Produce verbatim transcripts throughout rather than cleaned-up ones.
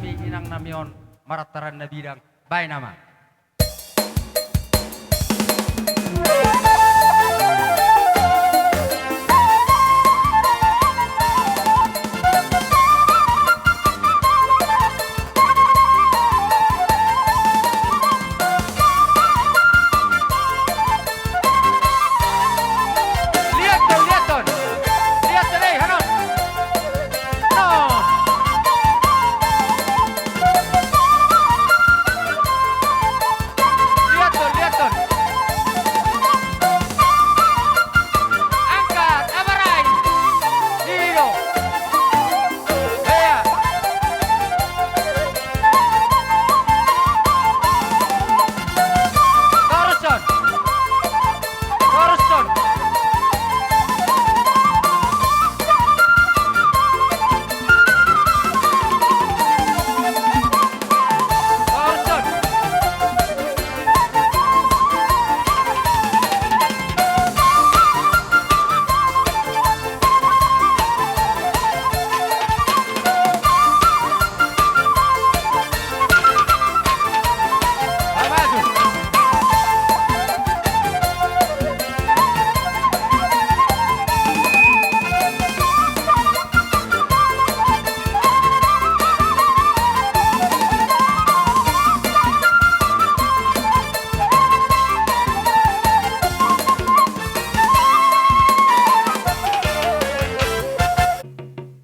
inang nami on, marataran na bidang, baen amang. Liathon, liathon. Liathon, eh, hanon. Non. Liathon, liathon. Angkat, abarai. Iyo. Iya. Torus, Son. Torus, Son. Torus, Son.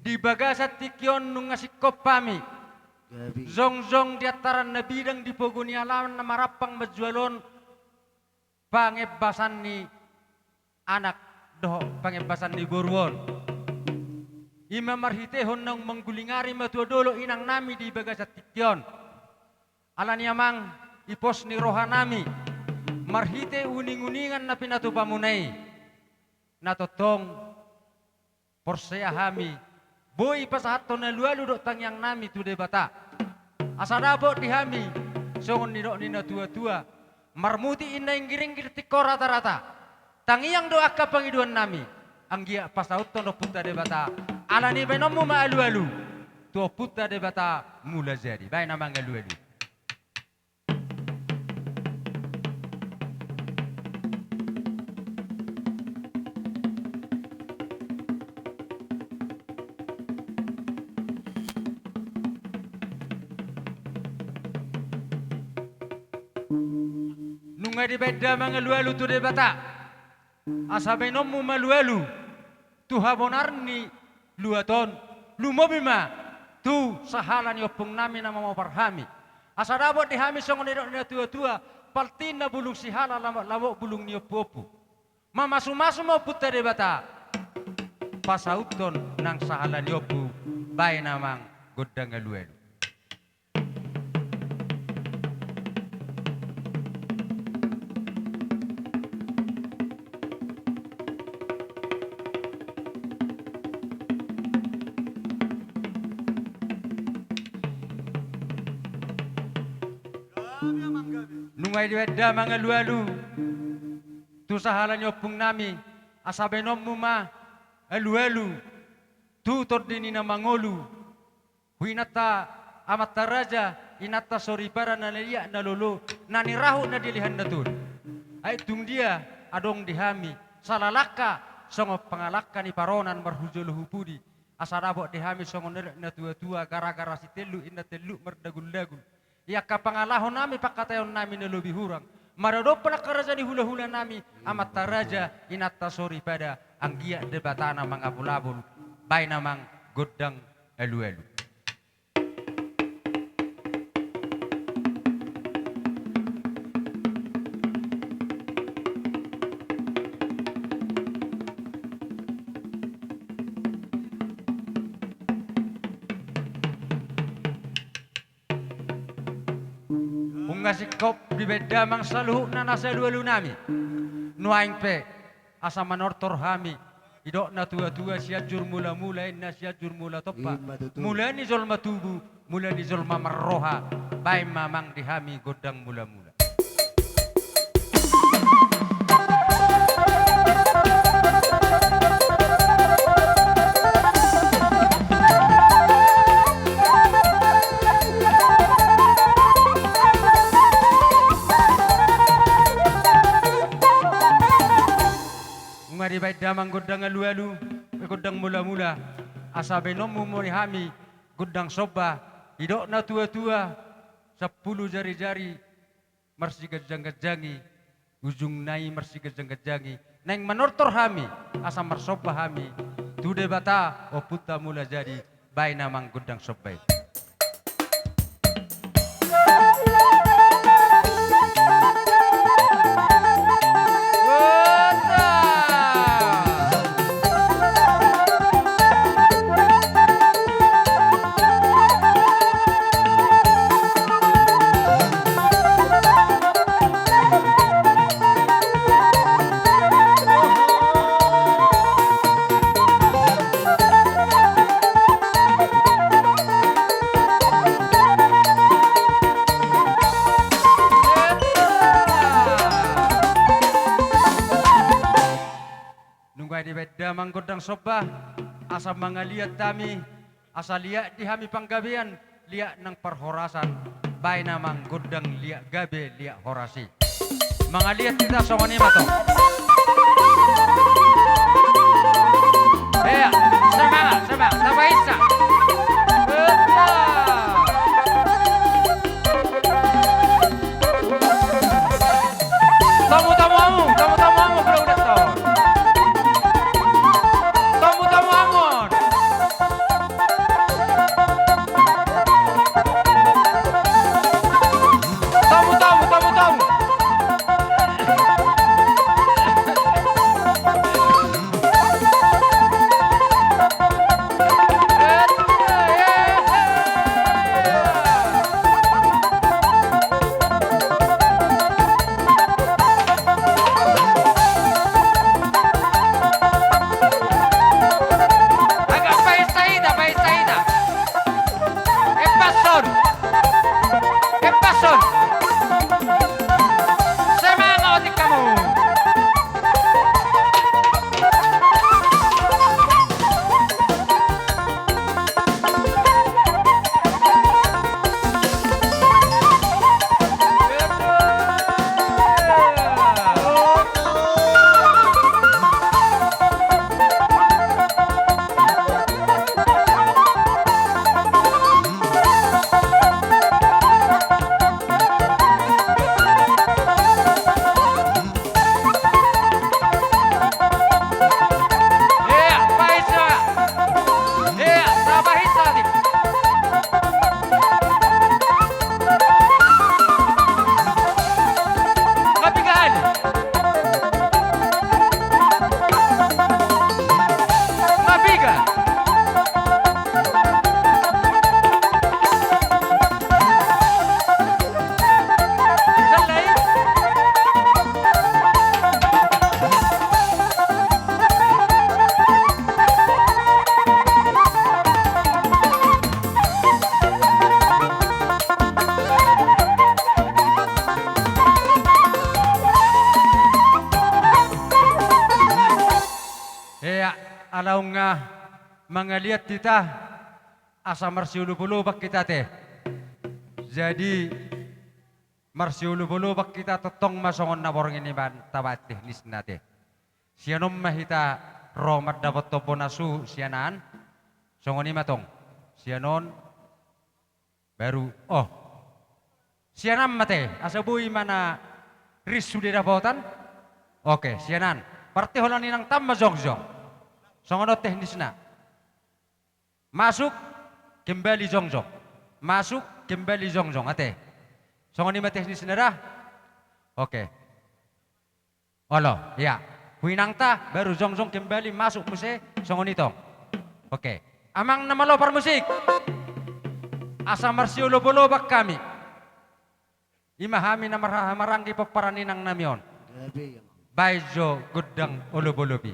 Di bagasan tingki on nunga singkop hami. Gabe. Jongjong di antaran na bidang di pogu ni alaman na marampang manjual on, pangembasan ni anak dohot pangembasan ni boru on. I ma marhitehon naung manggulingari matua dolok inang nami di bagasan tingki on. Alani amang, i pos ni roha nami, marhite uning-uningan na pinatupamuna i, na tongtong porsea hami, boi pasahathon alualu dohot tangiang nami tu Debata. Asa dapot di hami, songon nidok ni natua-tua, marmutik inna inggir-inggir tingko rata-rata. Tangiang do angka pangidoan nami, anggiat pasauthon Ompunta Debata, alani baenonmu ma alualu tu Ompunta Debata Mulajadi. Baen amang alualu. Nunga dibaen damang alualu tu Debata, asa baenonmu ma alualu tu habonar ni luat on, lumobi ma tu sahala ni ompung nami na mamopar hami. Asa dapot di hami songon nidok ni natua-tua, paltinna bulung sihala, lamok-lamok bulung ni ompu-ompu. Mamasu-masu ma Ompunta Debata, pasauthon nang sahala ni ompu, baen amang gondang alualu. Nunga dibaen damang alualu tu sahala ni ompung nami, asa baenonmu ma alualu tu tondi ni na mangolu, tu inanta amanta raja, inanta soripada na liat na lolo, na nirahut na dilehon na tolu. Ai tung dia adong di hami salalangka songon pangalangka ni paronan marhujolo hu pudi, asa dapot di hami songon nidok ni natua-tua, gara-gara si telluk inna telluk mardagul-dagul. Ia angka pangalaho nami, pangkataion nami na lobi hurang, maradophon angka raja ni hula-hula nami, amanta raja, inanta soripada, anggiat Debata na mangapul-apul, baen amang gondang alualu. Nunga singkop dibaen damang saluhutna nasa alualu nami. Nuaeng pe, asa manortor hami, didok natua-tua, Sianjur Mula-mula, inna Sianjur Mula Tompa. Ima tutu. Mula ni jolma tubu, mula ni jolma marroha, baen ma amang di hami gondang mula-mula. Dibaen damang gondang alualu, gondang mulamula, asa baenonmu ma di hami gondang somba. Didok na tuatua, sampulu jarijari marsiganjangganjangi, ujungna i marsiganjangganjangi. Naeng manortor hami asa marsomba hami tu Debata Ompunta Mulajadi. Baen damang gondang somba i. Nunga dibaen damang gondang somba, asa mangaliat hami, asa liat di hami panggabean, liat nang parhorasan, baen damang gondang liat gabe liat horas i. Mangaliat hita songon i ma tong. Ea, semangat, semangat, tapainsa. Eta. Tamu, tamu, amu, tamu, tamu, amu, kuda, kuda, tamu. Tamu, tamu, amu. Tamu, tamu, tamu, tamu. Agak painsa hita, painsa hita. Epasson. Epasson. Semangat otik hamu. Ea, ala nunga mangaliat hita, asa marsiolopolopan hita ate. Jadi, marsiolopolopan hita tongtong ma songon na borngin i ma tabaen teknisna ate. Sian on ma hita ro mandapothon bona suhut sian an. Songon i ma tong. Sian on. Baru, oh. Sian an ma ate, asa boi ma na ris sude dapotan. Oke, sian an. Berarti holan inang ta ma jongjong. Songon on teknisna. Masuk, kembali jongjong. Masuk, kembali jongjong, ate. Songon i ma teknisna da. Oke. Olo, ya. Tu inang ta, baru jongjong kembali masuk muse, songon i tong. Oke. Amang na malo parmusik. Asa marsiolopolopan hami. I ma hami na marhahamaranggi pomparan inang nami on. Baen jo gondang olopolop i.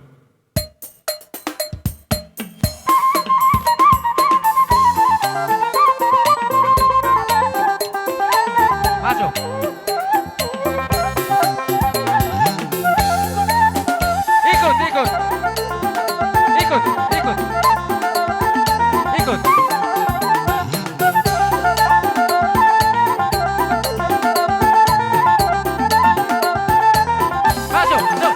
Masuk. Ikut, ikut. Ikut, ikut. Ikut. Masuk, masuk.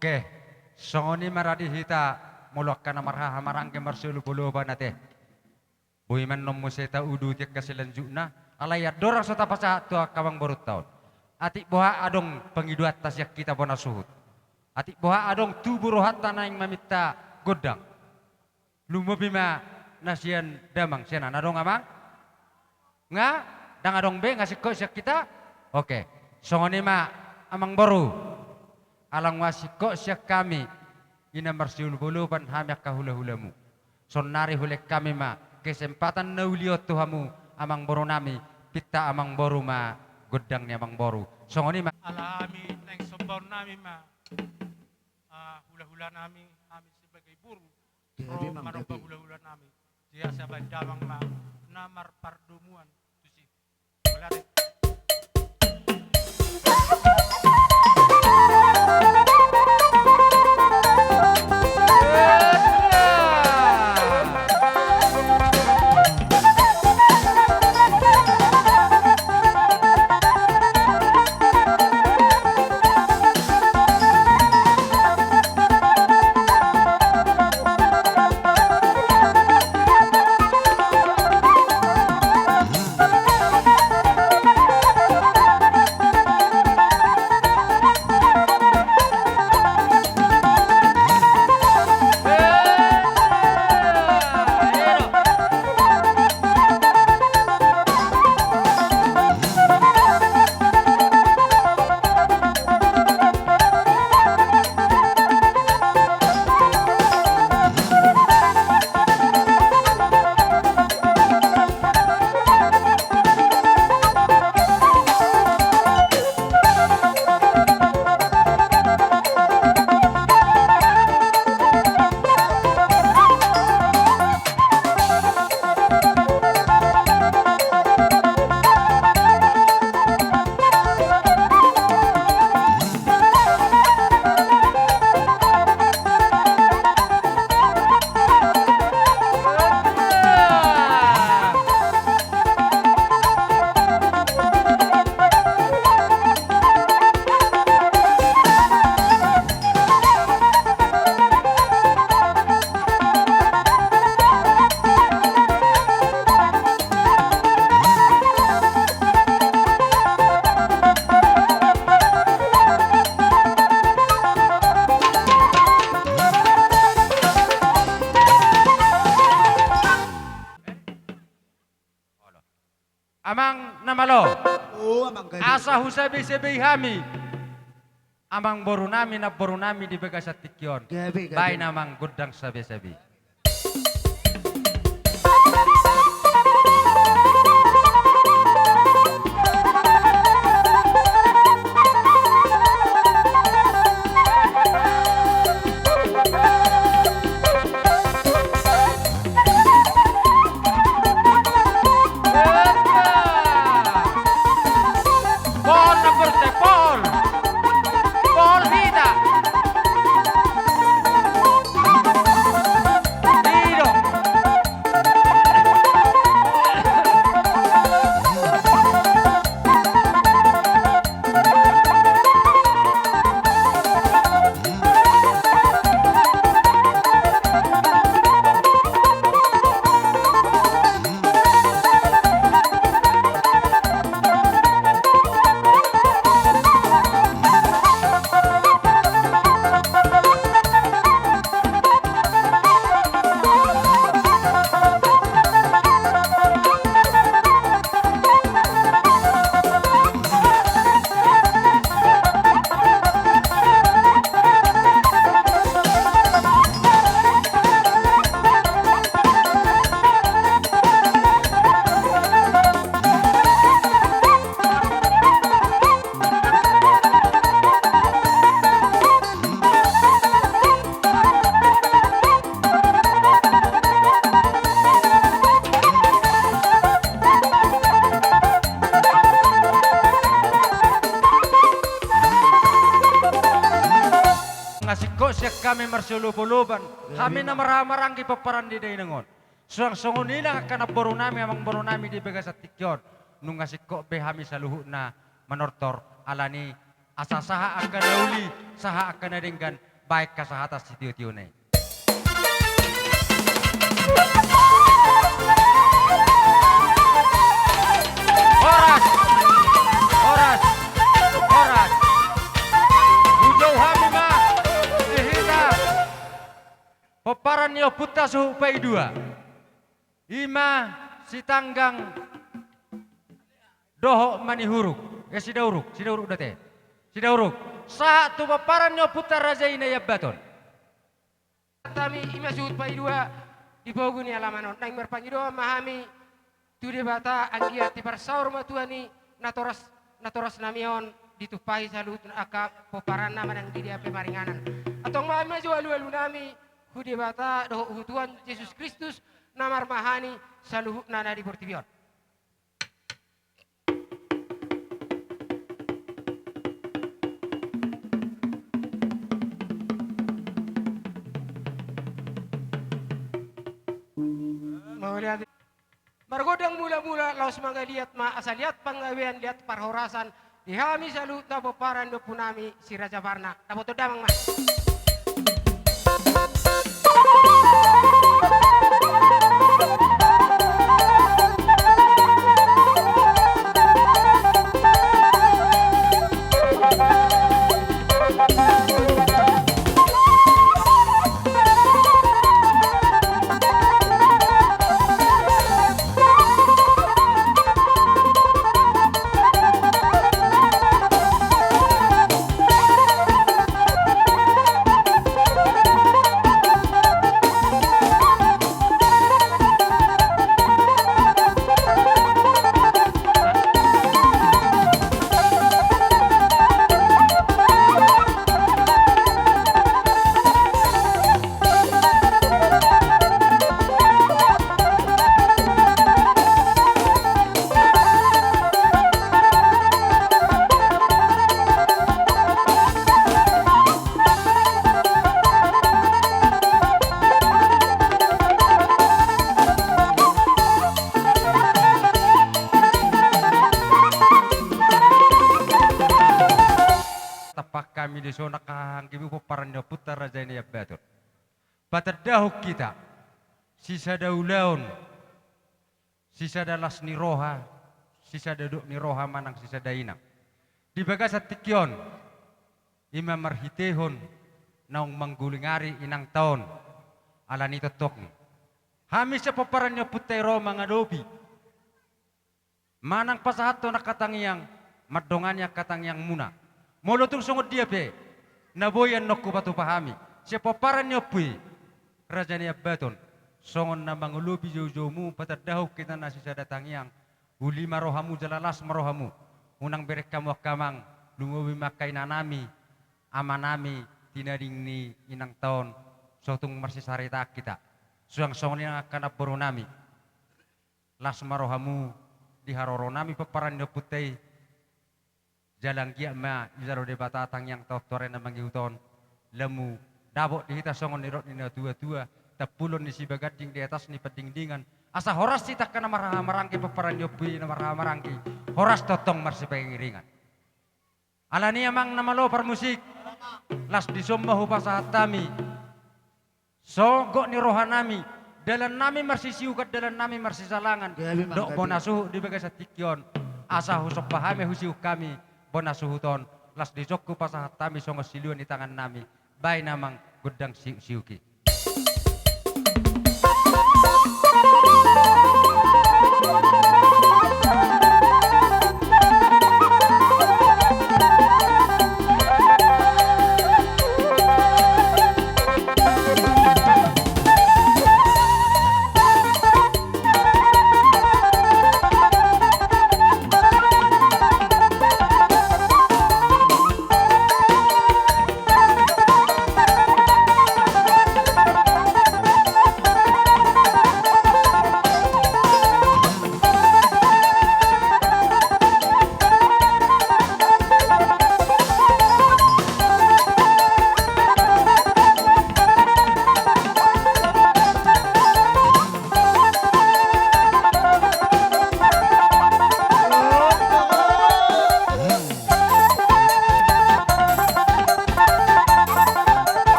Oke, songon i ma ra di hita, molo angka na marhahamaranggi marsiolopolopan ate. Boi ma annon muse tauduti angka silanjutna, alai andorang so tapasahat tu angka amangborunta on. Atik boha adong pangidoanta sian hita bona suhut. Atik boha adong tubu rohanta naeng maminta gondang. Lumobi ma na sian damang, sian na adong amang? Nga, ndang adong be, nga singkop sian hita? Oke, songon i ma amangboru. Ala nga singkop sian hami, i na marsiolopolopan hami angka hulahulamu. Saonnari hulehon hami ma kesempatan na uli on tu hamu amangborunami, pinta amangboru ma gondang ni amangboru. Songon i ma. Ala hami naeng sombaonnami ma, ah, hulahulanami, hami sebagai boru. Gabe, ro Amang, manomba gabe. Hulahulanami. Dia sabaen damang ma na marpardomuan tusi. Mauliate. Amang na malo. O, amang, gabe. Asa husabesabei hami amangborunami, namborunami di bagasan tingki on. Gabe, gabe. Baen amang gondang sabesabei. Pol na borte, pol. Pol hita. I do. Nga singkop sian hami marsiolopolopan, hami na marhahamaranggi pomparan ni dainang on. Suang songon i nang angka namborunami, amangborunami di bagasan tingki on. Nunga singkop be hami saluhutna manortor, alani asa sahat angka na uli, sahat angka na denggan, Baen hasahatan sitio-tiona i. Horas! Horas! Horas! Hujou hami ma di hita pomparan ni ompunta suhut paidua. I ma Sitanggang dohot Manihuruk. Eh, Sidauruk, Sidauruk do ate. Sidauruk. Sahat tu pomparan ni ompunta raja i Naiambaton. Hami i ma suhut paidua di pogu ni alaman on. Naeng marpangidoan ma hami tu Debata, anggiat diparsaor ma Tuhan i natoras, natorasnami on ditumpahi saluhut angka pomparanna manang di dia pe maringanan. Antong ma hami ma jo alu-alunami tu Debata dohot tu Tuhan Jesus Kristus na marmahani saluhutna na di portibi on. Mauliate. Margondang mula-mula laos mangaliat ma, asa liat panggabean, liat parhorasan di hami saluhutna pomparan ni ompunami Si Raja Parna. Dapothon damang ma. Tampang hami dison angka hahaanggimu pomparan ni ompunta raja i Naiambaton. Patandahon hita sisada ulaon, sisada las ni roha, sisada dok ni roha manang sisada inang. Di bagasan tingki on, i ma marhitehon naung manggulingari inangta on, alani tongtong hami sian pomparan ni ompunta i ro mangadopi manang pasahathon angka tangiang, mandongani angka tangiangmuna. Molo tung songon dia pe na boi annon hupatupa hami sian pomparan ni ompu i, raja Naiambaton, songon na mangolopi joujoumu, patandahon hita na sisada tangiang, uli ma rohamu jala las ma rohamu. Unang bereng hamu angka amang, lumobi ma angka inanami, amanami, tinading ni inangta on, so tung marsisaritaan hita. Suang songon i nang angka namborunami. Las ma rohamu di haroronami pomparan ni ompunta i. Jala anggiat ma dijalo Debata tangiangta on tu ari na mangihut on, lamu dapot di hita songon nidok ni natuatua, tampulon ni sibaganding di atas ni pandingdingan, asa horas hita angka na marhahamaranggi pomparan ni ompu i na marhahamaranggi, horas tongtong marsipangiringan. Alani i amang na malo parmusik, las dison ma hupasahat hami sogot ni rohanami, dalannami marsisiukan, dalannami marsisalangan, gabe ma dok gabe bona suhut di bagasan tingki on, asa husomba hami, husiuk hami bona suhut on, las dison hupasahat hami songon silua ni tangannami, baen amang gondang siuksiuk i.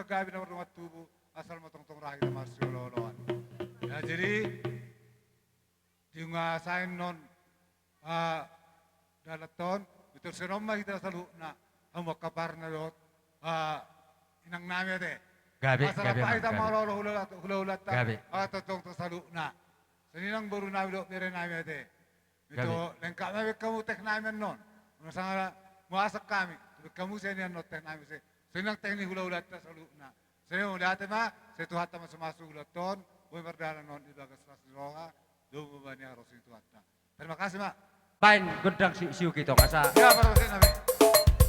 gabe na mardongan tubu, asal ma tongtong ra hita marsiolooloan. Ya, jadi, di nunga sae annon, ah, dalan on, ito sian on ma hita saluhutna, hamu angka parna dohot, ah, inang nami ate. Gabe, gabe, gabe. Asa rap hita ma oloolo hula-, hula-hulanta, gabe. Ah, tongtong tu saluhutna. Sian inang boru nami dohot bere nami ate. Ito, gabe. Lengkap ma baen hamu teh nami annon. Unang sanga muasak hami. Baen hamu sian i annon teh nami se. Sian inang teh ni hula-hulanta saluhutna. Sai mauliate ma, sai Tuhanta mamasu-masu hulanta on, boi mardalan on di bagas las ni roha, domu bani harosi ni Tuhanta. Terima kasih, Mak. Baen gondang siuk-siuk i tong asa. Ya, parhosian nami.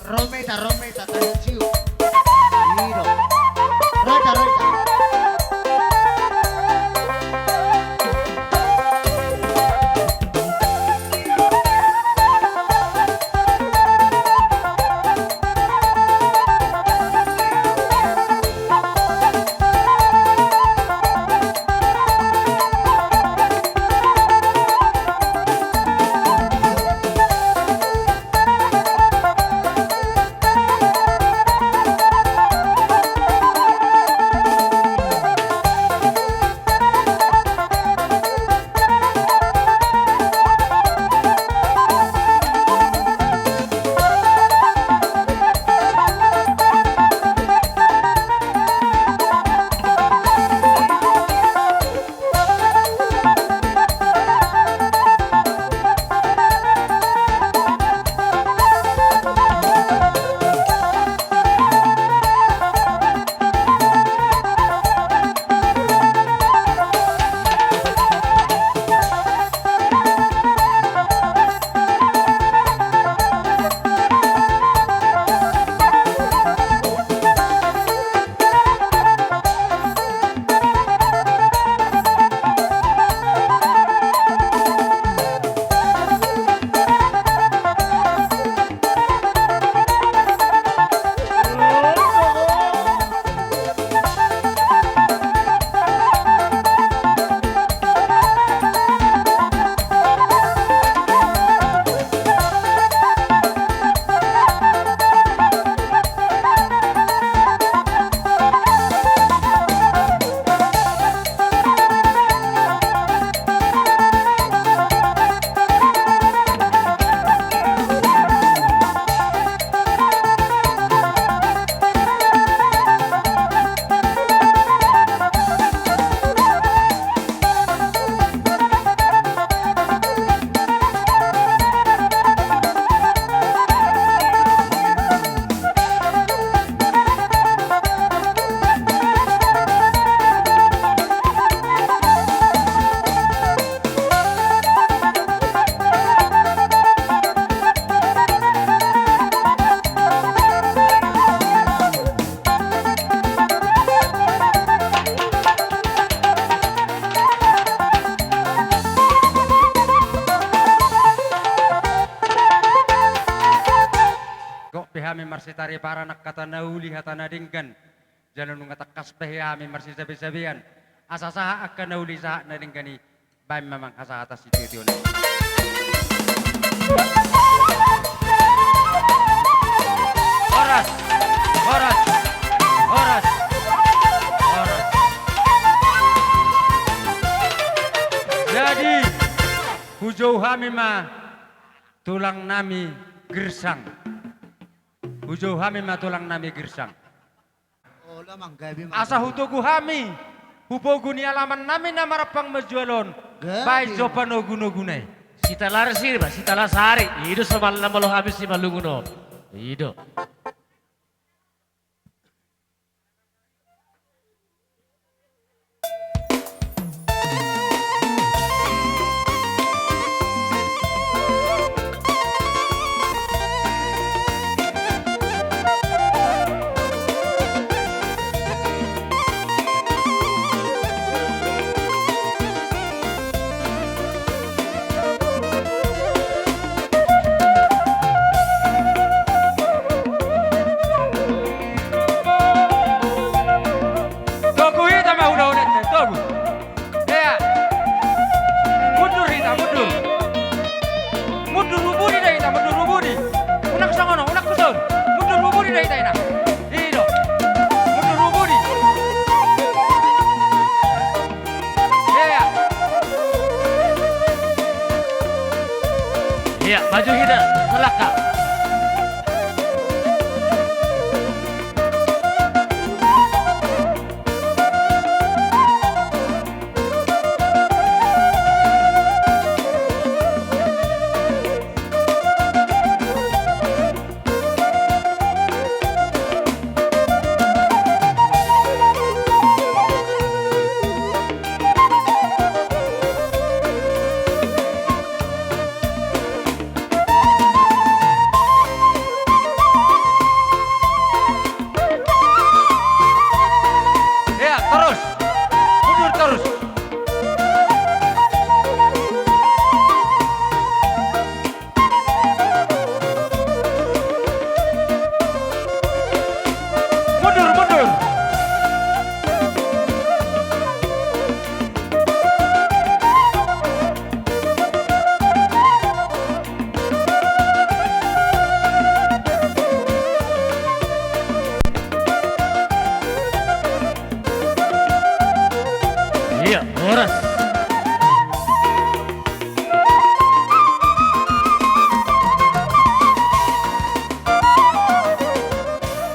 Ro ma hita, ro ma hita, tahan siuk. I do. Ro hita, ro hita. Gok pe hami marsitari paran angka hata na uli hata na denggan. Jala nunga tangkas pe hami marsisabe-sabean. Asa sahat angka na uli sahat na denggan i. Baen ma amang hasahatan sitio-tio na. Horas. Horas. Horas. Horas. Jadi, hujou hami ma tulang nami Girsang. Hujou hami ma tulang nami Girsang. Asa hutogu hami, hupogu ni alaman nami na marampang manjual on, baen jo panogu-noguna i. Sitalar siri ba, sitalar sari, i do somalna molo hami simalungun on. I do. Ia, maju hita, salangkah. Ia, torus. Mundur torus. Mundur, mundur. Ia, horas.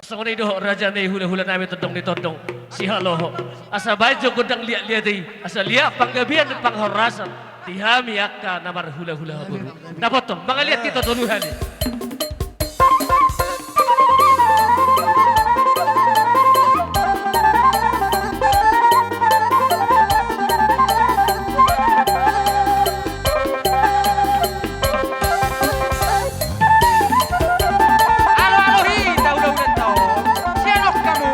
Songon i dohot raja ni hulahula nami, tondong ni tondong, Sihaloho. Asa baen jo gondang liatliat i, asa liat panggabean panghorasan di hami angka na marhulahula boru. Dapothon, mangaliat hita tolu hali. Alo, alo, hita, uda, uda, tau. Sian on hamu.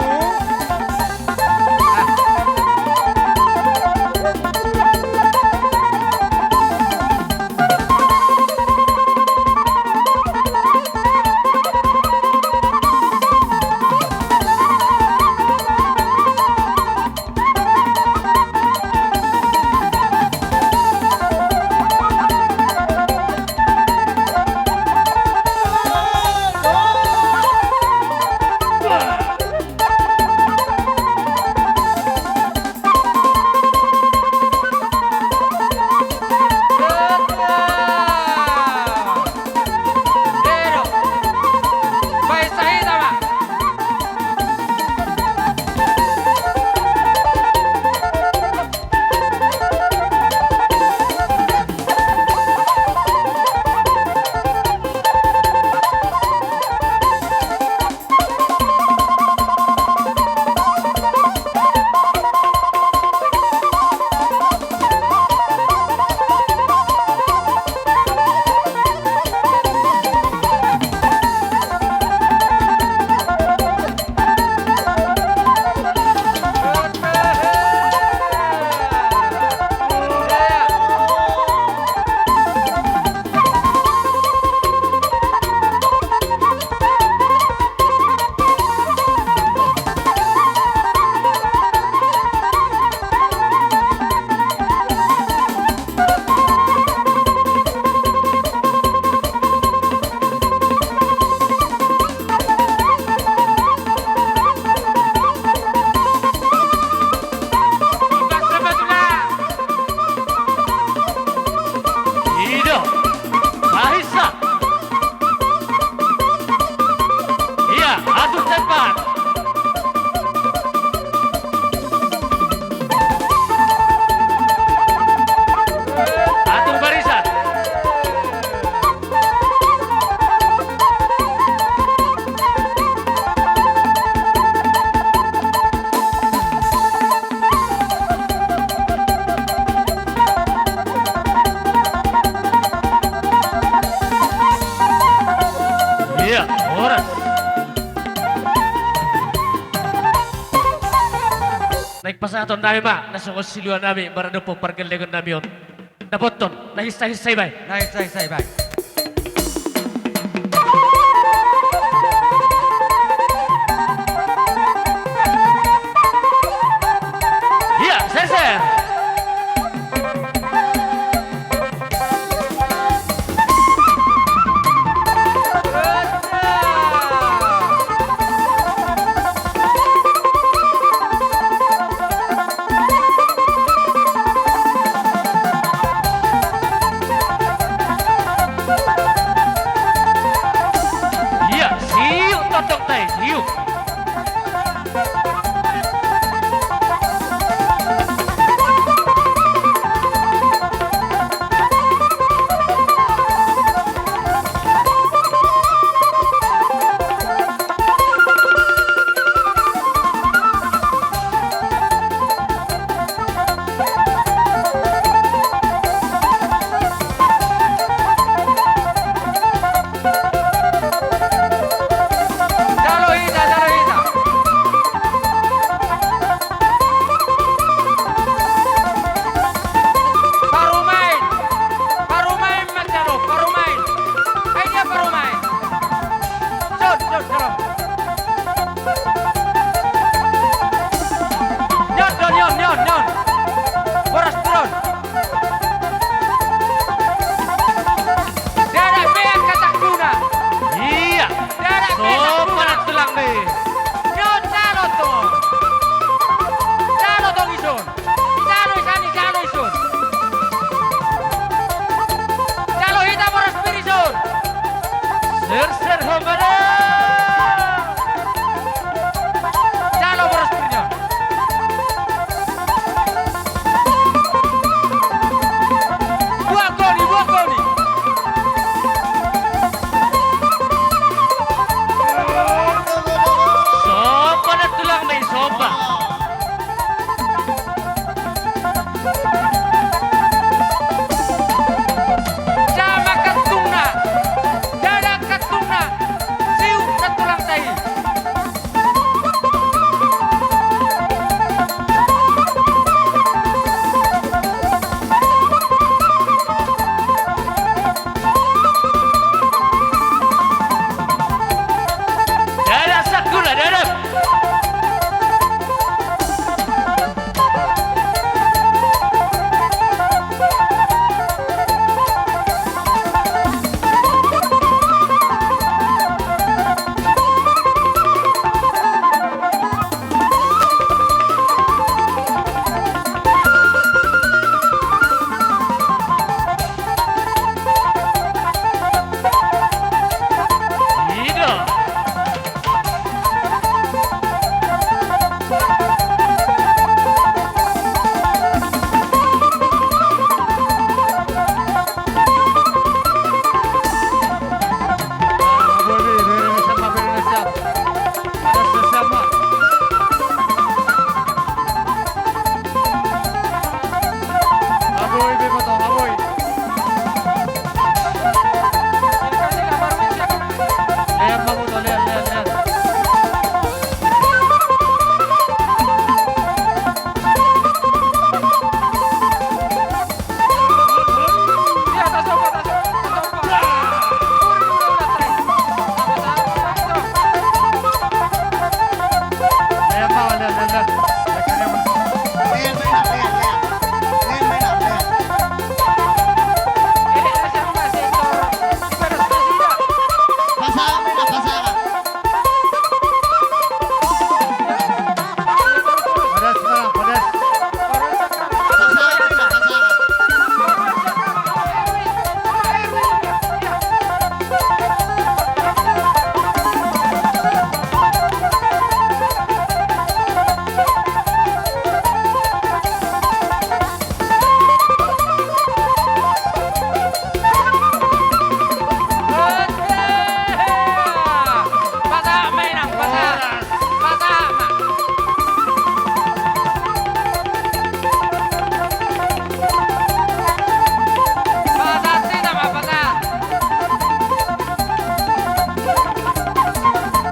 Ido, Mahisa. Ia, atur tempat. Atur barisan. Ia, horas. Naeng pasahaton nami ma na songon silua nami maradophon pargellengon nami on. Dapothon na hinsa-hinsa i baen. Na hinsa-hinsa i baen. Ia, serser. Jalo boras pir on. Buat kau ni, buat kau ni. Sopa na tulang ni, sopa. Sama kantungna, dada kantungna, siu na tulang tai. Dada sakula, dada.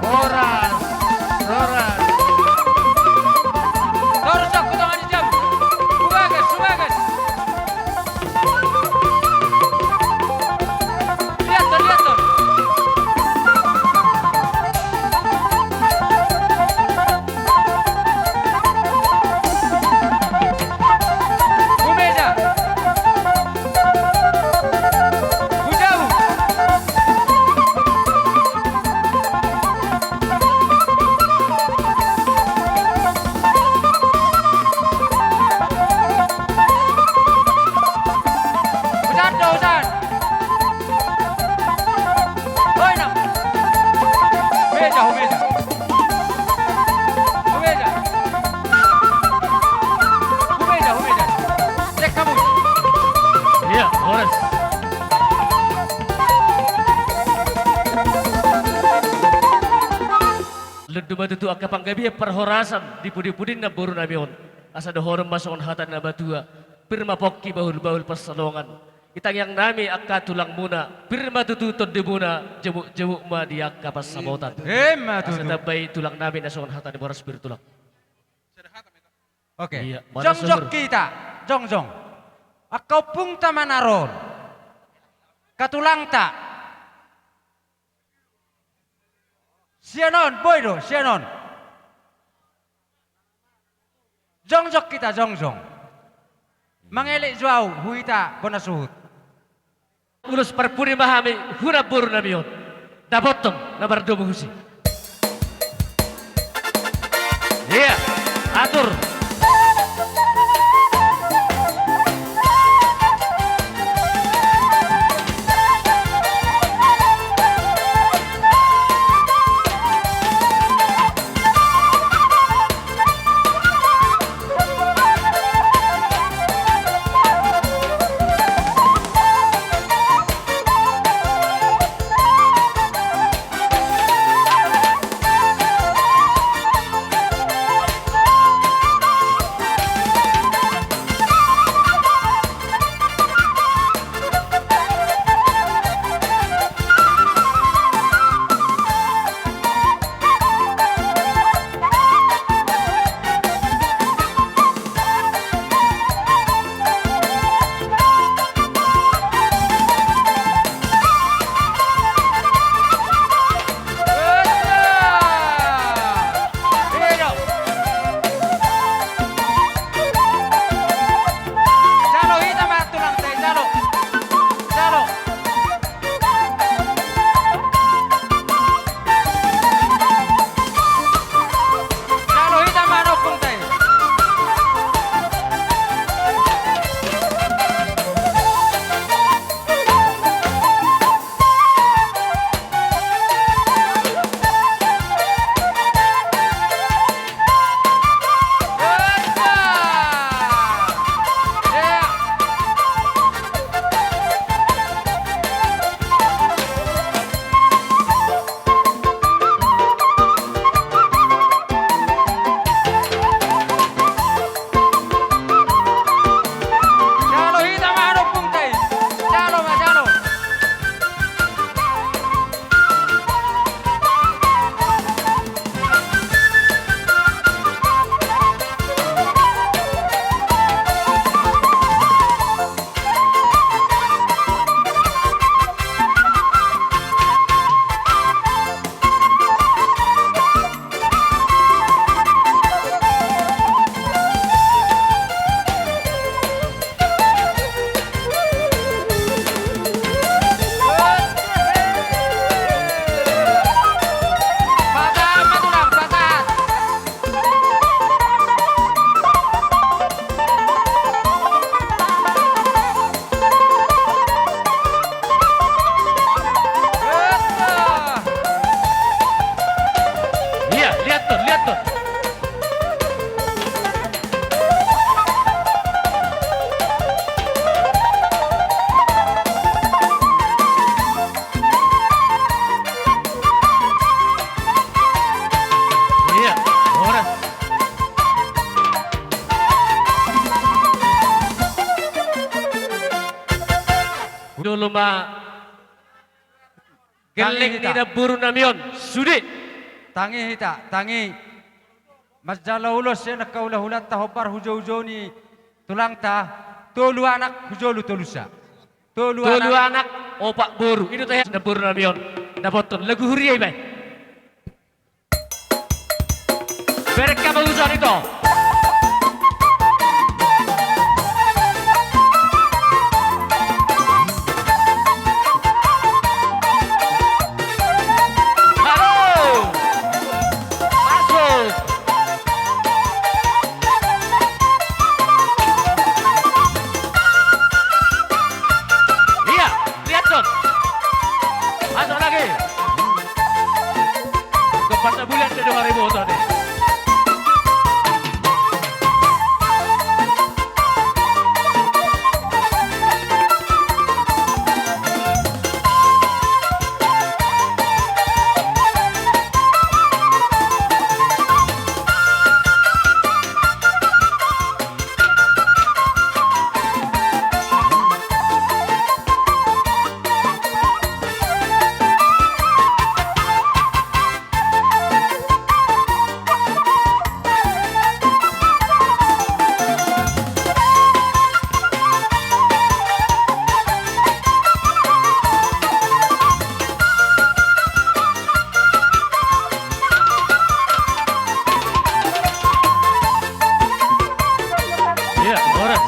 Horas, horas. Torus, Jok, tu tonga ni jam. Hubagas, hubagas. Lihat, Ton, lihat, Ton. Humeja. Hujau. Hujan do, hujan. Oi, na. Humeja, humeja. Humeja. Humeja, humeja. Cek kamu. Iya, horas. Lundu ma tutu angka panggabean parhorasan di pudi-pudi ni namboru nami on. Asa dohonon ma songon hata ni na matua. Pir ma pongki bahul-bahul pansalongan. Di tangiang nami angka tulangmuna, pir ma tutu tondimuna, jomuk-jomuk ma di angka pansamotan. Ima tutu. Asa tambai tulang nami na songon hata ni boras pir, tulang. Oke. Iya, mana jongjong sumber? Kita, jongjong. Angka ompungta ma na ro on. Angka tulangta. Sian on, boi do, sian on. Jongjong hita, jongjong. Mangelek jo au, hu hita bona suhut. Ulos parpudi ma hami, hu namboru nami on. Dapothon, na mardomu husi. Iya, atur. Jolo ma gelleng ni namboru nami on, sude. Tangi hita, tangi. Manjalo ulos sian angka hulahulanta hombar hu joujou ni tulangta, tolu anak hu jolo tolusa. Tolu anak, opat boru. I do tahe namboru nami on. Dapothon lagu huria i baen. Bereng hamu huson ito. Halo. Masuk. Iya, lihat, Don. Masuk lagi. Gempa sebulan dia dua ribu tadi. Iya, horas.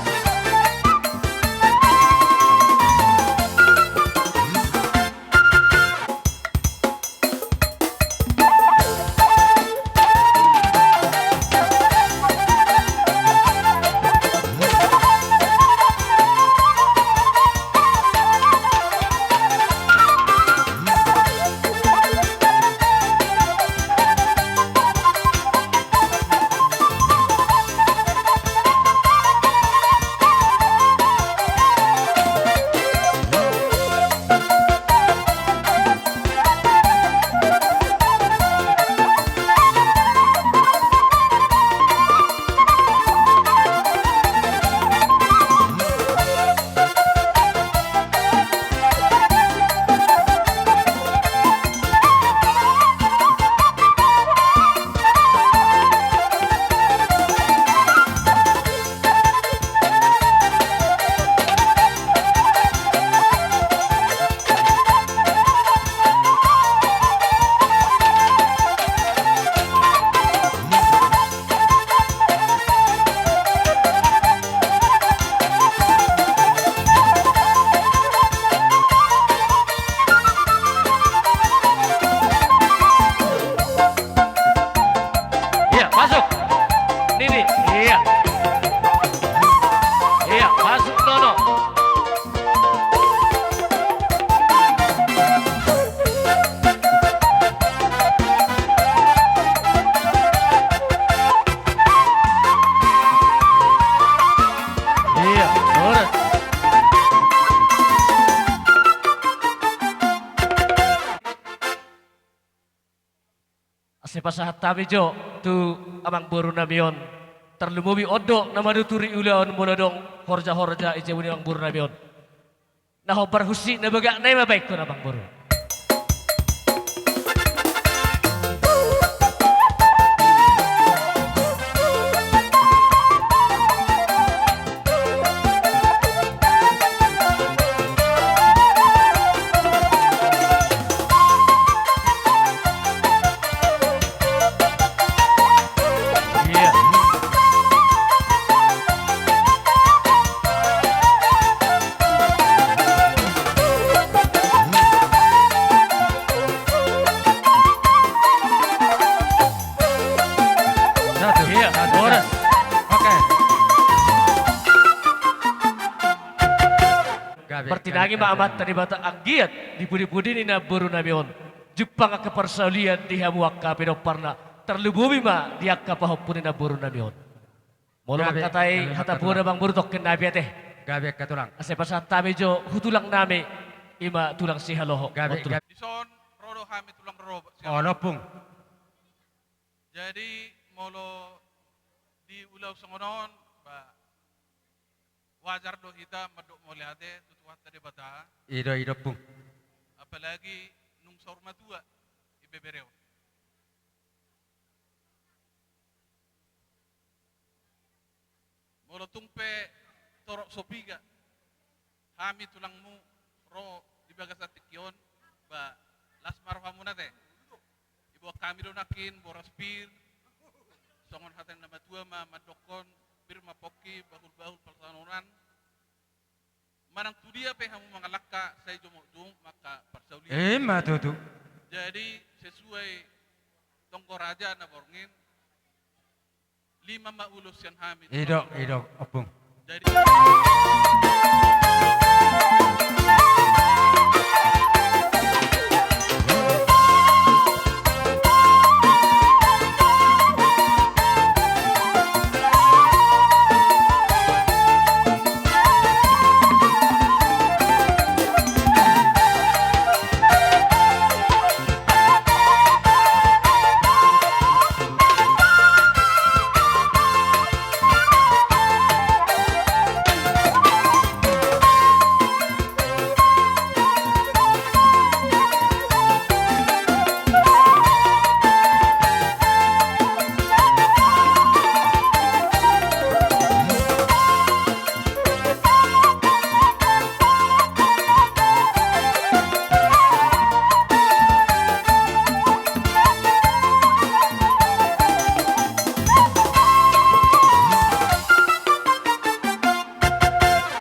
Iya, masuk. Nini, iya. Iya, masuk, Nono. Iya, horas. Asa pasahat hami jo tu amangboru nami on. Tarlumobi on do na manuturi ulaon molo adong horja-horja i jabu ni amangboru nami on. Na hombar husik na bagak na i ma baenkon amangboru. Iya. Satu, iya, satu, horas. Oke. Gabe, martinangi ma Amanta Debata anggiat di pudi-pudi ni namboru nami on jumpang angka parsaulian di hamu angka pinomparna, tarlumobi ma di angka pahompu ni namboru nami on. Molo mangkatai hata bona, amangboru, tongkin nami ate. Gabe angka tulang. Asa pasahat hami jo tu tulang nami, i ma tulang Sihaloho. Gabe, gabe. Dison ro do hami tulang rorobot Sihaloho. Oh, ompung. Jadi molo di ulaon songon on, ba, Wajar do hita mandok mauliate tu Tuhanta Debata. I do, i do, Ompung. Apalagi nunga saur matua ibebere on. Molo tung pe torop so piga hami tulangmu ro di bagasan tingki on, ba las ma rohamuna te. Diboan hami do nangkin boras pir, songon hata ni na matua ma mandokkon: Pir ma pongki, bahulbahul pansamotan. Manang tudia pe hamu mangalangka, sai jomukjomuk ma angka parsaulian. Ima tutu. Jadi sesuai tonggo raja na borngin, lima ma ulos sian hami. I do, i do, Ompung. Jadi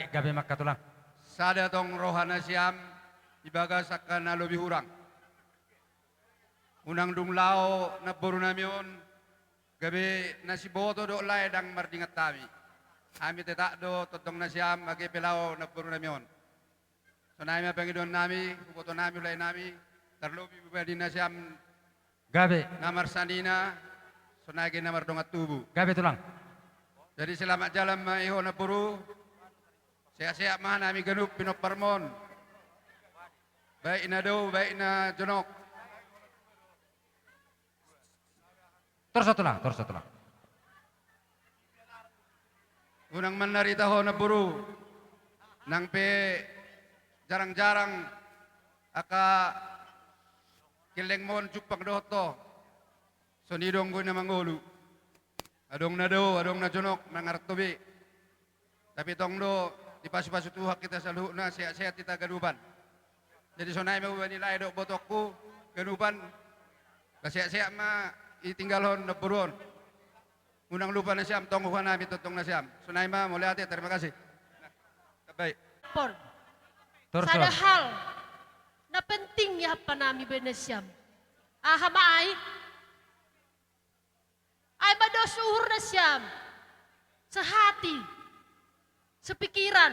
Gabe ma angka tulang. Sada tong roha nasiam di bagas angka na lobi hurang. Unang dung laho namboru nami on, gabe na siboto dohot lae ndang mardingat hami. Hami tetap do tongtong nasiam age pe laho namboru nami on. Sonai ma pangidoan nami, huboto nami, hulae nami, tarlobi bani nasiam. Gabe. Na marsanina, sonai age na mardongan tubu. Gabe tulang. Jadi selamat jalan ma i ho namboru. Sehat-sehat ma nami ganup pinomparmon. Baik na dao, baik na jonok. Torus tulang, torus tulang. Unang mandarita ho namboru. Nang pe jarang-jarang angka gellengmon jumpang dohot ho. Songon i do anggo na mangolu. Adong na dao, adong na jonok, mangaranto be. Tapi tong do dipasupasu Tuhan hita saluhutna, sehat-sehat hita ganupan. Jadi sonai ma hubani lae dohot botongku, ganupan. Ba sehat-sehat ma i tinggalhon namboru on. Unang lupa nasiam tong huhanami tongtong nasiam. Sonai ma, mauliate, terima kasih. Baik. Por. Torus. Sada hal na penting i hampa nami bani nasiam. Aha ma ai? Ai ma dos uhur nasiam, sehati, sepikiran.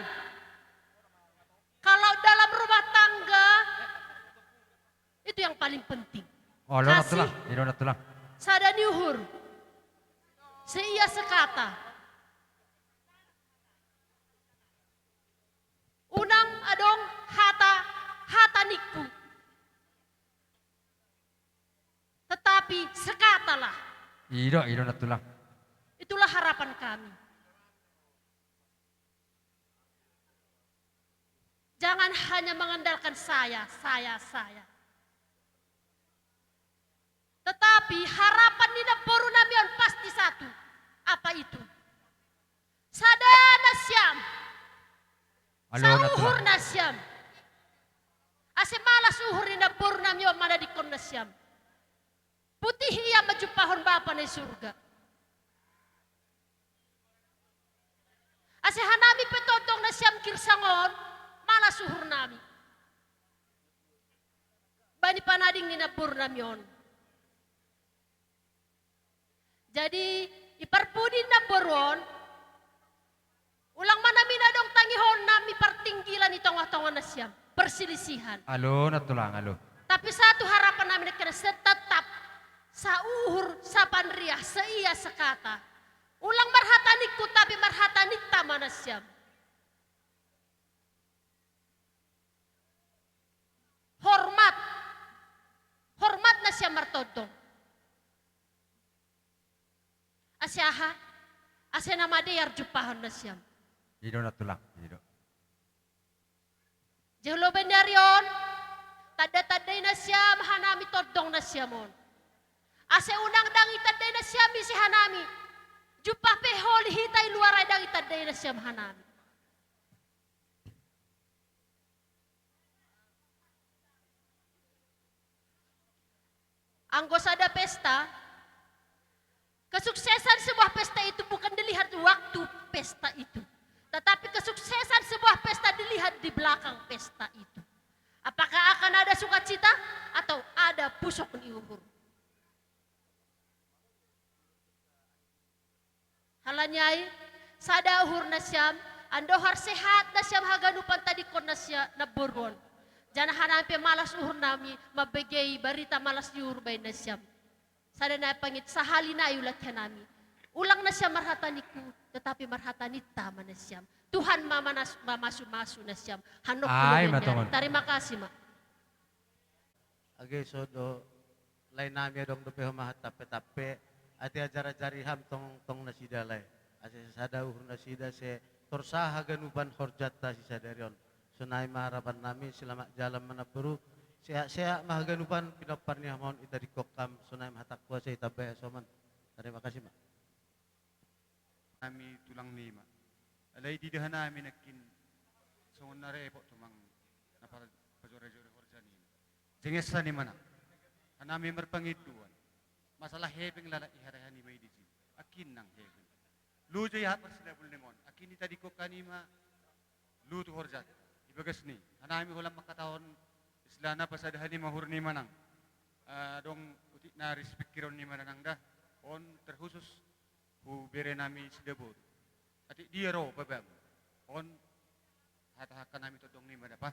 Kalau dalam rumah tangga, itu yang paling penting. Olo, na tulang, i do na tulang. Sada ni uhur, seia sekata. Unang adong hata, hata ningku. Tetapi sekatalah. I do, i do na tulang. Itulah harapan kami. Jangan hanya mengandalkan saya, saya, saya. Tetapi harapan ni namboru nami on pasti satu. Apa itu? Sada nasiam. Alo, na tulang. Sauhur nasiam. Ase malas uhur ni namboru nami on manadingkon nasiam. Putih ia manjumpahon Bapa na di surga. Ase hanami pe tongtong nasiam Girsang on, malas uhur nami. Bani panading ni namboru nami on. Jadi, i parpudi ni namboru on, ulang ma nami na adong tangihon nami partinggilan i tongatonga nasiam, perselisihan. Alo, na tulang, alo. Tapi satu harapan nami nangkin, tetap sauhur, sapanriah, seia sekata. Ulang marhata ningku, tapi marhata ninta ma nasiam. Hormat. Hormat nasiam martongtong. Ase aha? Ase na madear jumpahon nasiam. I do na tulang, i do. Jolo baen ni ari on, tanda-tandai nasiam hanami tondong nasiam on. Ase unang ndang itandai nasiam ise hanami. Jumpang pe holi hita i luar ai ndang itandai nasiam hanami. Anggo sada pesta, kesuksesan sebuah pesta itu bukan dilihat waktu pesta itu, tetapi kesuksesan sebuah pesta dilihat di belakang pesta itu. Apakah akan ada sukacita atau ada pusok ni uhur? Halani ai, sada uhur nasiam, andohar sehat nasiam haganupan tadingkon nasiam namboru on. Janah hanami pe malas uhur nami mambege i barita malas ni uhur baen nasiam. Sada nai pangit sahali nai ulang hanami. Ulang nasiam marhata ningku, tetapi marhata ninta ma nasiam. Tuhan ma manas-, mamasu-masu nasiam. Hanok. Ai ma tongon. Tarima kasih ma. Age so do lae nami adong dope homa hatampe-tampe, ate ajar-ajari ham tong, tong nasida lae. Ase sada uhur nasida ase torsa haganupan horjanta sisadari on. Sonai ma harapan nami, selamat jalan ma namboru, sehat-sehat ma haganupan pinompar ni hamu on itadingkon ham, sonai ma hatangku ase itambai hasoman. Tarima kasih ma. Nami tulang nima. Alai dida hanami nangkin songon na repot tumang na par-, pajore-jore horja nima. Jenges hanima nang. Hanami marpangindoan. Masalah hepeng lala i hare hanima i disi. Akin nang hepeng. Loja i aha parsilabul ni on. Akin itadingkon hanima. Loja tu horja. Di bagas ni. Hanami holan mangkatahon istilahna pasada hanima uhur nima nang. Ah, adong utik na ris pingkiron nima nang da. On terkhusus tu bere nami Sidaboru. Atik dia ro pabangun. On hata hangka nami tondong nima da pa.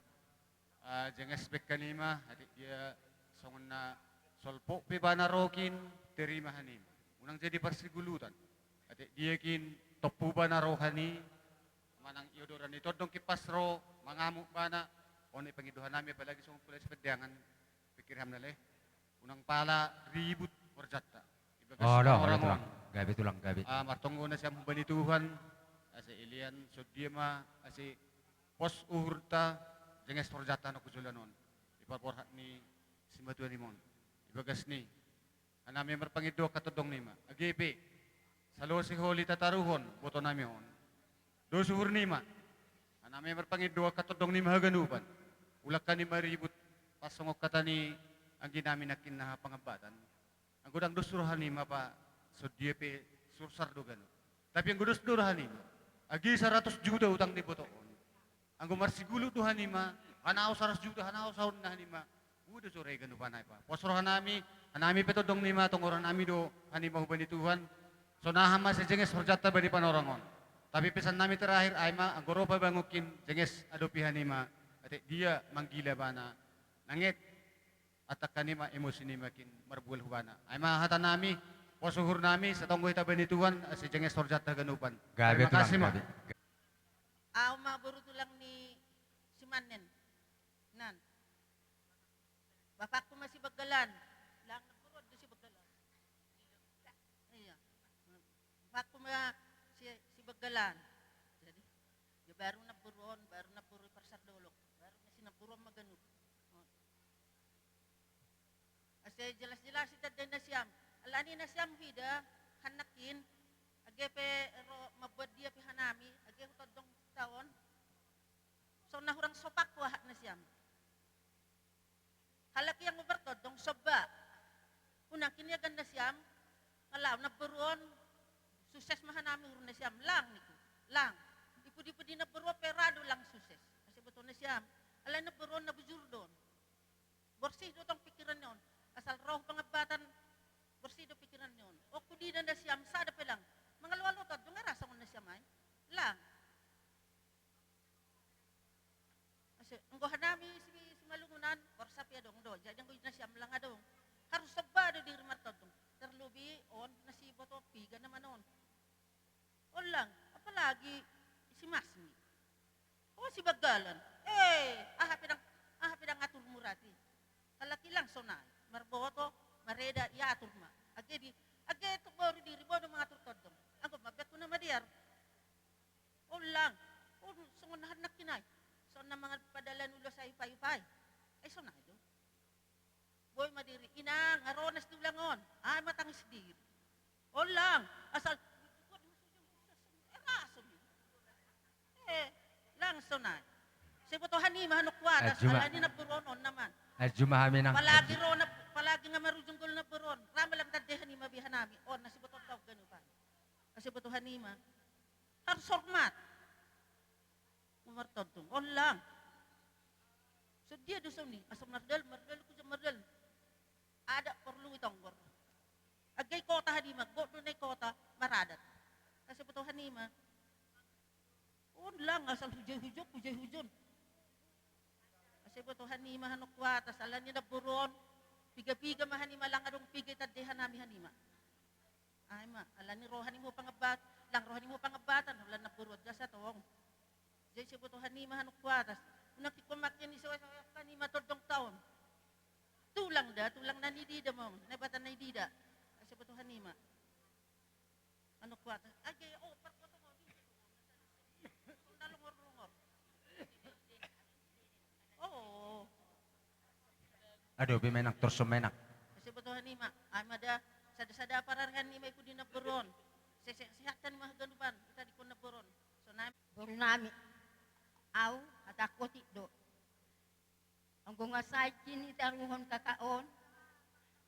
Ah, jenges be hanima, atik dia songon na solpot pe ibana ro kin terima hanima. Unang jadi parsigulutan. Atik dia kin tompu ibana roha ni manang iodoran ni tondong kin pas ro mangamuk ibana. On i pangindo hanami apalagi songon pula sipandangan pikir ham na lae. Unang pala ribut horjanta. Di bagas. Oh, do, orang tulang. Gabe tulang, gabe. Ah, martonggo nasiam humbani Tuhan, ase ilean songon dia ma, ase pos uhurta, jenges horjanta nang tu joloan on. Di parborhat ni simatua nima on. Di bagas ni. Hanami marpangindo angka tondong nima. Age pe. Salose holi tataruhon, boto nami on. Dos uhur nima. Hanami marpangindo angka tondong nima haganupan. Ulang hanima ribut, pas songon hata ni anggi nami nangkin na pangambatan. Anggo ndang dos roha nima pa, songon dia pe sursar do ganup. Tapi anggo dos do roha nima. Age saratus juta utang ni boto on. Anggo marsigulu do hanima, hanao saratus juta, hanao saon na hanima. Uda sore ganup hanai pa. Pos roha nami, hanami pe tondong nima, tongoran nami do hanima humbani Tuhan. Sonaha ma ase jenges horjanta bani Panorang on. Tapi pesan nami terakhir, ai ma, anggo ro pabangun kin, jenges adopi hanima. Atik dia manggila ibana. Nanget, atangka nima emosi nima kin marbual hubana. Ai ma hata nami, pos uhur nami, satonggo hita bani Tuhan, ase jenges horjanta haganupan. Gabe tulang, gabe. Terima kasih ma. Au ma boru tulang ni Simanen. Nan. Bapakku ma Sibanggalan. Lang namboru on do Sibanggalan. Iya. Bapakku ma Si-, Sibanggalan. Jadi, ya baru namboru on, baru namboru Parsardolok. Baru na si namboru on ma ganup. Ase jelas-jelas itandai nasiam. Alani nasiam huida, han nangkin, age pe ro mambuat dia pe hanami, age hutondong taon. Songon na hurang sopak huahat nasiam. Halak i anggo martondong somba. Unang kin ia gan nasiam, nga laho namboru on, sukses ma hanami uhur nasiam, lang ningku, lang. Di pudi-pudi namboru on pe ra do lang sukses. Ase boto nasiam, alai namboru on na bujur do on. Borsih do tong pikiran ni on. Asal ro pangambatan, borsih do pikiran ni on. Ongku dida nasiam sada pe lang. Mangalo-alo tondong nga ra songon nasiam ai. Lang. Ase, anggo hanami si, Simalungunan, borsa pe adong do. Jadi anggo nasiam lang adong. Harus somba do diri martondong. Terlebih on na si boto piga nama non. Olang, apalagi si Masmi. Oh, Sibanggalan. Eh, aha pe ndang, aha pe ndang aturmu rati. Halak i lang sonai, marboto, mareda, iatur ma. Age di, age tu boru diri bodo mangatur tondong. Anggo mambeku na madiar. Olang, na mangalap padalan ulos ai upai-upai. Ai sonai do. Boi ma diri, inang, ro na situlang on. Ai ma tangis diri. On lang, asal eh, ra songon i. Eh, lang sonai. Sai boto hanima hanon huatas, alani namboru on on nama. Ajuma hami nang. Apalagi ro na, apalagi nga marujung gol namboru on. Ra ma lang tande hanima be hanami. On na sai boto tau ganupan. Sai boto hanima. Harus hormat. Martongtong, on lang. Songon dia do songon i, asa mardalan, mardalan, huja mardalan. Adat porlu i tonggor. Anggiat i kota hanima, gok do na i kota, maradat. Asa boto hanima. On lang, asal hujai hujon, hujai hujon. Asa boto hanima hanon huatas, alani namboru on. Piga-piga ma hanima, lang adong piga i tande hanami hanima. Ai ma, alani roha ni ho pangambat, lang roha ni ho pangambatan, holan namboru on jasa tong. Jadi sai boto hanima hanon huatas. Unang kikon makin ni soe-soe hanima tondong taon. Tulang da, tulang na nidida mong, na batan na nidida. Sai boto hanima. Hanon huatas. Ai gaya, oh, parpoto mo. Na longor-longor. Oh. Aduh, be menak, torso menak. Sai boto hanima, ai ma da, sada-sada pararian nima i pudi namboru on. Sehat-sehat hanima haganupan, tadingkon namboru on. Sonai. Boru nami, au, hatangku otik do. Anggo nga sae i ni taruhon kaka on,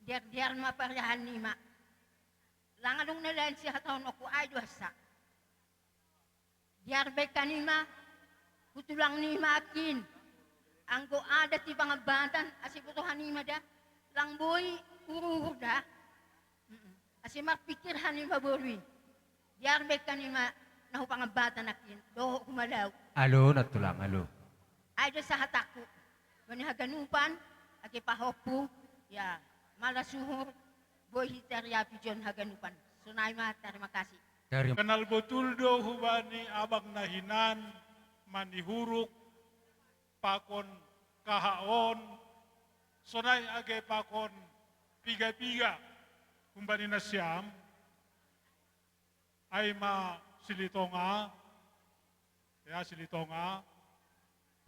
dear-dear ma pariahan nima. Lang adong na lain sihatahononku ai do asa. Diar baen hanima, tu tulang nima akin. Anggo adat i pangambatan, asa boto hanima da, lang boi uhur-uhur da. Mm-mm. Asa marpikir hanima boru i. Diar baen hanima na hu pangambatan akin, dohot hu malau. Alo, na tulang, alo. Ai do sahatangku. Bani haganupan, age pahompu, ya, malas uhur, boi hita riapujon haganupan. Sonai ma, terima kasih. Terima. Kenal botul do hubani abang na hinan, manihuruk, pakon kaha on, sonai age pakon piga-piga, hubani nasiam, ai ma Silitonga, ya, Silitonga,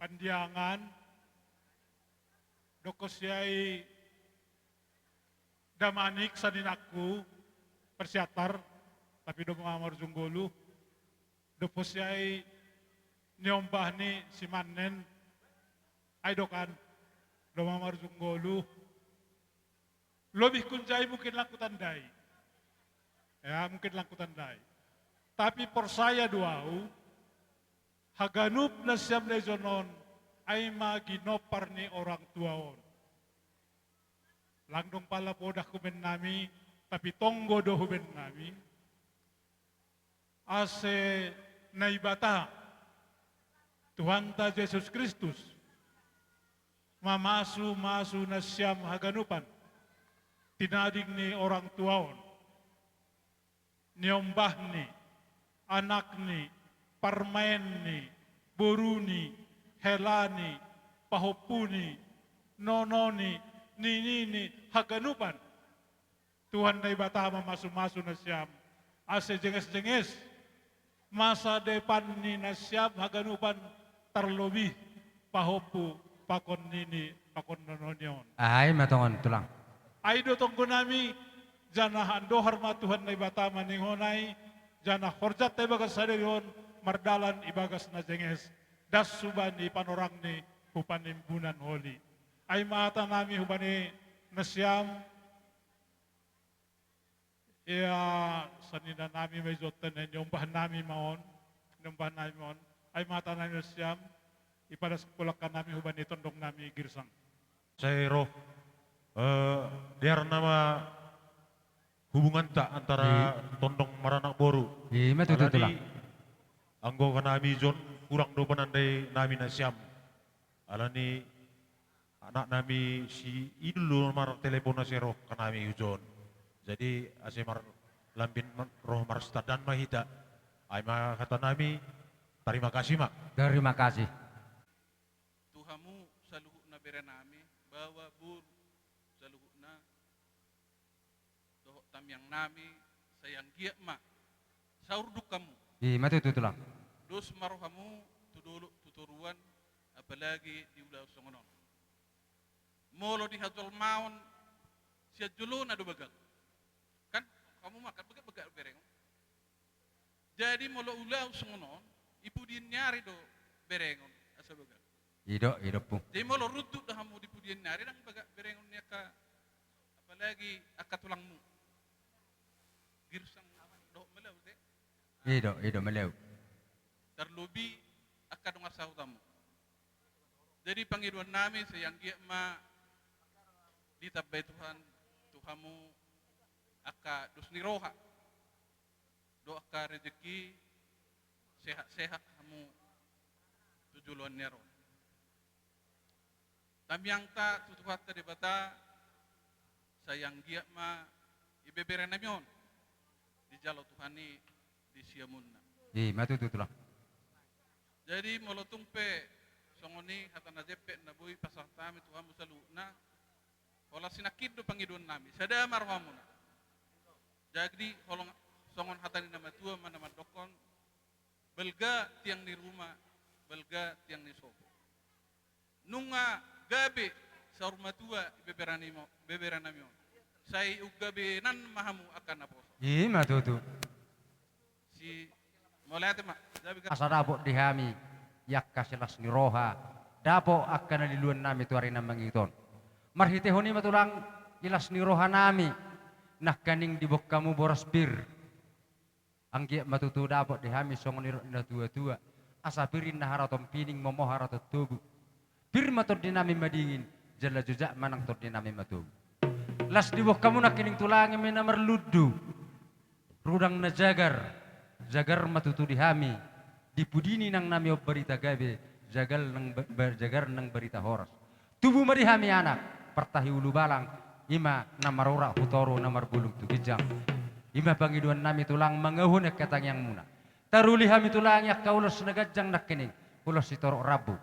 Pandiangan, dohot sian i Damanik saninangku, Parsiantar, tapi do ma marujung golu, dohot sian i niombah ni si Mannen, ai do kan, do ma marujung golu, lobi hunjai mungkin lang hutandai. Ya, mungkin lang hutandai. Tapi porsaya do au, haganup nasiam na ijon on, ai ma ginompar ni orang tua on. Lang dung pala poda hubaen nami, tapi tonggo do hubaen nami. Ase Naibata, Tuhanta Jesus Kristus, mamasu-masu nasiam haganupan, tinading ni orang tua on, niombahni, anakni, parumaenni, boruni, helani, pahompuni, nononi, ninini, haganupan. Tuhan Naibata mamasu-masu nasiam, ase jenges-jenges masa depan ni nasiam haganupan, tarlobi pahompu pakon nini pakon nononi on. Ai ma tongon tulang. Ai do tonggo nami, janah andohar ma Tuhan Naibata maningon ai, janah horjanta ibagas sadari on mardalan ibagas na jenges, das hubani panorangni, hu panimbunan holi. Ai ma hata nami hubani nasiam, ia, sanina nami ma ijonta, niombah nami ma on, niombah nami ma on, ai ma hata nami nasiam, ipadas kolangka nami hubani tondong nami Girsang. Sai ro, eh, dear nama hubunganta antara tondong maranak boru. I ma tutu tulang. Alani anggo hami ijon hurang do panandai nami nasiam. Alani anak nami si Idul do martelepon ase ro hami ijon. Jadi ase mar lambin roh marsitandan ma hita. Ai ma hata nami, tarima kasih ma. Tarima kasih. Tu hamu saluhutna bere nami, baoa boru saluhutna, dohot tamiang nami, sai anggiat ma saurduk hamu. I ma tutu tulang. Dos ma rohamu tu dolok tu toruan, Apalagi di ulaon songon on. Molo di hajolmaon, sian jolona do bagak. Kan, hamu ma kan bagak-bagak berengon. Jadi molo ulaon songon on, di pudian ni ari do berengon, asa bagak. I do, i do, Ompung. Jadi molo runtuk do hamu di pudian ni ari, ndang bagak berengon ni angka, apalagi angka tulangmu. Girsang dohot Malau, te? I do, i do, Malau. Tarlobi angka dongan sahutanmu. Jadi pangidoan nami, sai anggiat ma ditambai Tuhan tu hamu angka dos ni roha dohot angka rejeki, sehat-sehat hamu tu joloan ni ari on. Tamiangta tu Tuhanta Debata, sai anggiat ma ibebere nami on dijalo Tuhan i di siamunna. I ma tutu, Tulang. Jadi molo tung pe songon i hata na jempek na boi pasahat hami tu hamu saluhutna, holan sinangkin do pangidoan nami, sada ma rohamuna. Jadi holong, songon hata ni na matua ma na mandokkon, balga tiang ni ruma, balga tiang ni sopo. Nunga gabe saur matua ibebere nami on, ibebere nami on, sai umgabean ma hamu angka naposo. I ma tutu. Si, mauliate ma. Gabe ga- Asa dapot di hami i angka silas ni roha, dapot angka na liluan nami tu ari na mangihut on. Marhitehon i ma, Tulang, i las ni roha nami, nangkaning diboan hamu boras pir. Anggiat ma tutu dapot di hami songon nidok ni na tua-tua, asa pir inna haraton pining, momo haraton tobu. Pir ma tondi nami madingin, jala jojak ma nang tondi nami matogu. Las diboan hamu nangkining, Tulang, i ma na marlundu. Rudang na jagar, jagar ma tutu di hami. Di pudi ni inang nami on barita gabe, jagar nang ba-, ba-, jagar nang barita horas. Tubu ma di hami anak, partahi ulubalang, i ma na marurat hu toru, na marbulung tu ginjang. I ma pangidoan nami, Tulang, mangahua ni angka tangiangmuna. Taruli hami, Tulang, i angka ulos na ganjang nangkining, ulos sitorop rambu.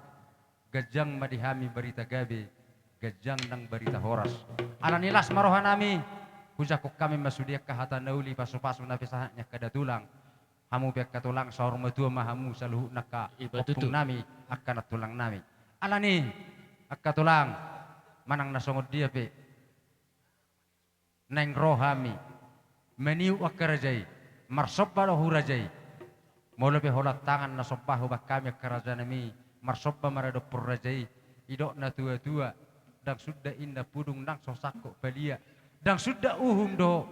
Ganjang ma di hami barita gabe, ganjang nang barita horas. Alani las ma roha nami, hujangkon hami ma sude angka hata na uli, pasu-pasu na pesahat ni angka datulang. Hamu pe angka tulang, saur matua ma hamu saluhutna angka ompung nami, angka nantulang nami. Alani, angka tulang, manang na songon dia pe, naeng ro hami maniuk angka raja i, marsomba do hu raja i. Molo pe holan tangan na somba hubaen hami angka raja nami, marsomba ma dohot raja i. Didok na tua-tua, ndang suda inna pudung nang so sangkot palia, ndang suda uhum dohot.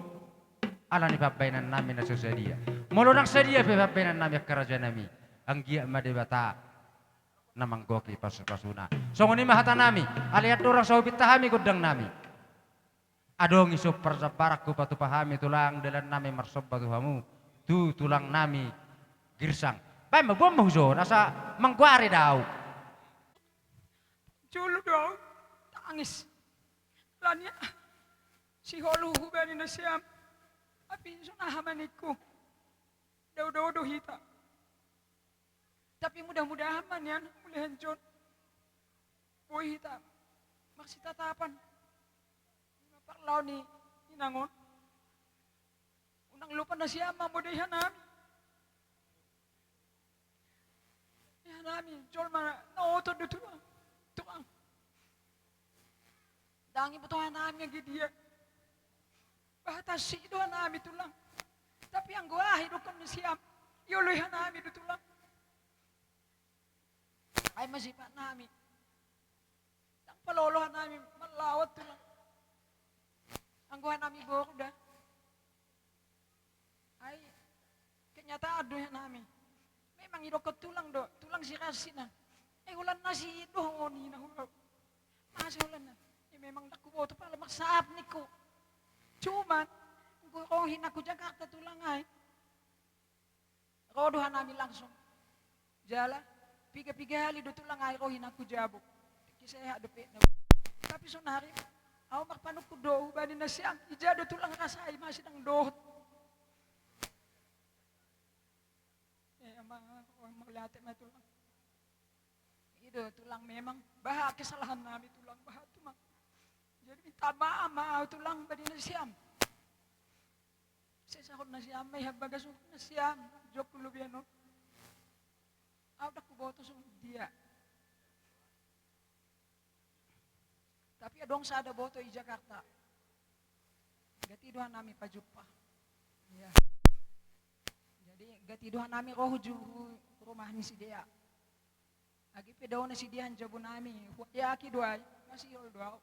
Alani pambaenan nami na so sadia. Molo ndang sadia pe pambaenan nami angka raja nami, anggiat ma Debata na manggohi pasu-pasuna. Songon i ma hata nami, alai andorang so hupinta hami gondang nami. Adong i so parjambaran hupatupa hami tulang, dalan nami marsomba tu hamu, tu tulang nami Girsang. Baen ma, boan ma hujaha on, asa manggoari da ahu. Jolo do ahu tangis. Alani sihol hubani nasiam. Tapi so naha ma ningku. Dao-dao do hita. Tapi mudah-mudahan ma nian, mulihan jon. Boi hita marsitatapan. Ima parlao ni inang on. Unang lupa nasiam ma mode i hanami. I hanami jolma na oto do tulang. Tulang. Ndang iboto hanami anggi dia. Bahat asi do hanami tulang. Tapi anggo aha idokkon nasiam, ioloi hanami do tulang. Ai ma sipat nami. Ndang palolo hanami mallaon tulang. Anggo hanami boru da. Ai kenyataan do hanami. Memang idokkon tulang do, tulang si Rasina. Ai holan na si do honi na hula. Masa holan na. Ai memang ndang huboto pala marsahap ningku. Cuman anggo ro inangku Jakarta tulang ai, ro do hanami langsung. Jala piga-piga hali do tulang ai ro inangku Jabok. Tingki sehat dope na. Tapi sonari ahu marpanungkun do hubani nasiam, ija do tulang rasai, masih ndang dohot. Eh, ama, oh, mauliate ma tulang. I do tulang, memang bahat kesalahan nami tulang, bahat tumang. Jadi minta maaf ma ahu tulang hubani nasiam. Sesahon nasiam ma i hambagason nasiam, jok tu lobian on. Ahu ndang huboto songon dia. Pia adong sada boto i Jakarta. Gati do hami pajumpa. Iya. Jadi gati do hami ro hu ju-, hu rumah ni sidea. Agi pe dao na sidea jabu nami, huayaki do ahu, masihol do ahu.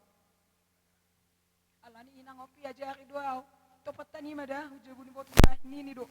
Alani inang on pe ajari do ahu. Topattan i ma da, hu jabu ni boto nami, nini do.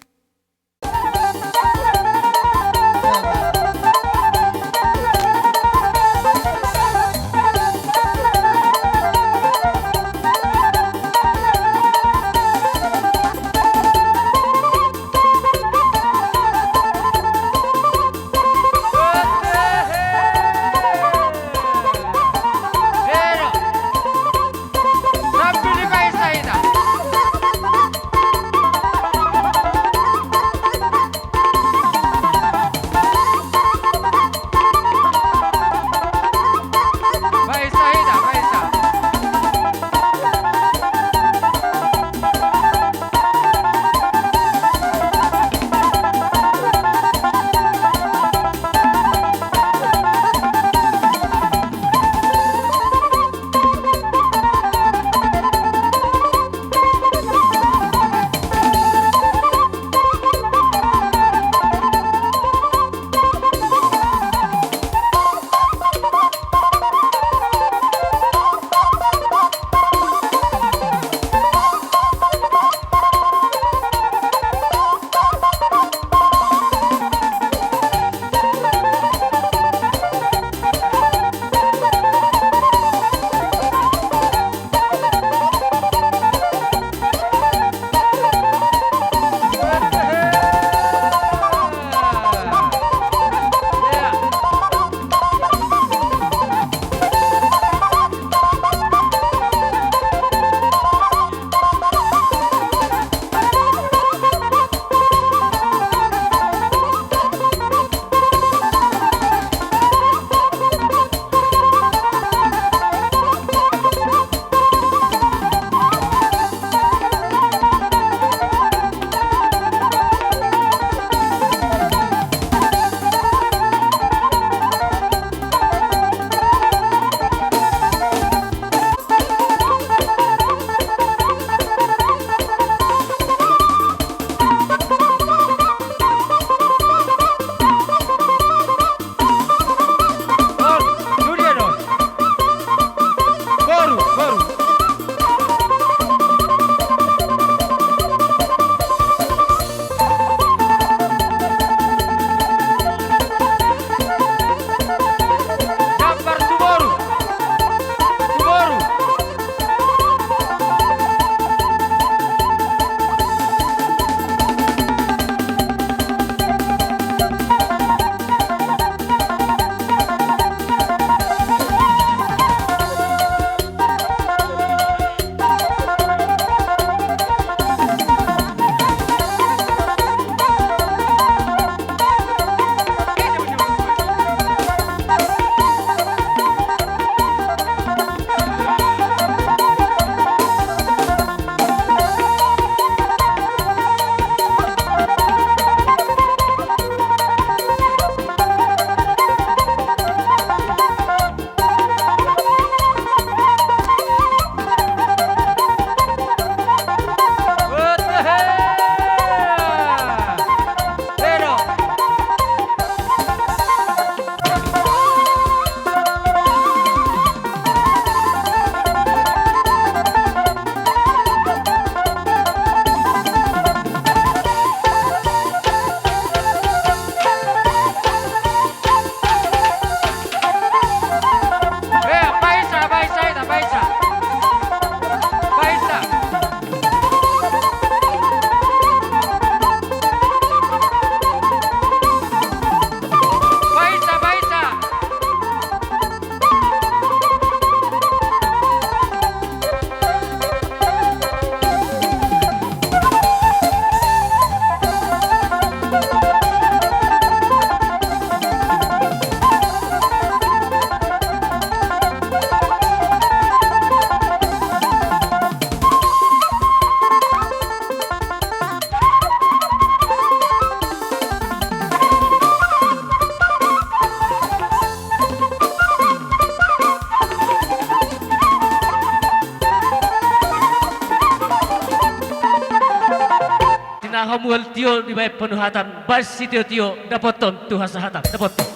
Hamual tio dibaen panuhatan, baen sitiotio, dapothon tu hasahatan, dapothon.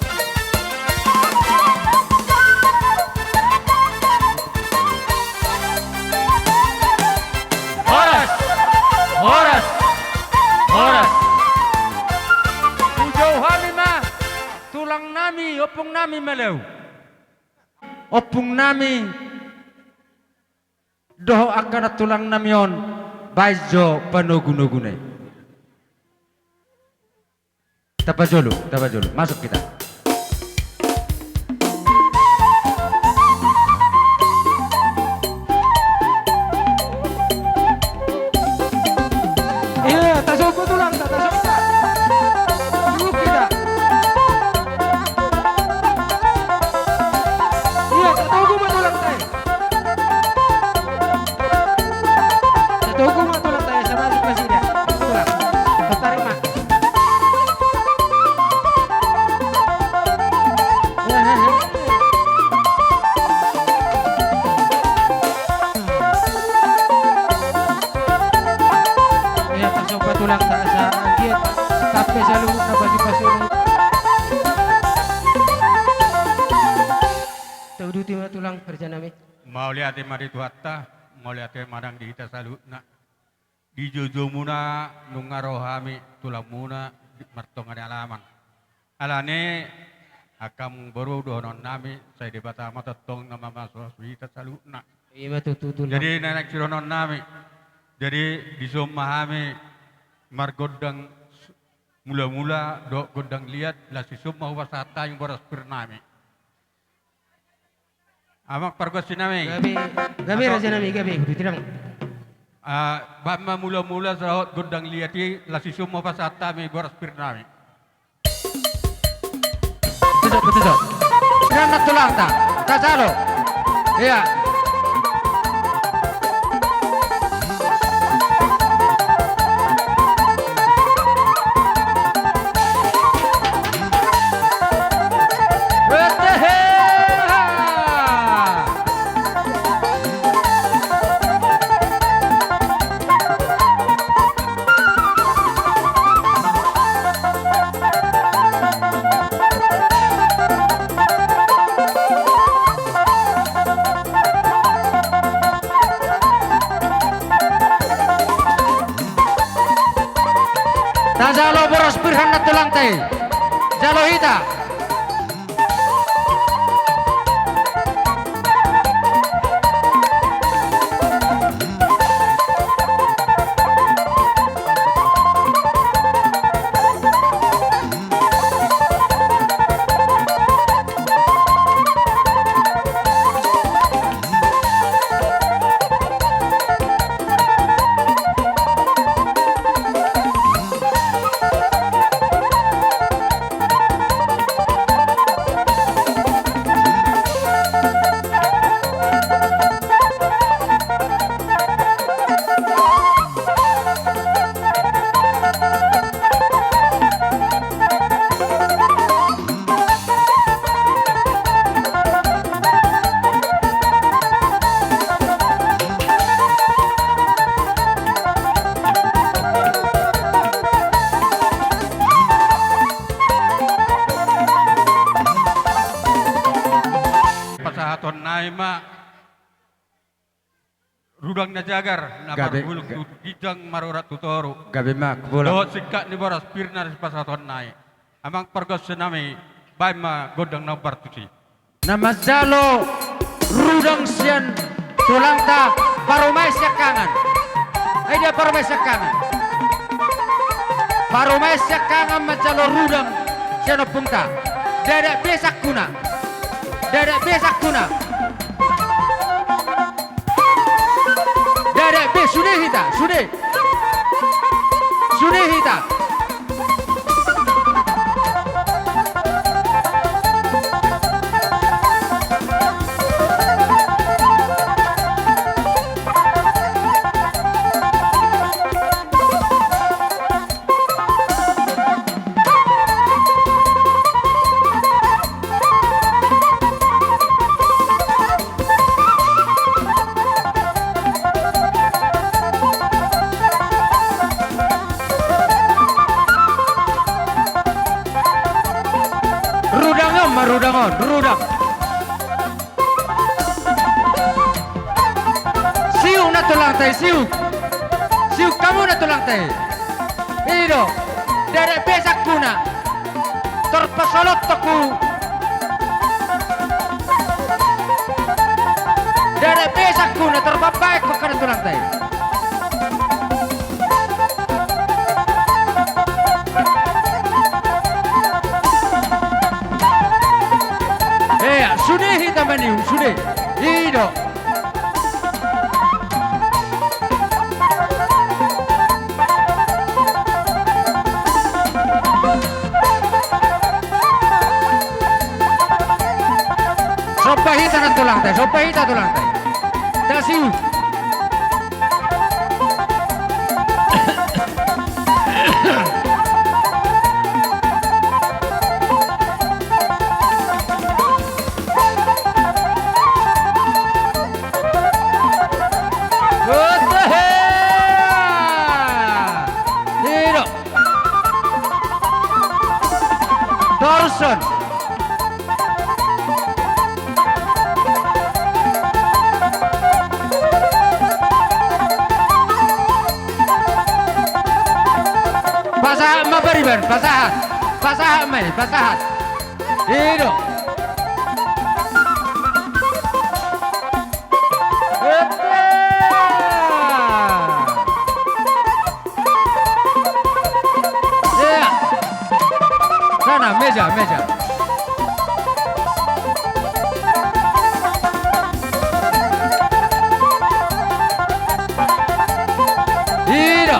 Horas! Horas! Horas! Hujou hami ma tulang nami, ompung nami Malau. Ompung nami dohot angka na tulang nami on, baen jo panogu-noguna i. Tapajolo, tapajolo. Masuk kita. Iya, tasombot tulang, ta-, tasombot. Duduk kita. Iya, tatogu ma tulang, ta. Tatogu ma tulang, ta, sama si Presiden. Tulang. Tarik ma. Iya, tasombot tulang, ta, asa anggiat sampe saluhutna pasu-pasu. Tauduti ma tulang, raja nami. Mauliate ma di Tuhanta, mauliate ma nang di hita saluhutna. Di joujou muna nunga ro hami tulang muna di martonga ni alaman. Alani i, angka amangboru, dohonon nami, sai Debata ma tongtong na mamasu-masu hita saluhutna. Ima tutu, tulang. Jadi na naeng sidohonon nami. Jadi dison ma hami margondang s-, mula-mula dohot gondang liat, laos dison ma hupasahat hami boras pir nami. Amang pargonsi nami. Gabe, gabe, raja nami, gabe, huduti nami. Ah, baen ma mula-mula dohot gondang liat i, laos dison ma hupasahat hami boras pir nami. Betul, betul. Sian na tulangta, tajalo. Iya. Tajalo boras pir hami na tulangta i. Jalo hita. Pasahatonnami ma rudang na jagar, na marhulung tu ginjang, marurat tu toru. Gabe ma, bolas. Dohot singkat ni boras pir na sipasahatonnami. Amang pargonsi nami, baen ma gondang na hombar tusi. Na manjalo rudang sian tulangta, parumaen siangkangan. Ai dia parumaen siangkangan. Parumaen siangkangan manjalo rudang sian ompungta. Dadak be sangkuna. Dadak be sangkuna. Dadak be, sude hita, sude. Sude hita. Tulang ta i, siuk. Siuk hamu na tulang ta i. I do. Derek be sangkuna. Tor pasolot ho. Derek be sangkuna tor pabaen ho na tulang ta i. Ea, sude hita maniu, sude. I do. Somba hita na tulang ta i, somba hita tulang ta i. Tasi. Otohe! I do. Torson. Pasahat ma pariban, pasahat. Pasahat ma i, pasahat. I do. Ea. Sana, meja, meja. I do.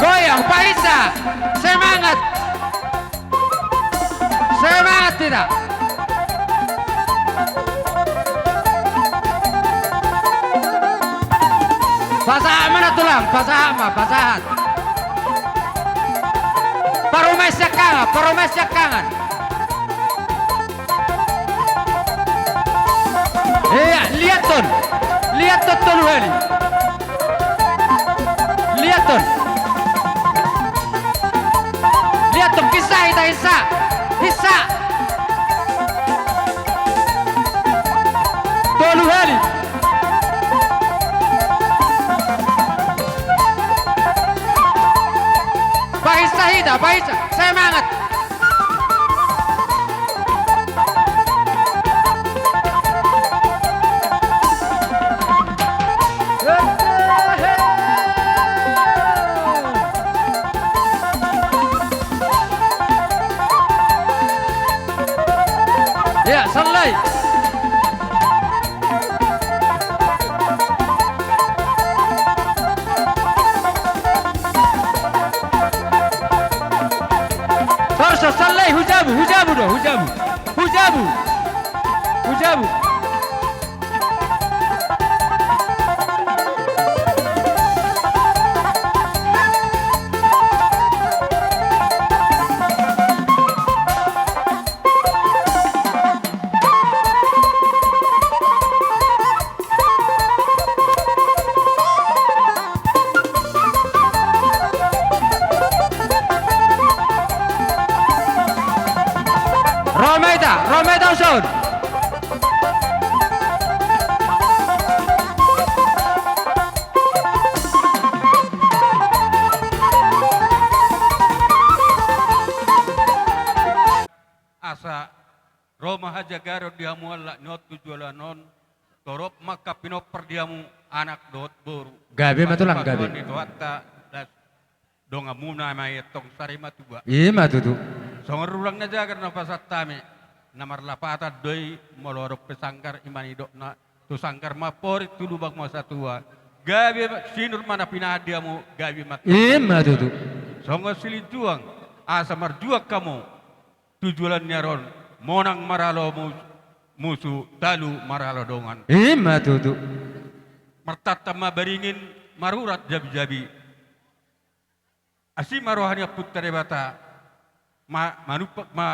Goyang, pahinsa. Semangat. Semangat hita. Pasahat ma na tulang, pasahat ma, pasahat. Parumaen siangkangan, parumaen siangkangan. Ea, liathon. Liathon tolu hali. Liathon. Liathon, hinsa hita, hinsa. Hinsa. Tolu hali. Pahinsa hita, pahinsa. Semangat. Ea, sallai. Torso, sallai, hu jabu, hu jabu do, hu jabu. Hu jabu. Hu jabu. Ro ma hita, ro ma hita, uson. Asa ro ma hajagaron di hamu halak ni on tu joloan on, torop ma angka pinompar di hamu anak dohot boru. Gabe ma tulang, gabe. Pasupasu ni Tuhanta, das donganmuna ma i antong sari matua. I ma tutu. Songon rulang na jagar na pasahat hami, na marlapatan do i molo adong pe sanggar, i ma nidokna, tu sanggar ma amporik, tu lubang ma satua. Gabe ma, sinur ma na pinahan di hamu, gabe ma tutu. I ma tutu. Songon silinjuang, asa marjuang hamu tu joloan ni ari on, monang marhalo mus-, musu, talu marhalo dongan. I ma tutu. Martantan ma baringin, marurat jabijabi. Asi ma roha ni Ompunta Debata, ma-, manumpak ma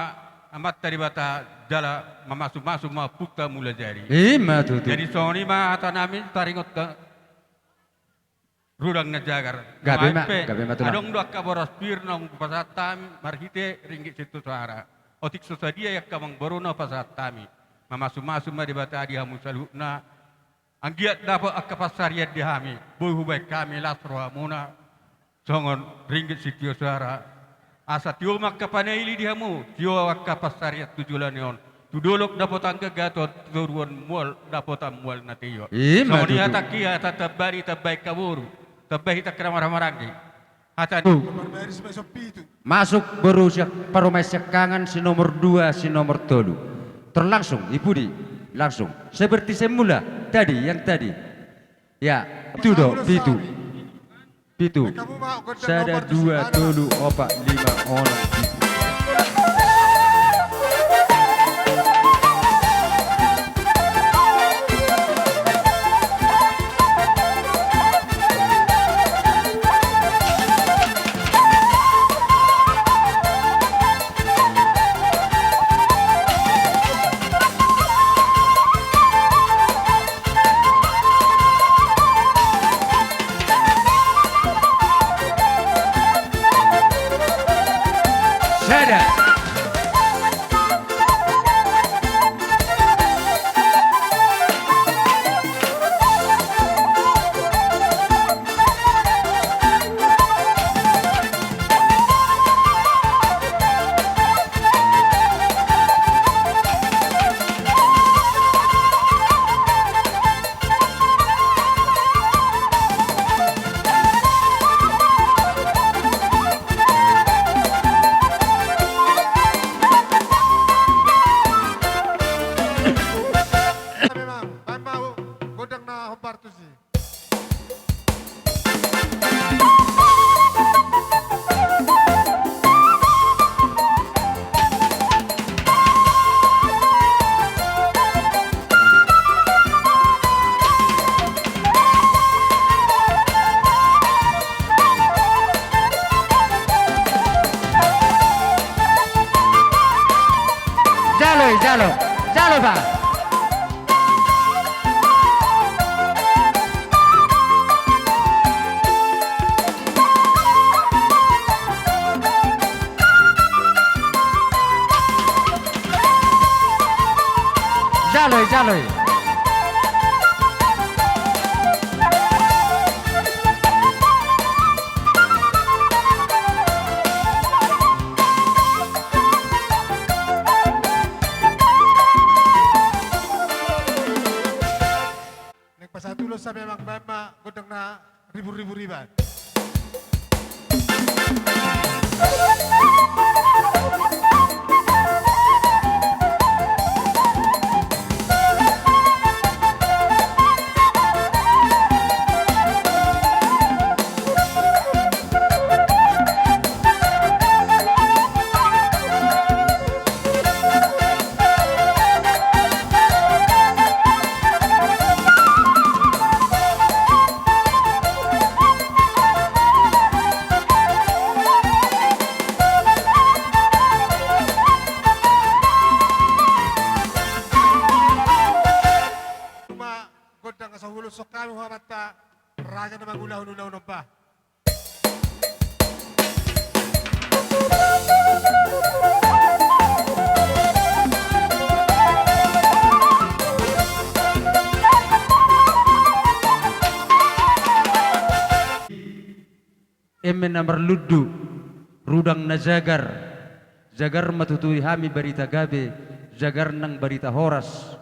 Amanta Debata jala mamasumasu ma Ompunta Mulajadi. I ma tutu. Jadi songon i ma hata nami taringot tu Rudang na Jagar. Gabe ma, gabe ma tulang. Adong do angka boras pir naung hupasahat hami marhite ringgit sintua soara. Otik so sadia i angka amangboru na hupasahat hami. Mamasumasu ma Debata di hamu saluhutna. Anggiat dapot angka pansarian di hami, boi hubaen hami las rohamuna songon ringgit sitio soara. Asa tio ma angka panaili di hamu, tio angka pansarian tu joloan on. Tu dolok dapotan gagaton, tu toruan mual dapotan mual na tio. I ma tutu. Songon i hatangki, hata tamba ni tamba angka boru, tamba hita angka na marhahamaranggi. Hata ni. Masuk boru siak-, parumaen siangkangan si nomor dua, si nomor tolu. Tor langsung i pudi, langsung. Seperti semula tadi, yang tadi. Ya, pitu do, pitu. Pitu. Sada, dua, tolu, opat, lima, onom, pitu. Sada. Memang, baen ma gondang na hombar tusi. Jalo, jalo, jalo, ba. Jalo i, jalo i. Naeng pasahat ulos sa memang, baen ma gondang na ribur-ribur i, baen. Nunga gondang asa huuloshon hami tu amanta raja na mangulahon ulaon on, ba. Eme na marlundu, rudang na jagar, jagar ma tutu di hami barita gabe, jagar nang barita horas.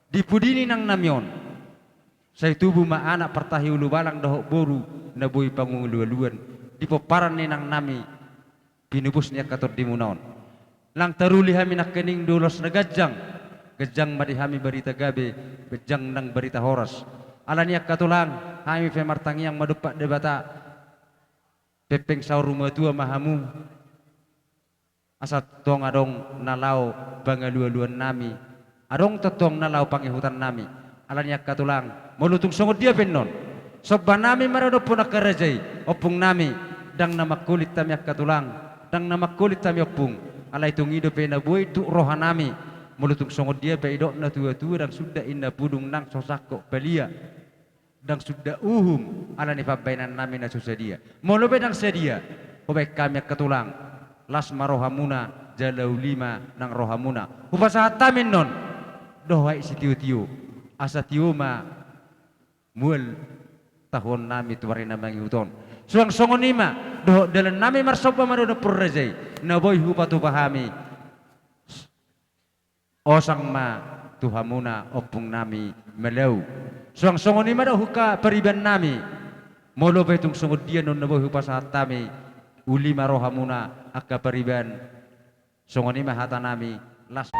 Di pudi ni inang nami on, sai tubu ma anak partahi ulubalang dohot boru na boi pangalualuan di pomparan ni inang nami, pinupus ni angka tondimuna on. Ndang taruli hami nangkining di ulos na ganjang, ganjang ma di hami barita gabe, ganjang nang barita horas. Alani i angka tulang, hami pe martangiang ma dompak Debata, pengpeng saur matua ma hamu. Asa tongtong adong na laho pangalualuan nami, adong tongtong na laho pangihutan nami. Alani i angka tulang, molo tung songon dia pe annon, somba nami maradophon angka raja i, ompung nami, ndang na mangkulit hami angka tulang, ndang na mangkulit hami ompung, Alai tung i dope na boi tuk rohanami, molo tung songon dia pe didok na tua-tua, ndang suda inna pudung nang so sangkot palia. Ndang suda uhum, ala ni pambahenannami na so sadia. Molo pe ndang sadia, hubaen hami angka tulang, las ma rohamuna, jala uli ma nang rohamuna. Hupasahat hami annon dohot sitio-tio, asa tio ma mual tahuonnami tu ari na mangihut on. Suang songon i ma dohot dalannami marsomba ma dohot nampuna raja i, na boi hupatupa hami. Osang ma tu hamuna ompungnami Malau. Suang songon i ma dohot angka paribannami. Molo pe tung songon dia annon na boi hupasahat hami, uli ma rohamuna angka pariban. Songon i ma hatanami, las.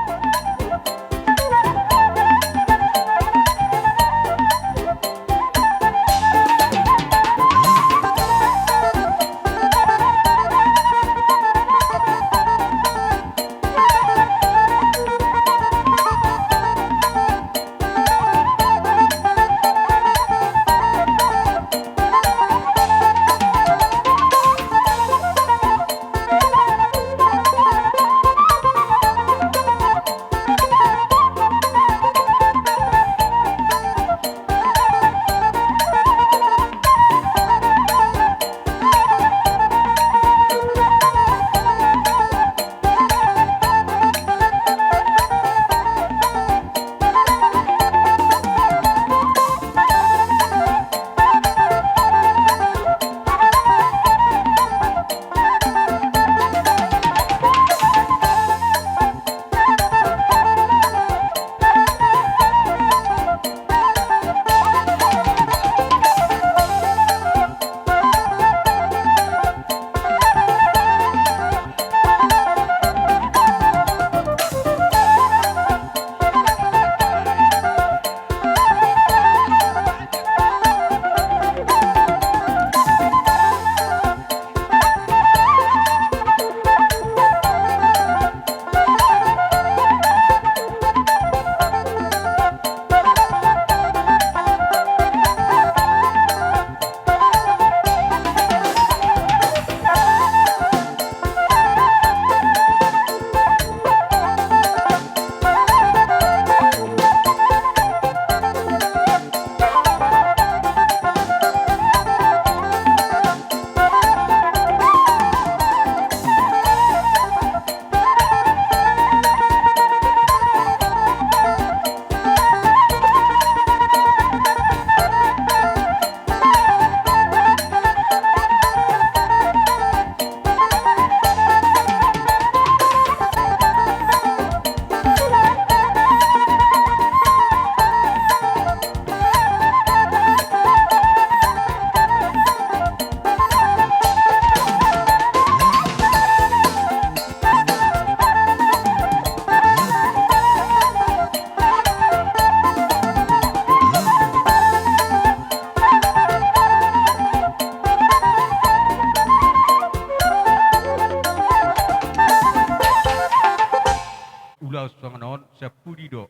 Ulaon songon on, sampudi do.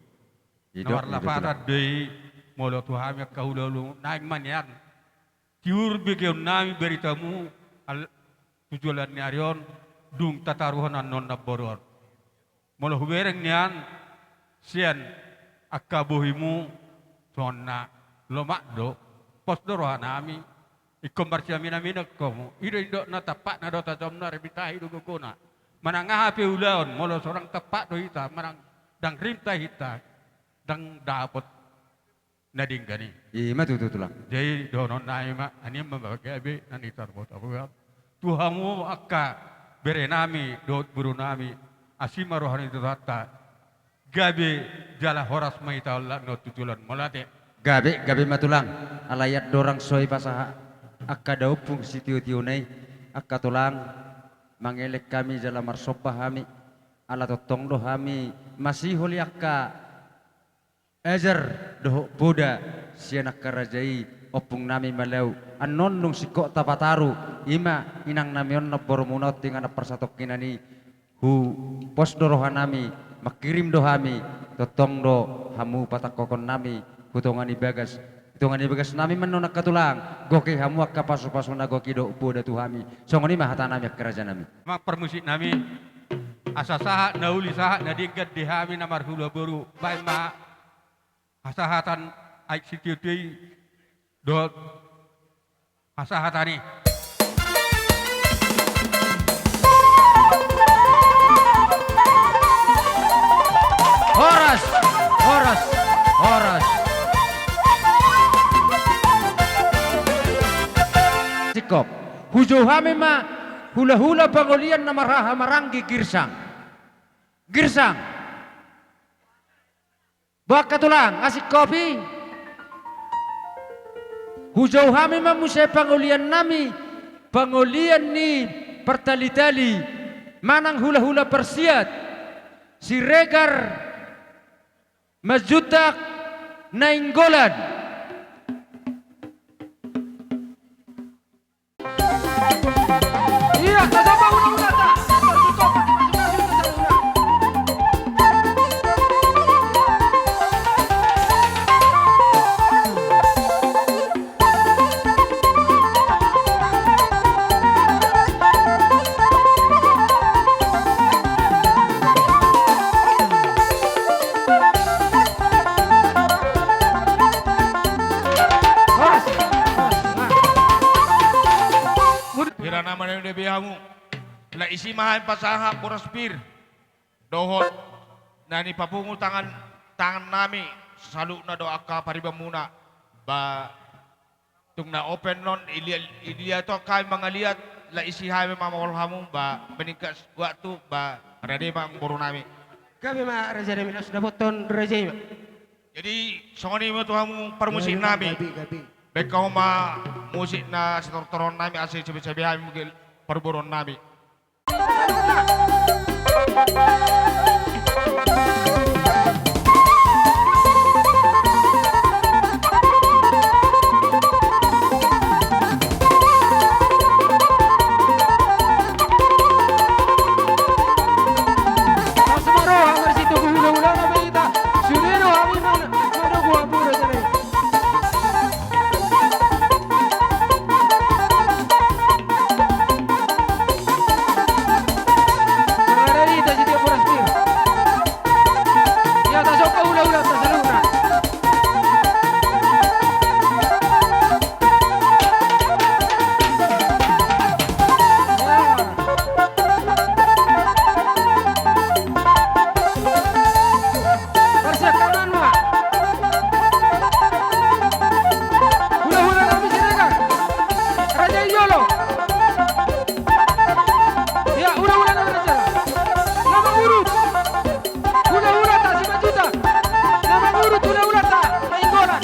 I do, na marlapatan do i, molo tu hami angka hulahula, naeng ma nian tiur begeonnami baritamu, al-, tu joloan ni ari on, dung tataruhon annon namboru on. Molo hubereng nian sian angka bohimu, songon na lomak do, pos do rohanami. Ingkon marsiaminaminan hamu. I do indok na tampakna do tajomna, rimitahi do gogona. Manang aha pe ulaon, molo so ndang tampak do hita, manang ndang rimitahi hita, ndang dapot na denggan i. I ma tutu, Tulang. Jadi dohononnami ma, anian ma gabe na nitarbotaboan tu hamu angka berenami dohot borunami, asi ma roha ni Tuhanta. Gabe jala horas ma hita on, laho tu joloan, mauliate. Gabe, gabe ma, Tulang. Alai andorang so hupasahat angka daompung sitiotiona i, angka tulang, mangelek hami jala marsomba hami. Ala tongtong do hami masihol i angka ajar dohot poda sian angka raja i, ompungnami Malau. Annon dung singkop tapataru, i ma inangnami on, namborumuna on tu inganan parsatongkinan i, hupos do rohanami, mangkirim do hami, tongtong do hamu patangkokhonnami tu tonga ni bagas. Tu tonga ni bagasnami ma annon, angka tulang, goki hamu angka pasupasu na goki dohot poda tu hami. Songon i ma hatanami, angka rajanami. Amang parmusiknami, Asa sahat na uli, sahat na denggan di hami na marhula boru, baen ma hasahatan aek sitio-tio i dohot hasahatan i. Horas, horas, horas. Singkop. Hujou hami ma hulahula pangolian na marhaha maranggi Girsang. Girsang. Boan tulang, asing kopi. Hujou hami ma muse pangolian nami, pangolian ni partalitali manang hulahula parsiat, Siregar Manjuntak Nainggolan. Ia, tasomba hulahulanta. Hira na mardongan be hamu. Laos isi ma hami pasahat boras pir dohot na nipapungu tangan, tangan nami saluhutna dohot angka paribanmuna. Ba tung na open non, ilia, ilia to hami mangaliat, laos isi hami mamangol hamu, ba meningkat waktu, ba rade ma amangboru nami. Gabe ma raja nami, laos dapothon raja i ma. Jadi songon i ma tu hamu parmusik nami. Gabe, gabe. Baen hamu ma musik na sitortoron nami asa sibaen hami muse paruboron nami. Marsiap tangan ma. Hulahula nami Siregar. Raja i jolo. Ia, hulahula nami Raja. Na mangurut. Hulahulanta Simanjuntak. Na mangurut hulahulanta Nainggolan.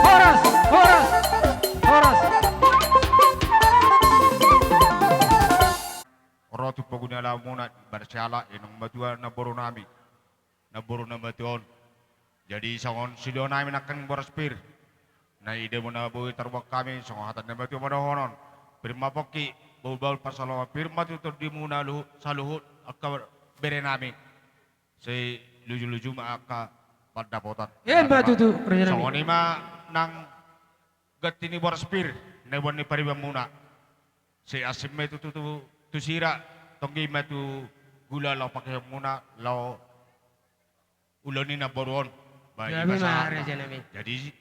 Horas, horas, horas. Ro tu poguni alamuna, barsiala, inong matua, namboru nami, namboru na matua on. Jadi songon silehon nami nangkin boras pir. Na ida muna boi tarbahen hami, songon hata ni na matua ma dohonon. Pir ma pongki, bahulbahul pansalongan, pir ma tu tondimuna luhut, saluhut angka bere nami. Sai lujuluju ma angka pandapotan. Emma tutu, raja nami. Songon i ma nang ganti ni boras pir na boan ni paribanmuna. Sai asing ma i tutu tu, tu sira, tonggi ma tu gula laho pakeonmuna, laho ulaon ni namboru on. Ba i ma sahatna. Jadi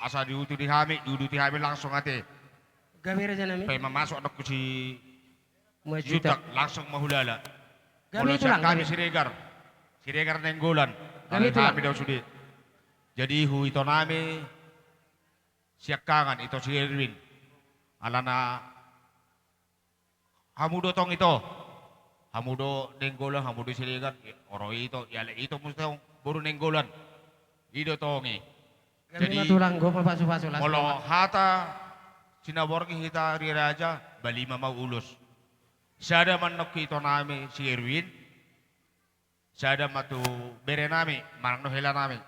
asa diuduti hami, diuduti hami langsung ate. Gabe, raja nami. Pe mamasuk adong tu si Manjuntak, langsung ma hulala. Gabe, tulang, gabe. Molo sian hami Siregar, Siregar Nainggolan. Gabe, tulang. Hami do sude. Jadi huito nami siangkangan, ito si Erwin. Alana hamu do tong ito. Hamu do Nainggolan, hamu do Siregar. Ro ito, ialek ito muse tong boru Nainggolan. I do tong i. Jadi, molo hata sinaborngin hita di raja, balima ma ulos. Sada ma annon tu ito nami si Erwin. Sada ma tu bere nami, manang do hela nami.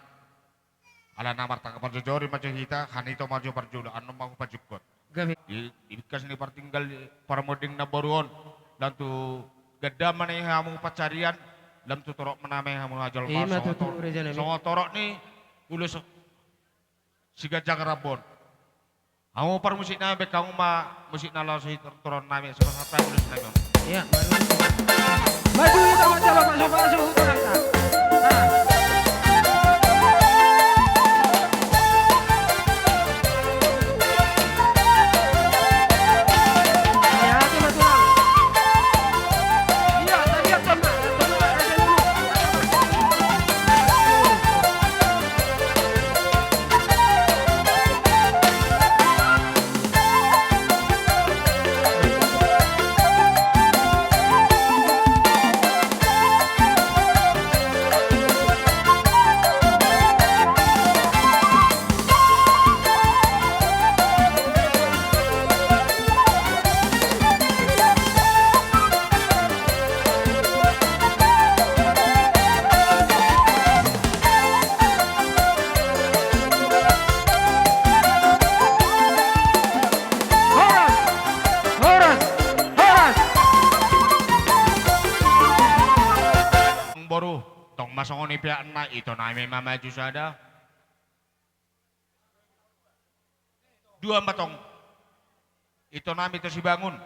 Alana martangga parjojori ma jo hita, hanito ma jo parjolo, annon ma hupajungkon. Gabe. Di, di bingkas ni partinggal parmonding na boru on, lam tu ganda ma nami hamu pansarian, lam tu torop ma nami hamu na jolma. Ima tutu, raja nami. Songon torop ni ulos Siganjang Rambu on. Hamu parmusik nami, baen hamu ma musik na laos sitortoron nami, sipasahat nami ulos nami on. Iya, mari. Maju hita, maju, maju, maju, maju, maju. Nah. Iya, hati-hati, Bang. Iya, tadi ada, Bang. Horas! Horas! Horas! Boru, tong ma songon i peakna, ito nami ma maju sada. Dua ma tong. Ito nami tu Sibangun.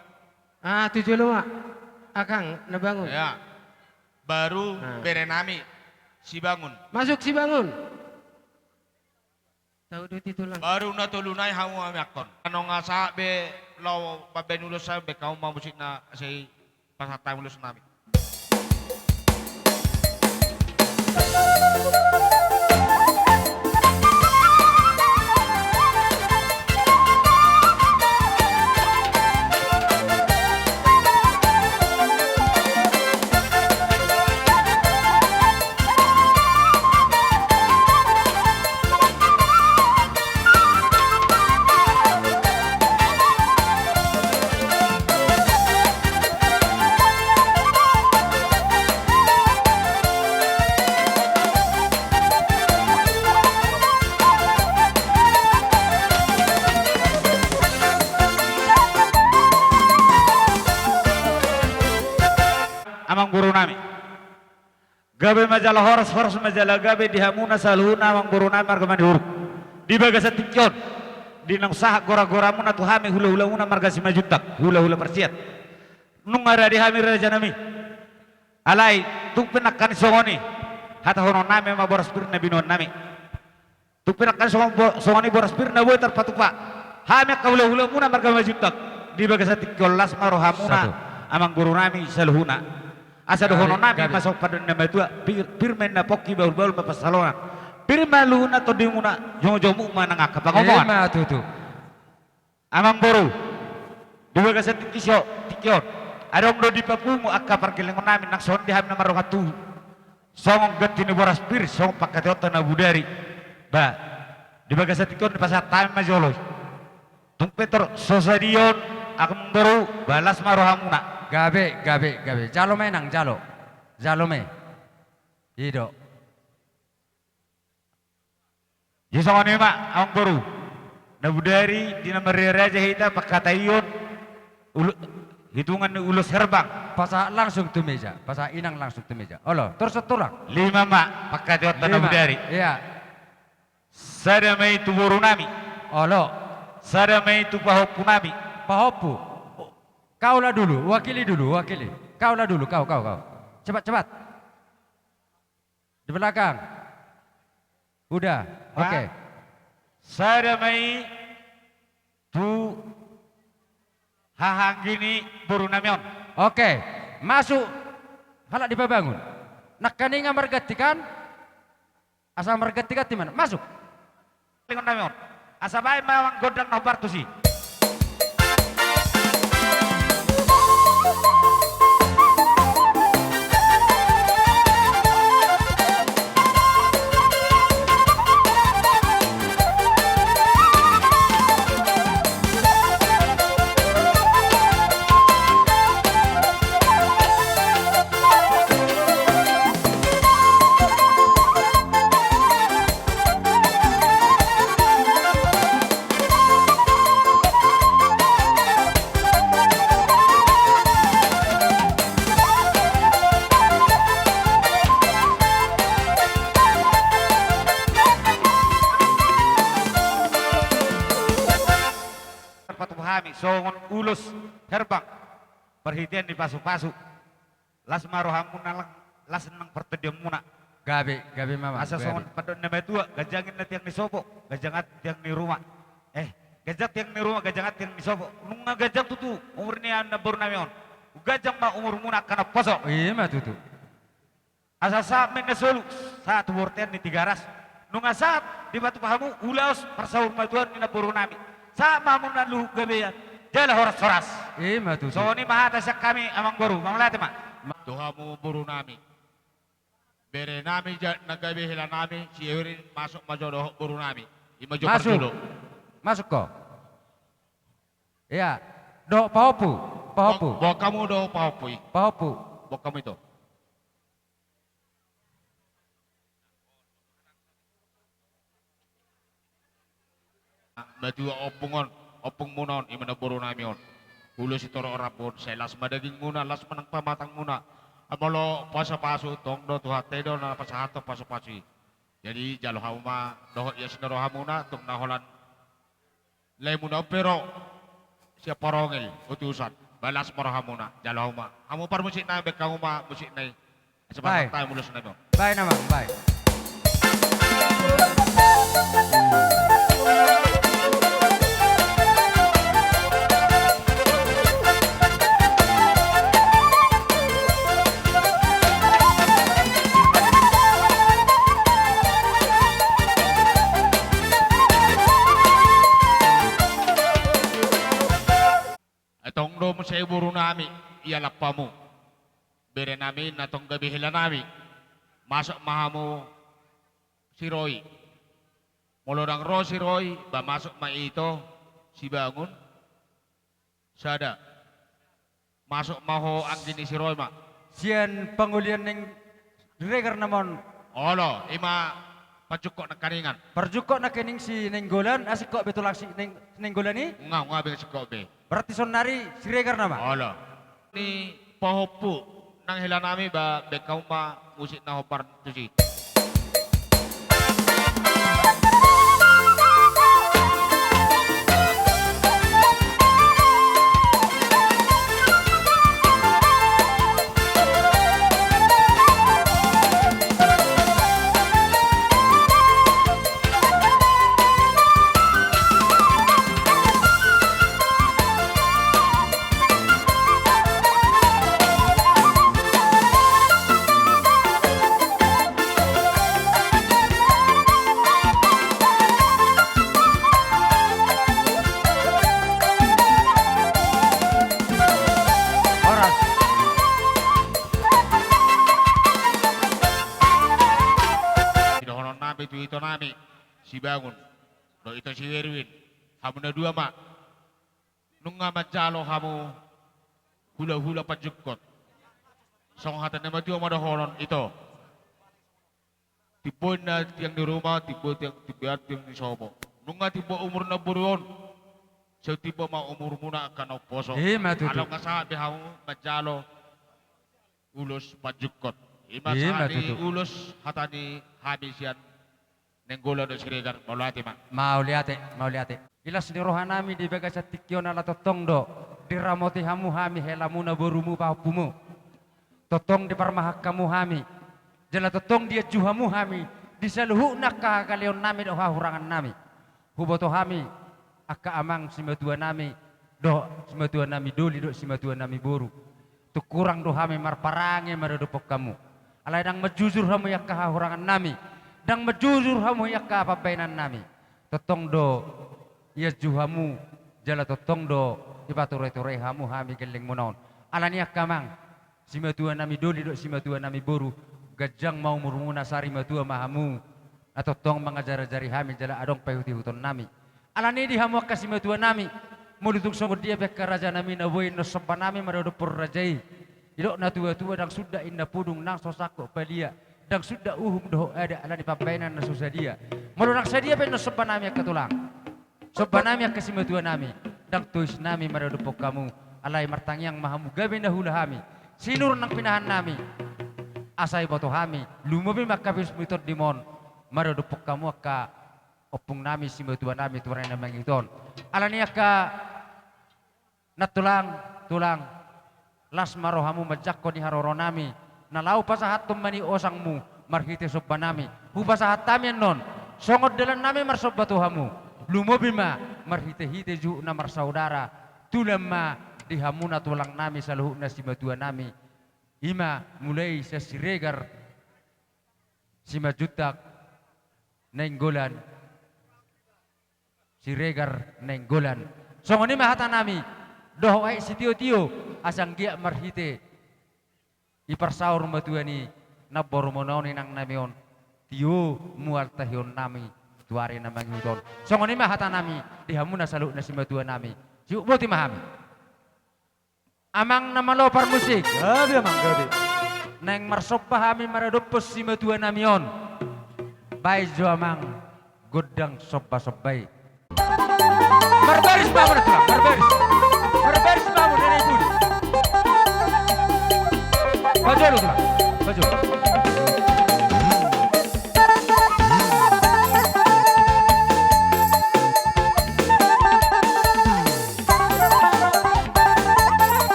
Ah, tu jolo ma. Akang na Bangun. Ya. Baru bere nami Sibangun. Masuk Sibangun. Tahu do tulang. Baru na tolu nai hamu ami angkon. Anong asa be lao baen ulos sa be hamu ma musik na sai pasahat ulos nami. Amang boru nami. Gabe ma jala horas, horas ma jala gabe di hamuna saluhutna amang boru nami marga Manihuruk. Di bagasan tingki on, di naung sahat gora-goramuna tu hami hula-hulamuna marga Simanjuntak, hula-hula parsiat. Nunga rade hami raja nami. Alai, tung pe nangkaning songon i, hatahonon nami ma boras pir na binoan nami. Tung pe nangkaning songon bo-, songon i boras pir na boi tarpatupa. Hami angka hula-hulamuna marga Simanjuntak, di bagasan tingki on las ma rohamuna, amang boru nami saluhutna. Asa dohonon nami ma songon pandohan ni na matua, pir, pir ma inna pongki, bahul-bahul ma pansalongan. Pir ma luhutna tondimuna, jomuk-jomuk ma nang angka pangomoan. Ima tutu. Amang boru, di bagasan tingki on, tingki on, adong do dipapungu angka pargellengon nami nang songon dia hami na mardongan tubu. Songon ganti ni boras pir, songon pangkataionta na bodari. Ba, di bagasan tingki on dipasahat hami ma jolo i. Tung pe tor so sadia on, amang boru, ba las ma rohamuna. Gabe, gabe, gabe. Jalo ma inang, jalo. Jalo ma i. I do. Jadi songon i ma, amang boru. Na bodari, di na marria raja hita, pangkataion, ulu-, hitungan ni ulos herbang. Pasahat langsung tu meja, pasahat inang langsung tu meja. Olo, torus tulang. Lima ma, pangkataionta na bodari. Iya. Sada ma i tu boru nami. Olo. Sada ma i tu pahompu nami. Pahompu. Kau lah dulu, wakili dulu, wakili. Kau lah dulu, kau, kau, kau. Cepat, cepat. Di belakang. Udah. Oke. Sada ma i tu hahaanggi ni boru nami on. Oke. Masuk. Halak dipabangun. Nangkaningan marganti kan? Asa marganti-ganti ma. Masuk. Lingon nami on. Asa baen ma amang gondang na hombar tusi. ulos herbang, parhitean ni pasupasu. Las ma rohamuna, las nang partondianmuna. Gabe, gabe ma, Amang, asa songon pandok ni na matua, ganjang inna tiang ni sopo, ganjang tiang ni ruma. Eh, ganjang tiang ni ruma, ganjang tiang ni sopo. Nunga ganjang tutu umur ni namboru nami on. Ganjang ma umurmuna angka na poso. I ma tutu. Asa sahat ma inna solu, sahat tu bortean ni Tigaras. Nunga sahat dipatupa hamu ulaon parsaurmatuaon ni namboru nami. Sahat ma hamu na luhut gabean jala horas-horas. I ma tutu. Songon i ma hata sian hami, Amangboru. Mauliate ma. Tu hamu boru nami. Bere nami ja-, na gabe hela nami, si Erin, masuk ma jo dohot boru nami. I ma jo parjolo. Masuk ho. Iya. Dohot pahompu, pahompu. Bo-, boan hamu dohot pahompu i. Pahompu. Boan hamu ito. Matua ompung on, ompungmuna on, i ma namboru nami on. Ulos sitorop rambu on, sai las ma dagingmuna, las ma nang pamatangmuna. Molo pasupasu, tong do Tuhanta i do na pasahathon pasupasu i. Jadi jalo hamu ma dohot ias ni rohamuna, tung na holan laemuna on pe ro sian parongel utusan. Ba las ma rohamuna, jalo hamu ma. Hamu parmusik nami, baen hamu ma musik na i. Asa baen. Baen. Pasahat hami ulos nami on. Baen, Amang, baen. Antong do muse boru nami, ia lampamu. Bere nami na tong gabe hela nami. Masuk ma hamu si Roy. Molo ndang ro si Roy, ba masuk ma ito, Sibangun. Sada. Masuk ma ho anggi ni si Roy ma. Sian pangolian ni Siregar nama on. Olo, i ma parjukut nangkiningan. Parjukut nangkining si Nainggolan, ah, singkop be tulang si Naing-, Nainggolan i? Nga, nga be singkop be. Berarti saonari Siregar nama? Olo. Ni pahompu nang hela nami ba, baen hamu ma musik na hombar tusi. Horas. Sidohonon nami tu ito nami, Sibangun, dohot ito si Erwin, hamu na dua ma. Nunga manjalo hamu hulahula panjukut. Songon hata ni na matua ma dohonon, ito. Timbo inna tiang ni ruma, timbo tiang, timbo tiang ni sopo. Nunga timbo umur ni namboru on, sai timbo ma umurmuna angka na umposo. I ma tutu. Ala nunga sahat be hamu manjalo ulos panjukut. I ma tutu. I ma sahat ni ulos hata ni hami sian Nainggolan dohot Siregar, mauliate ma. Mauliate, mauliate. Di las ni roha nami di bagasan tingki on ala tongtong do diramoti hamu hami helamuna, borumu, pahompumu. Tongtong diparmahan hamu hami. Jala tongtong dianju hamu hami di saluhutna angka hagaleon nami dohot hahurangan nami. Huboto hami angka amang simatua nami dohot simatua nami doli dohot simatua nami boru. Tung hurang do hami marparange maradophon hamu. Alai ndang manjujur hamu i angka hahurangan nami, ndang manjujur hamu i angka pambahenan nami. Tongtong do ianju hamu, jala tongtong do dipaturetorai hamu hami gellengmuna on. Alani i angka amang simatua nami doli dohot simatua nami boru, ganjang ma umurmuna, sari matua ma hamu, na tongtong mangajarajari hami jala adong paihutuihuton nami. Alani i di hamu angka simatua nami, molo tung songon dia pe angka raja nami na boi nonsomba nami maradophon raja i, didok natuatua, ndang sundat inna pudung nang so sangkot palia, ndang sundat uhum dohot adat alani pambahenan na so sadia. Molo ndang sadia pe nonsomba nami angka tulang, somba nami angka simatua nami, ndang tois nami maradophon hamu. Alai martangiang ma hamu gabe na huula hami, sinur nang pinahan nami, asa iboto hami lumobi ma angka pinusmuna di tondim on maradophon hamu angka ompung nami, simatua nami, tu ari na mangihut on. Alani i angka Nantulang, tulang, las ma rohamu manjangkon i haroronami, na laho pasahathon ma ni osangmu marhite sombanami. Hupasahat hami annon, songon dalannami marsomba tu hamu, lumobi ma marhitehite juhut na marsaudara, tulan ma di hamuna tulangnami saluhutna simatuanami, i ma mulai sian Siregar, Simanjuntak, Nainggolan, Siregar, Nainggolan. Songon i ma hatanami, dohot aek sitiotio, asa anggiat marhite i parsaur matua ni namboru muna on inangnami on, tio mual tahionnami tu ari na mangihut on. Songon i ma hatanami di hamuna saluhutna simatuanami. Siuk boti ma hami. Amang na malo parmusik. Gabe, amang, gabe. Naeng marsomba hami maradophon simatuanami on. Baen jo, amang, gondang sombasomba i. Marbaris ma hamu, tulang, marbaris. Marbaris ma hamu, nene i pudi. Pajolo, tulang, pajolo.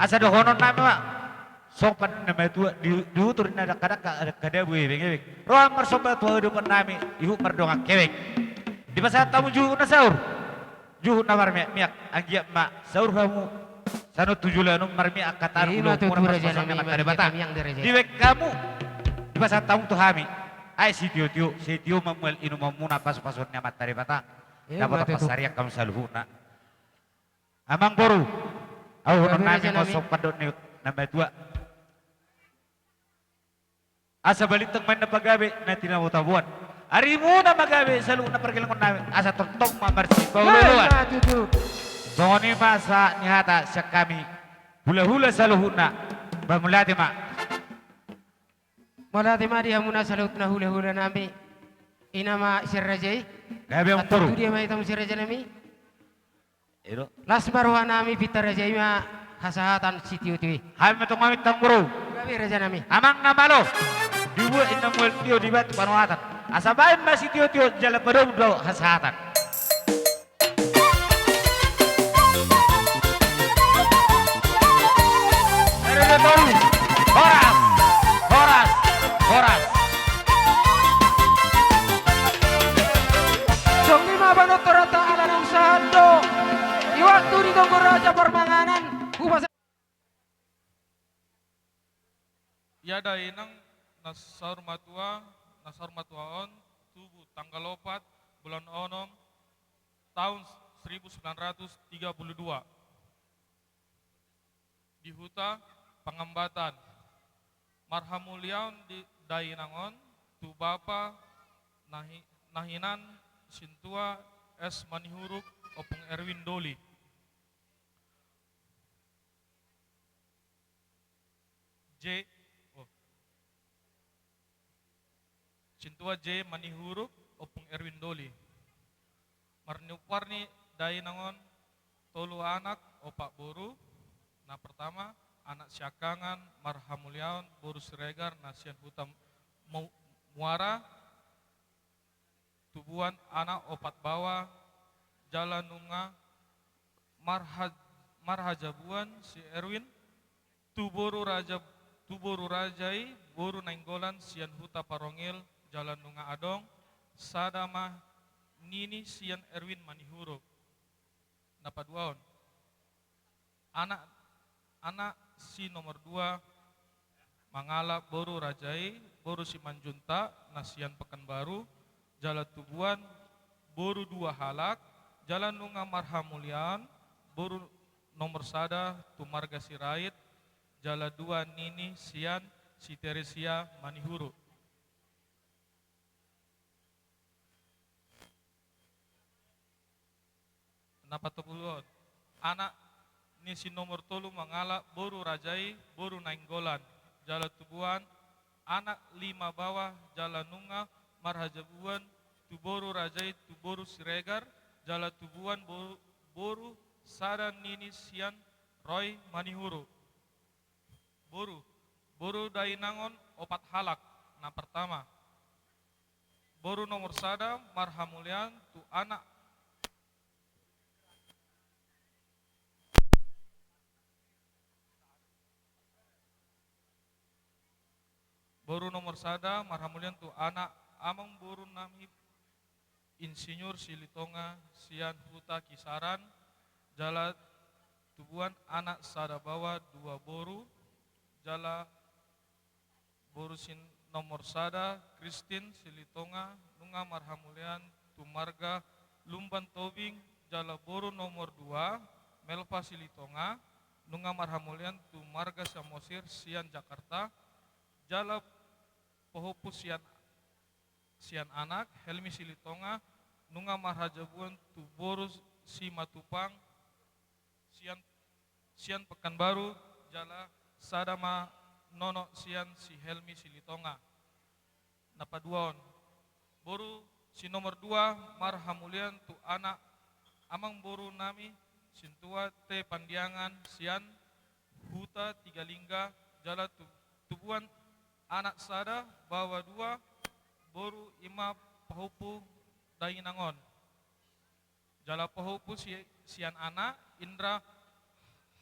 Asa dohononnami ma, songon pandohan na matua, di, di utur ni na dangka-dangka, dangka dabu, ebeng-ebeng. Roham marsomba tu adopannami, ihut mardongan hepeng. Dipasahat hamu juhut na saur, juhut na marmiak-miak, anggiat ma saur hamu sahat tu joloan on, marmiak angka tano, i ma tutu, rajanami, marmiak angka tano. Dibaen hamu, dipasahat hamu tu hami aek sitio-tio, sai tio ma mual inumonmuna pasu-pasu ni Amanta Debata. I ma tutu. Dapot pansarian hamu saluhutna. Amangboru, ahu, rajanami, songon pandohan ni na matua. Asa balintang ma inna pagabe na tinabo-taboan. Arimuna ma gabe saluhutna pargellengon nami, asa tongtong ma marsipaolo-oloan. I ma tutu. Songon i ma sahat ni hata sian hami hula-hula saluhutna. Ba, mauliate ma. Mauliate ma di hamuna saluhutna hula-hula nami. I ma sian raja i. Gabe, amangboru. Antong tu dia ma hita, amang raja nami? I do. Las ma roha nami, pinta raja, i ma hasahatan sitio-tio i. Hami ma antong, amangboru. Raja nami. Amang na malo. Dibuat inna mual tio di batu panuatan. Asa baen ma sitio-tio jala padomu do hasahatan. Horas, horas, horas. Songon i ma panortoranta ala naung sahat do. Di waktu ditonggo raja parmanganan. Hupas Ia dainang na saur matua, na saur matua on tubu tanggal opat bulan onom taon seribu sembilan ratus tiga puluh dua di huta Pangambatan. Marhamuliaon di dainang on tu bapa na hi-, na hinan Sintua S Manihuruk Ompung Erwin Doli. J, oh. Sintua J Manihuruk Ompung Erwin Doli. Marniumpar ni dainang on tolu anak opat boru. Na pertama, anak siangkangan marhamuliaon boru Siregar na sian huta Mu-, Muara, tubuan anak opat bawa, jala nunga marha-, marhajabuan si Erwin, tu boru raja, tu boru raja i, boru Nainggolan sian huta Parongil, jala nunga adong sada ma nini sian Erwin Manihuruk. Na paduahon. Anak, anak si nomor dua mangalap boru raja i, boru Simanjuntak na sian Pekanbaru, jala tubuan boru dua halak, jala nunga marhamuliaon boru nomor sada tu marga Sirait, jala dua nini sian si Teresia Manihuruk. Na patopuluhon. Anak ni si nomor tolu mangalap boru raja i, boru Nainggolan, jala tubuan anak lima bawa, jala nunga marhajabuan tu boru raja i, tu boru Siregar, jala tubuan boru, boru sada nini sian Roy Manihuruk. Boru, boru dainang on opat halak. Na pertama, boru nomor sada marhamuliaon tu anak, boru nomor sada marhamuliaon tu anak amang boru nami Insinyur Silitonga sian huta Kisaran, jala tubuan anak sada bawa dua boru, jala boru si nomor sada, Kristin Silitonga, nunga marhamuliaon tu marga Lumban Tobing, jala boru nomor dua, Melva Silitonga, nunga marhamuliaon tu marga Samosir sian Jakarta, jala pahompu sian sian anak, Helmi Silitonga, nunga marhajabuan tu boru Simatupang sian, sian Pekanbaru, jala sada ma nonok sian si Helmi Silitonga. Na paduahon. Boru si nomor dua marhamuliaon tu anak amang boru nami Sintua T Pandiangan sian huta Tigalingga, jala tu-, tubuan anak sada, baoa dua, boru i ma pahompu dainang on. Jala pahompu si-, sian anak, Indra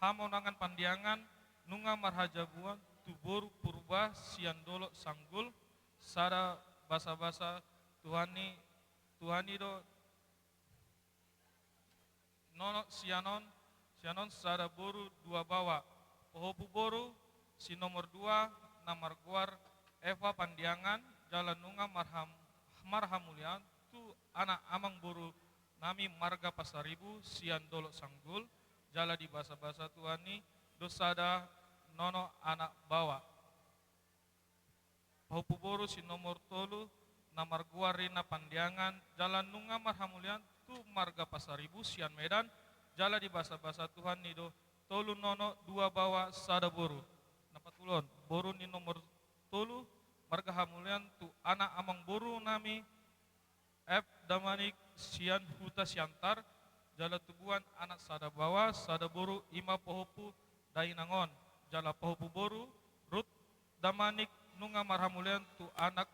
Hamonangan Pandiangan, nunga marhajabuan tu boru Purba sian Dolok Sanggul, sada basabasa Tuhan i, Tuhan i do nonok sian on, sian on sada boru dua bawa. Pahompu boru si nomor dua na margoar Eva Pandiangan, jala nunga marham-, marhamuliaon tu anak amang boru nami marga Pasaribu sian Dolok Sanggul, jala dibasabasa Tuhan i do sada nonok anak bawa. Pahompu boru si nomor tolu na margoar Rina Pandiangan, jala nunga marhamuliaon tu marga Pasaribu sian Medan, jala dibasabasa Tuhan i do tolu nonok dua bawa sada boru. Na patoluhon, boru ni nomor tolu marga hamuliaon tu anak amang boru nami F Damanik sian huta Siantar, jala tubuan anak sada bawa, sada boru, i ma pahompu dainang on, jala pahompu boru Rut Damanik, nunga marhamulian tu anak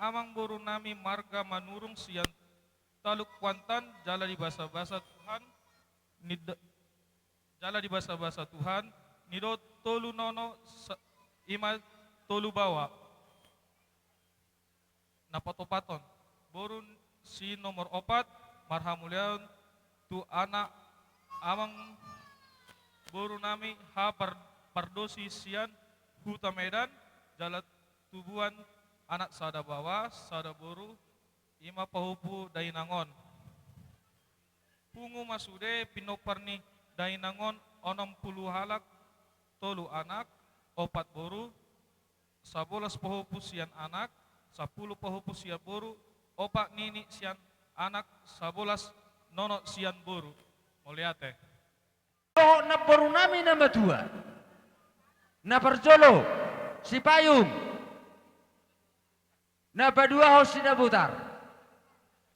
amangboru nami marga Manurung sian Taluk Kuantan, jala dibasabasa Tuhan ni da-, jala dibasabasa Tuhan ni do tolu nono sa-, ima tolu baoa. Na patopathon, boru si nomor opat, marhamulian tu anak amangboru nami H. Par-, Pardosi sian Huta Medan, jala tubuan anak sada baoa, sada boru, ima pahompu dainang on. Pungu ma sude pinompar ni dainang on onom pulu halak, tolu anak, opat boru, sabolas pahompu sian anak, sampulu pahompu sian boru, opat nini sian anak, sabolas nono sian boru. Mauliate. Dohot namboru nami na matua. Na parjolo, Sipayung. Na paduahon Sinabutar.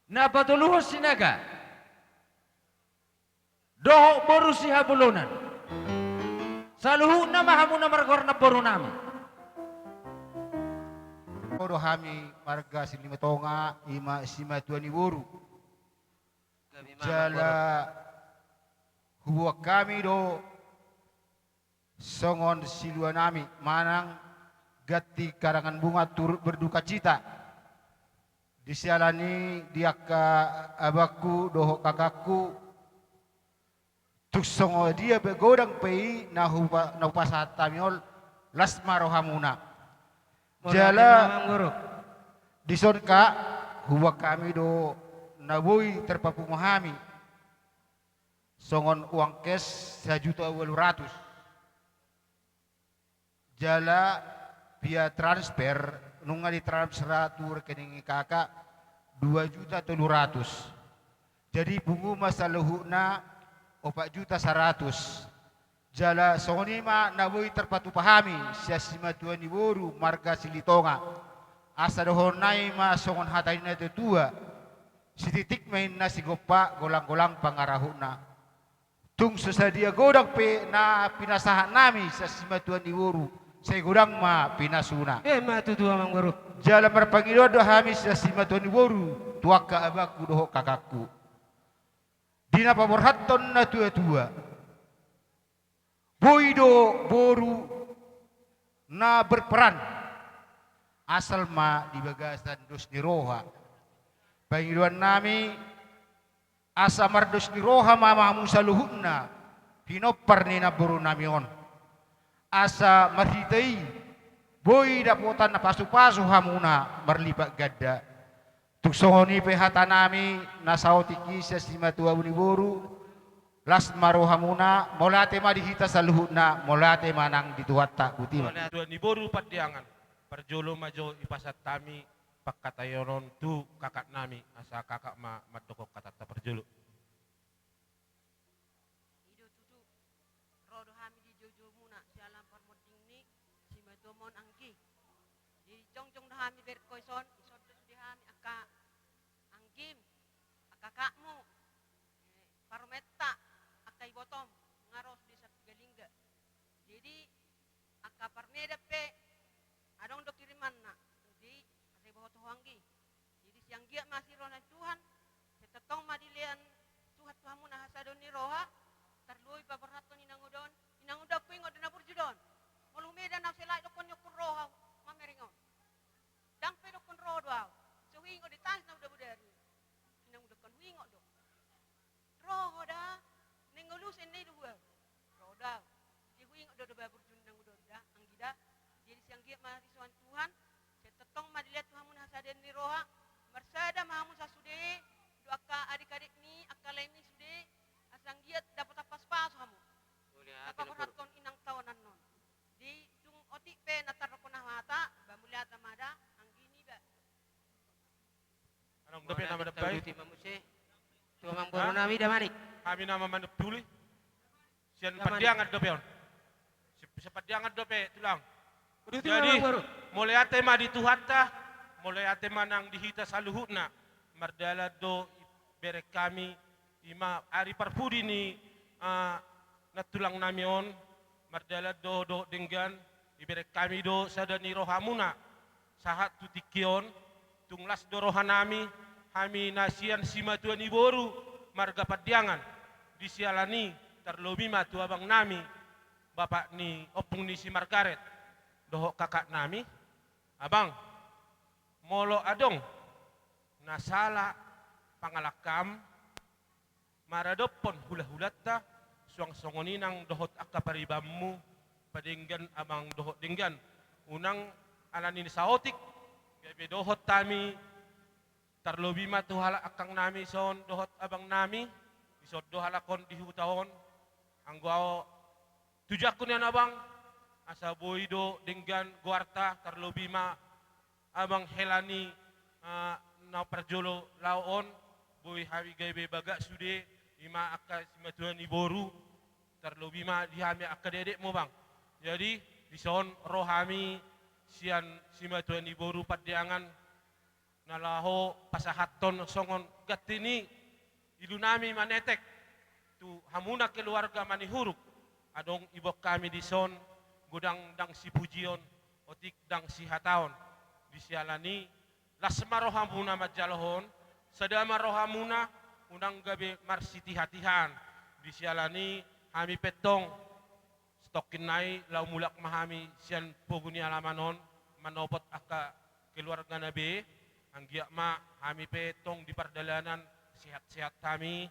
Na patoluhon Sinaga. Dohot boru Sihabulonan. Saluhutna ma hamu na margoar namboru nami. Ro do hami marga Silitonga, ima simatua ni boru. Gabe ma. Jala huboan hami do songon silua nami manang ganti karangan bunga turut berdukacita. Di siala ni i di angka abangku dohot kakakku, tung songon dia pe godang pe i na hupa-, na hupasahat hami on, las ma rohamuna. Mauliate. Jala ma, Amang Guru. Dison, Kak, huboan hami do na boi terpapungu hami songon uang cash sajuta ualu ratus. Jala via transfer, nunga ditransfer tu rekening ni kakak dua juta tolu ratus. Jadi pungu ma saluhutna opat juta saratus. Jala songon i ma na boi terpatupa hami sian simatua ni boru marga Silitonga. Asa dohonon nami ma songon hata ni natuatua: Sititik ma inna sigompa, golang-golang pangarahutna. Tung so sadia godang pe na pinasahat nami sian simatua ni boru, sai godang ma pinasuna. Emma tutu, Amang Guru. Jala marpangidoan do hami sian simatua ni boru tu angka abangku dohot kakakku. Di na paborhathon natuatua, boi do boru na berperan, asal ma di bagasan dos ni roha. Pangidoan nami, asa mardos ni roha ma hamu saluhutna pinompar ni namboru nami on. Asa marhite i boi dapotan na pasu-pasu hamuna marlipat ganda. Tung songon i pe hata nami na saotik i sian simatua ni boru, las ma rohamuna, mauliate ma di hita saluhutna, mauliate ma nang di Tuhanta. Boti ma. Mauliate. Tua ni boru Pandiangan, parjolo ma jo dipasahat hami pangkataion on tu kakak nami, asa kakak ma mandok hatanta parjolo. I do tutu, ro do hami di joujou muna siala parmonding ni simatua muna on, anggi. Jadi jongjong do hami berengko dison, dison do sude hami angka anggim, angka kakakmu, eh, parumaenta, angka ibotom, nga ro sude Sapigalingga. Jadi angka parmedan pe adong do kirimanna. Jadi asa iboto ho, anggi. Jadi sai anggiat ma asi roha ni Tuhan, sai tongtong ma dilehon Tuhan tu hamuna hasadaon ni roha, tarlumobi paborhathon inanguda on. Inanguda, huingot do na burju do on. Molo hu Medan au, sai lae dokkon ni okkon ro ho au mamereng on. Ndang pe dokkon ro do au. So huingot do tangis na hubodari. Inanguda, dokkon huingot do. Ro ho da, naeng ulos, ninna i do tu au. Ro do au. Jadi huingot do, do ba burju ni inanguda on da, anggi da. Jadi sai anggiat ma asi roha ni Tuhan, sai tongtong ma dilehon tu hamuna hasadaon ni roha, marsada ma hamu sasude, dohot angka adik-adikmi, angka laemi sude, asa anggiat dapotan pasu-pasu hamu. Mauliate, na paborhathon inangta on annon. Jadi tung otik pe na tardokkon hata, ba mauliate ma da, anggi, niba. Adong dope na mandappai? Mauliate, taruti ma muse tu amangboru nami, Damanik. Hami nama mandapuli. Sian Pandiangan dope on. Si-, sian Pandiangan dope, Tulang. Jadi mauliate ma di Tuhanta, mauliate ma nang di hita saluhutna. Mardalan do ibereng hami, ima ari parpudi ni, ah, nantulang nami on, mardalan do dohot denggan, Dibereng hami do sada ni rohamuna, sahat tu tingki on, tung las do rohanami, hami na sian simatua ni boru, marga Pandiangan, di siala ni, tarlobi ma tu abangnami, bapak ni ompung ni si Margaret, dohot kakaknami, abang, molo adong, na sala pangalangkam, maradophon hulahulanta, suang songon i nang dohot angka paribanmu, padenggan abang dohot denggan, unang ala ni saotik, gabe dohot hami, tarlobi ma tu halak angkangnami son dohot abangnami, dison do halak on di huta on, anggo au tujuanku nian abang, asa boi do denggan goarta, tarlobi ma abang hela ni, ah, na parjolo laho on, boi hami gabe bagak sude, ima angka simatua ni boru, tarlobi ma di hami angka dedekmu bang. Jadi, dison ro hami sian simatua ni boru Pandiangan, na laho pasahathon songon ganti ni ilunami manetek tu hamuna keluarga Manihuruk, adong iboan hami dison, godang ndang sipujion, otik ndang sihataon, di siala ni las ma rohamuna manjalohon, sada ma rohamuna, unang gabe marsitihatihan, di siala ni hami pe tong, satongkin nai laho mulak ma hami sian pogu ni alaman on, manopot angka keluargana be, anggiat ma hami pe tong di pardalanan sehat-sehat hami,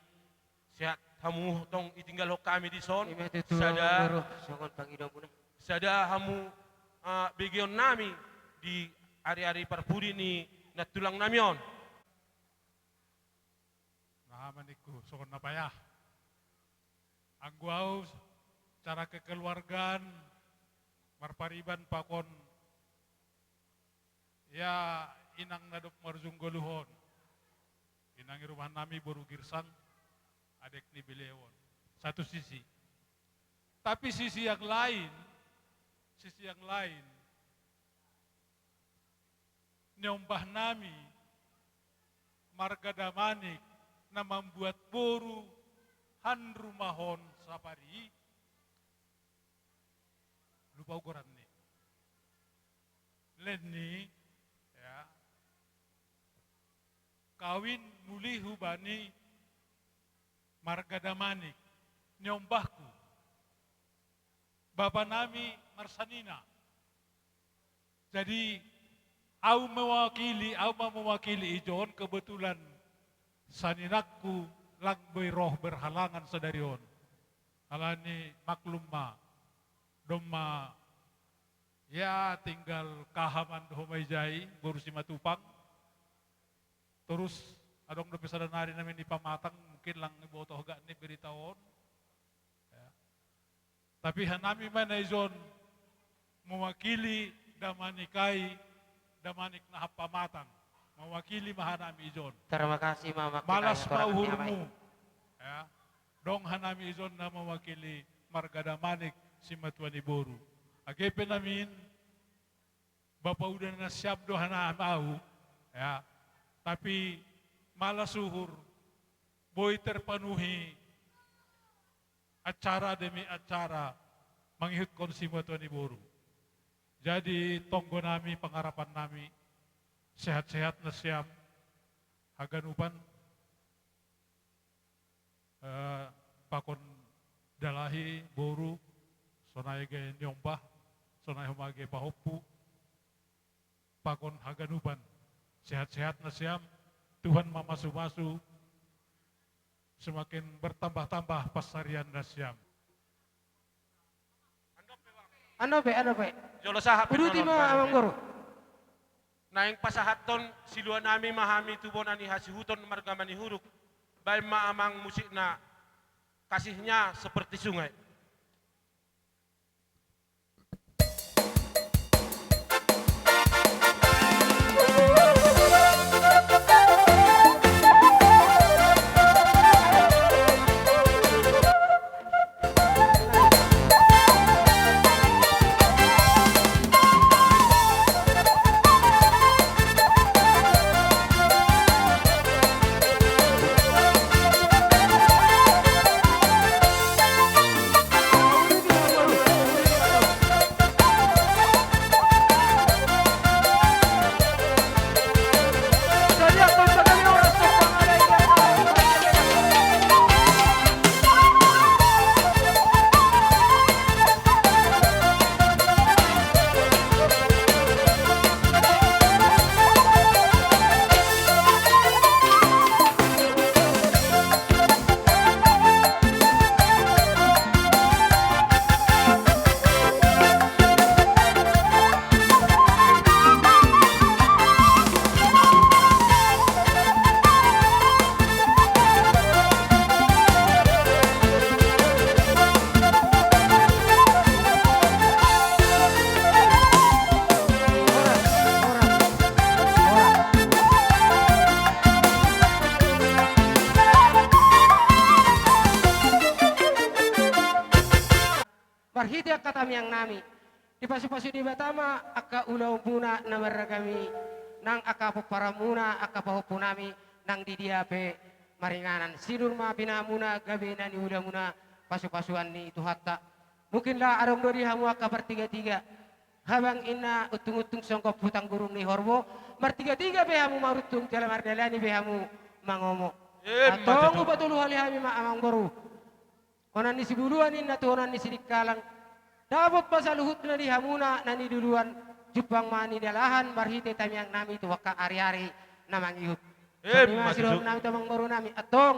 sehat hamu tong ditinggalhon hami dison, ima tutu sada, boru, songon pangidoanmuna, sada hamu, ah, begeonnami di ari-ari parpudi ni nantulangnami on. Aha ma ningku, songon na payah. Anggo au, cara kekeluargaan, marpariban pakon, ya, inang na dob marujung ngolu on. Inang i rumah nami boru Girsang, adek ni beliau on. Satu sisi. Tapi sisi yang lain, sisi yang lain, niombah nami, marga Damanik, na mambuat boru, han rumah on sapari, lupa au goarna. Leni, ya. Kawin muli hubani marga Damanik, niombahku. Bapa nami marsanina. Jadi, au mewakili, au ma mewakili ijon, kebetulan saninangku lang boi roh berhalangan sadari on. Alani maklum ma, domma, ya, tinggal kahaman do homa ijai, boru Simatupang. Torus adong dope sada nari nami ni pamatang, mungkin lang diboto hagak ni berita on. Ya. Tapi hanami ma na ijon mewakili Damanik ai, Damanik na hapamatang. Mewakili ma hanami ijon. Terima kasih, Mama. Malas ma uhurmu. Ya. Dong hanami ijon na mewakili marga Damanik simatua ni boru. Age pe namin, bapa uda na siap do hanami au, ya. Tapi malas uhur, boi terpenuhi acara demi acara mangihuthon simatua ni boru. Jadi tonggo nami, pangarapan nami, sehat-sehat nasiam, haganupan, eh, pakon dalahi, boru, sonai gabe niombah, sonai homa gabe pahompu, pakon haganupan. Sehat-sehat nasiam, Tuhan mamasu-masu, semakin bertambah-tambah pansarian nasiam. Ando pe, ando pe. Jolo sahat pe. Uduti ma, Amangboru. Naeng pasahathon silua nami ma hami tu bona ni hasuhuton marga Manihuruk. Baen ma amang musikna, Kasihnya Seperti Sungai. Angka tamiang nami, dipasupasu Debata ma angka ulaonmuna na marragam i, nang angka pomparanmuna, angka pahompunami, nang di dia pe maringanan. Sinur ma pinahanmuna gabe na niulamuna pasupasuan ni Tuhanta. Mungkin la adong do di hamu angka partigatiga. Habang inna untunguntung songgop hutang gurung ni horbo, martigatiga pe hamu maruntung, jala mardalani pe hamu mangomo. Emma tutu. Antong hupatolu hali hami ma amangboru. Onan ni Sibuluan inna tu onan ni Sidikalang. Dapot ma saluhutna di hamuna na niduluan, jumpang ma nidalahan marhite tamiang nami tu angka ariari na mangihut. Emma tutu. Songon i ma sidohonon nami tu amangboru nami. Antong,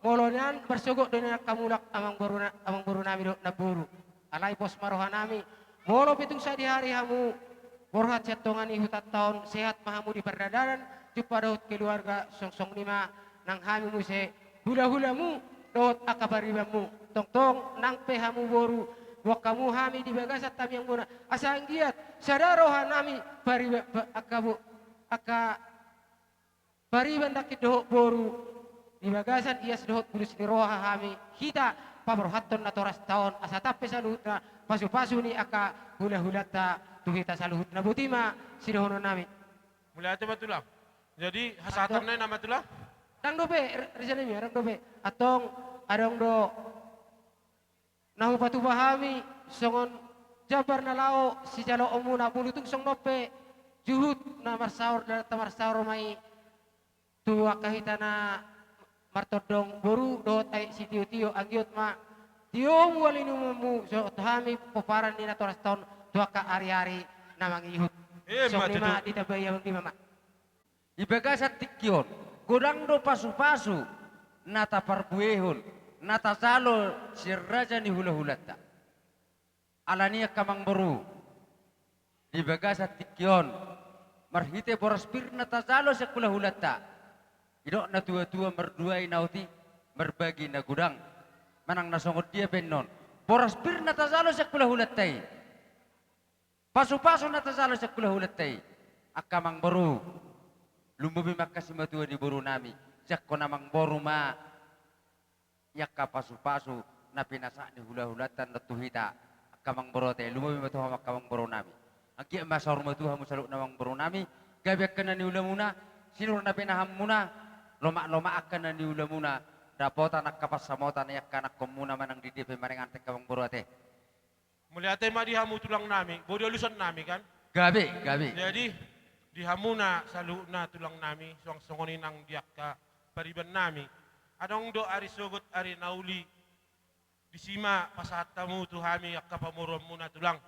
molo nian marsogot do nian angka mulak amangboru na, amangboru nami dohot namboru. Alai pos ma roha nami, molo pe tung sadihari hamu borhat sian tonga ni hutanta on, sehat ma hamu di pardalanan, jumpa dohot keluarga, songon i ma nang hami muse hulahulamu dohot angka paribanmu. Tongtong nang pe hamu boru, boan hamu hami di bagasan tamiangmuna, asa anggiat sada roha nami pariba-, pa-, angka bo-, angka pariban nangkin dohot boru, di bagasan ias dohot bulus ni roha hami, hita paborhathon natorasta on, asa tap pe saluhutna pasupasu ni angka hulahulanta tu hita saluhutna. Boti ma sidohonon nami. Mauliate ma tulang. Jadi, hasahatanna i nama tulang? Ndang dope, re-, reja nami, ndang dope. Antong, adong do na hupatupa hami, songon jambar na laho sijaloonmuna, molo tung songon on pe juhut na marsaor, dalanta marsaor ma i tu angka hita na martondong boru dohot aek sitiotio, anggiat ma tio mual ni umanmu, songon hami pomparan ni natorasta on tu angka ariari na mangihut. Emma tutu. Songon i ma ditambai abang di mama. Di bagasan tingki on, godang do pasupasu na taparbuehon, na tajalo sian raja ni hulahulanta. Alani i angka amangboru, di bagasan tingki on, marhite boras pir na tajalo sian hulahulanta. Didok natuatua, marduai na oti, marbagi na godang. Manang na songon dia pe annon, boras pir na tajalo sian hulahulanta i. Pasupasu na tajalo sian hulahulanta i. Angka amangboru, lumobi ma angka simatua ni boru nami, jangkon amangboru ma i angka pasupasu na pinasahat ni hulahulanta annon tu hita. Angka amangboru ate, lumobi ma tu hamu angka amangboru nami. Anggiat ma saur matua hamu saluhutna amangboru nami, gabe angka na niulamuna, sinur na pinahanmuna, lomaklomak angka na niulamuna, dapotan angka pansamotan i angka anakhonmuna manang di dia pe maringanan, angka amangboru ate. Mauliate ma di hamu tulang nami, boi do alusan nami kan? Gabe, gabe. Jadi, di hamuna saluhutna tulang nami, suang songon i nang di angka pariban nami. Adong do ari sogot, ari na uli, disi ma pasahat hamu tu hami angka pamoruonmuna tulang.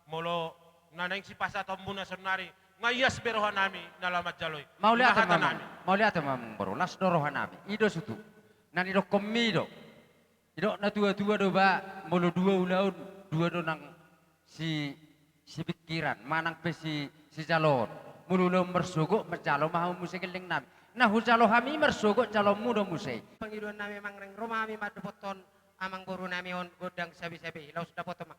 Molo na naeng sipasahatonmuna saonari, nga ias be roha nami na laho manjalo i. Mauliate ma, mauliate ma amangboru, las do roha nami. I do sutu. Na nidokhonmi do. Didok natuatua do ba, molo dua ulaon, dua do nang si, sipingkiran, manang pe si, sijaloon. Molo ulaon marsogot, manjalo ma hamu muse gelleng nami. Na hujalo hami marsogot, jaloonmu do muse. Pangidoan nami amang, naeng ro ma hami mandapothon amangboru nami on gondang sabesabe i, laos dapothon ma.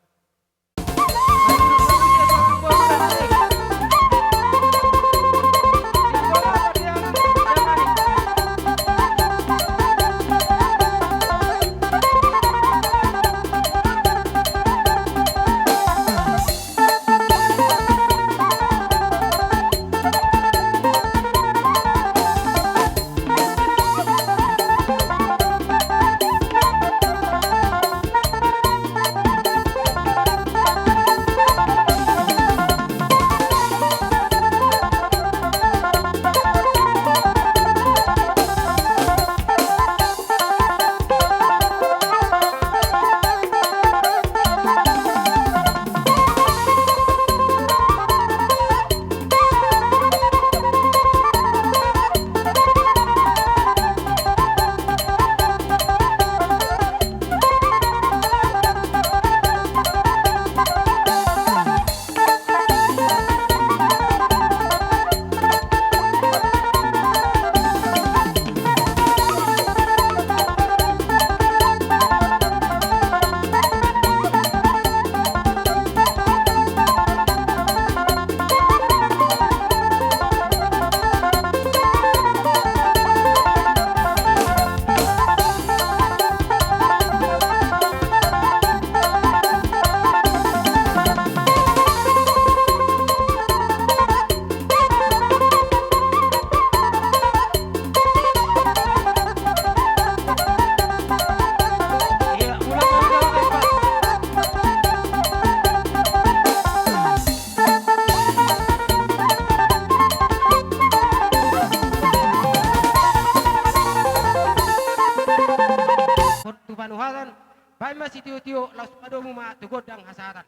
Tio-tio, laos padomu ma tu gondang hasahatan.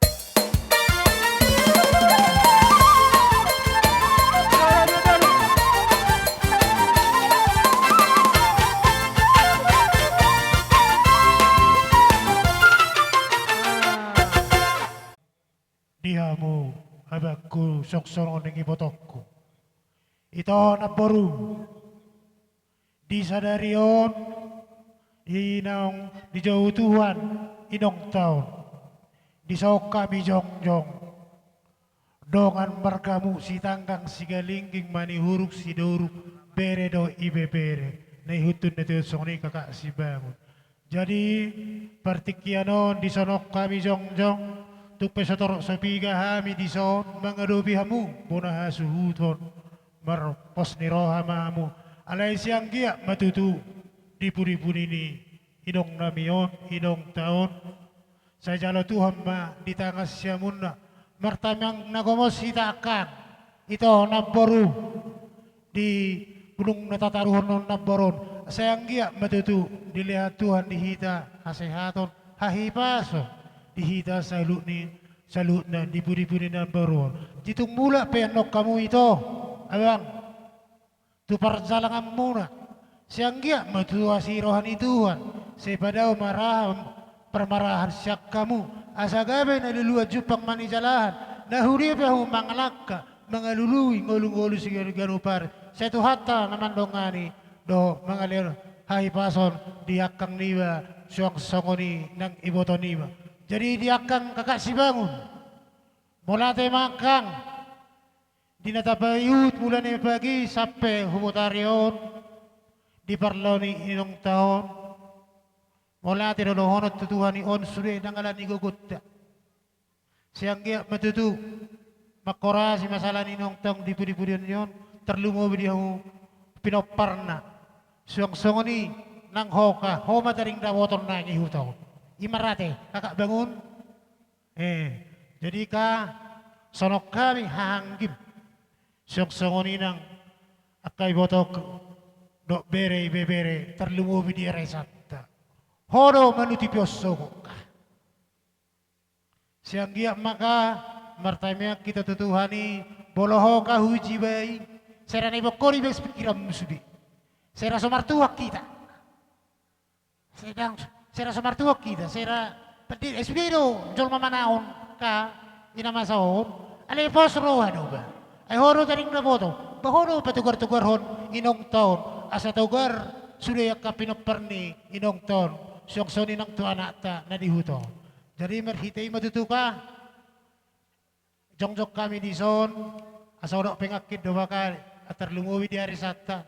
Di hamu abangku, songon i nang ibotongku. Ito namboru, di sadari on, i naung dijou Tuhan inongta on, dison hami jongjong dongan marga Muk, sitanggang sigalingging, manihuruk siduruk, bere dohot ibebere, na ihuthon na tio songon i kakak sibangun. Jadi, partingkian on dison hami jongjong, tung pe so torop so piga hami dison mangadopi hamu, bona hasuhuton, marpos ni roha ma hamu. Alai sai anggiat ma tutu di pudi-pudi ni inong nami on, inongta on, sai jalo Tuhan ma di tangan siamunna. Martangiang na gomos hita angkang, ito namboru, di bulung na tataruhon on namboru on, sai anggiat ma tutu dilehon Tuhan di hita hasehaton, hahipason di hita saluhut ni, saluhutna di pudi-pudi namboru on. Jadi tung mulak pe annon hamu, ito abang, tu parjalanganmuna, sai anggiat ma tutu asi roha ni Tuhan, sai padao ma raha parmarahan sian hamu, asa gabe na luluan jumpang ma nijalahan, na huria pe hamu mangalangka, mangalului ngolu-ngolu siganup-ganup ari. Sai Tuhanta na mandongani dohot mangalehon hahipason di angkang niba, suang songon i nang iboto niba. Jadi di angkang kakak sibangun, mauliate ma angkang, di na tapaihut mulai ni pagi sampe hubotari on, di parlao ni inongta on, mauliate do dohonon tu Tuhan i, on sude ndang ala ni gogonta. Sai anggiat ma tutu manghorasi masalah ni inongta on di pudi-pudi on, tarlumobi di hamu pinomparna. Suang songon i nang ho, ka ho ma taring dapoton na di huta on. I ma ate, kakak bangun. Eh, jadi ka, songon hami hahanggim, suang songon i nang angka ibotongku dohot bere ibebere, tarlumobi di arisanta. Ho do manutupi on sogot, ka. Sai anggiat ma, ka, martangiang hita tu Tuhan i, molo ho, ka, hujiba i, sai ra na iboan ho di bagasan pingkiranmu sude. Sai ra so martuhang hita. Sai ndang, sai ra so martuhang hita, sai ra pande, eh, sude do jolma manaon, ka, di na masa on. Alai pos roha do ba. Ai ho do taring dapoton. Ba ho do patogar-togarhon inongta on, asa togar sude angka pinompar ni inongta on, suang songon i nang tu anakta na di huta on. Jadi marhite i ma tutu, ka, jongjong hami dison, asa unang pengangkin do ba, ka, tarlumobi di arisanta.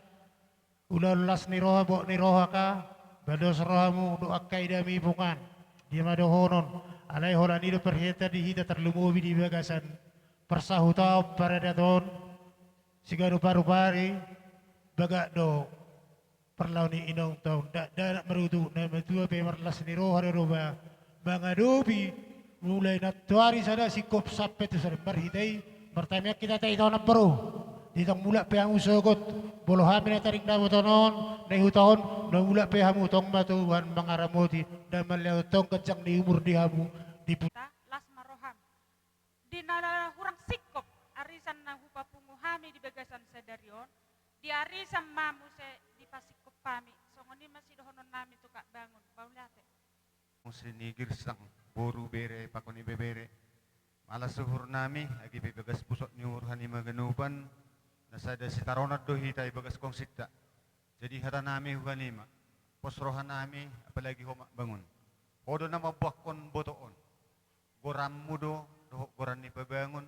Ulaon las ni roha, bot ni roha, ka, balos rohamu dohot angka idami punguan. Dia ma dohonon, alai holan i do parhitean di hita tarlumobi di bagasan parsahutaon, paradaton, siganup paruparu, bagas do parlao ni inongta on, dakdanak marungu, na matua pe marlas ni roha do ba, mangadopi mulai nantoari sada singkop sampe tu sada. Marhite i, martangiang hita, ito namboru, di tong mulak pe hamu sogot, molo hami na taring dapoton on, na di huta on, na mulak pe hamu, tong ma Tuhan mangaramoti, ndang mangalehon tong ganjang ni umur di hamu, di pu- Ta, las ma roham. Di na hurang singkop arisan na hupapungu hami di bagasan sadari on, di arisan ma muse dipasingkop hami. Songon i ma sidohonon nami tu kak bangun. Mauliate. Muse ni girsang, boru, bere, pakon ibebere. Malas uhur nami, agi pe bagas pusok ni uhur hanima ganupan, na sada sitaronon do hita i bagas kongsinta. Jadi hata nami tu hanima, pos roha nami, apalagi ho Mak Bangun. Ho do na mambuakkon boto on. Goranmu do dohot goran ni pabangun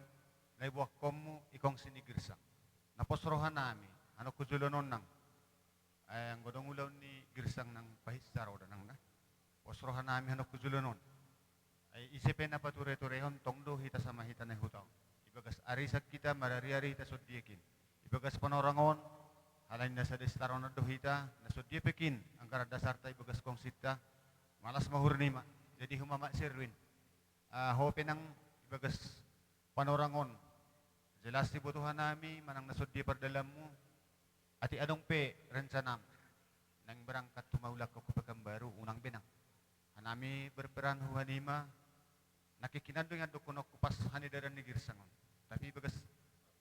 na ibuakkonmu i kongsi ni girsang. Na pos roha nami, annon tu joloan on nang. Eh, anggo adong ulaon ni girsang nang pahinsar roda nang na. Pos roha nami annon tu joloan on. Ai ise pe na pature-turehon, tong do hita sama hita na di huta on. Di bagas arisan hita marari-ari hita songon dia pe. Di bagas panorang on, alani na sada sitaronon do hita, na songon dia pe anggaran dasarta di bagas kongsinta, malas ma uhur nami. Jadi ho ma Mak Sirwin. Ah, ho pe nang di bagas panorang on. Jelas diboto hanami manang na songon dia pardalanmu. Atik adong pe rencanam naeng berangkat tu maulak ho tu Pekanbaru, unang be nang. Hami berperan hu hanima, nangkin hinan do ingan dohononku pas hanedaran ni girsang on. Tapi bagas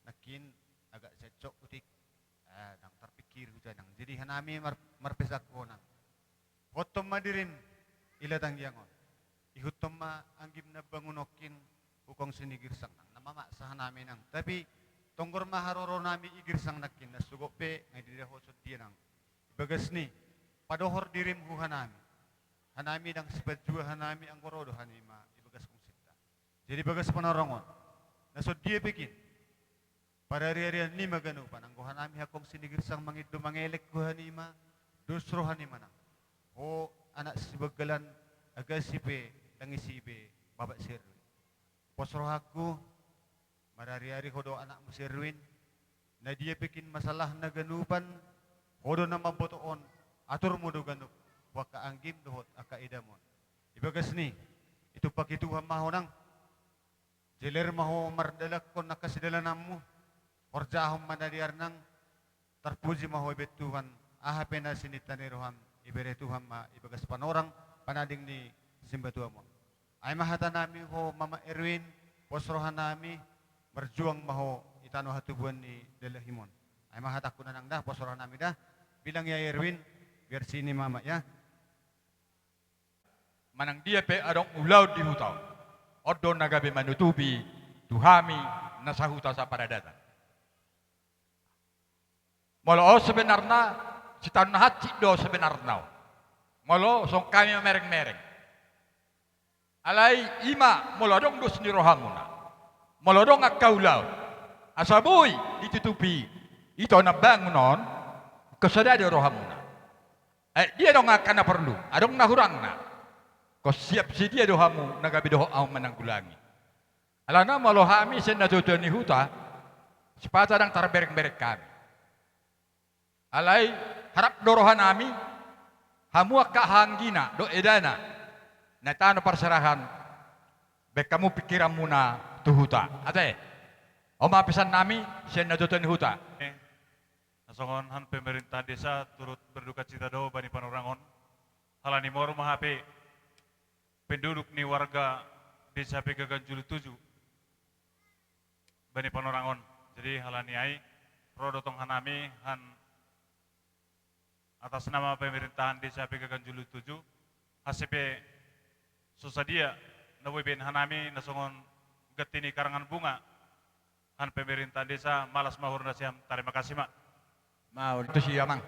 nangkin agak cecok utik, eh, ndang tarpikir huja nang. Jadi hanami mar-, marpesanku ho nang. Hothon ma dirim, ila tanggiang on. Ihuthon ma anggim na bangun nangkin hu kongsi ni girsang nang. Na mamaksa hanami nang. Tapi tonggor ma haroronami i girsang nangkin, na sogot pe nga didok ho songon dia nang. Ibagas ni, padohor dirim hu hanami. Hanami ndang sipanjua hanami anggo ro do hanima ibagas kongsinta. Jadi bagas Panorang on, na songon dia pe kin, parariarian ni ma ganupan, anggo hanami hakongsi ni girsang mangido mangelek hu hanima, dos rohanima nang. Ho anak si Banggalan, Agasi pe, ndang isi be, Bapak si Erwin. Pos rohangku, marariari ho do anakmu si Erwin, na dia pe kin masalahna ganupan, ho do na mamboto on, aturmu do ganup, hu angka anggim dohot angka edam on. Ibagas ni, itumpaki Tuhan ma ho nang, jeler ma ho mardalankon angka sidalananmu, horjahon ma na dear nang, tarpuji ma ho ibaen Tuhan, aha pe na sininta ni roham, ibere Tuhan ma ibagas Panorang, pananding ni simbatuam on. Ai ma hatanami ho Mamak Erwin, pos rohanami, marjuang ma ho i tano hatubuan ni dalahim on. Ai ma hatangku nang da, pos rohanami da, bilang ya Erwin, biar sini Mamak ya. Manang dia pe adong ulaon di huta on, on do na gabe manutupi tu hami na sahuta saparadatan. Molo on sebenarna, sitaon na hansit do sebenarna on. Molo songon hami mamerengmereng. Alai i ma molo adong dos ni rohamuna, molo adong angka ulaon, asa boi ditutupi ito na bangun on, ingkon sada do rohamuna. Ai dia do angka na porlu, adong na hurangna, ingkon siap sidia do hamu na gabe dohot ahu mananggulangi. Alana molo hami sian na tuatua ni huta, sipata ndang tarberengbereng hami. Alai harap do rohanami, hamu angka hahaanggina dohot edana na tano parserahan, baen hamu pingkiranmuna tu huta. Ate, on ma pesan nami sian na tuatua ni huta. Na songon hami pemerintahan desa turut berdukacita do bani panorang on. Alani molo ma hape penduduk ni warga desa Pegagan Julu Tujuh bani panorang on. Jadi alani ai ro do tong hanami han atas nama pemerintahan desa Pegagan Julu Tujuh, hansit pe so sadia na boi baen hanami na songon ganti ni karangan bunga. Han pemerintahan desa, malas ma uhur nasiam, tarima kasih ma. Mau tusi amang.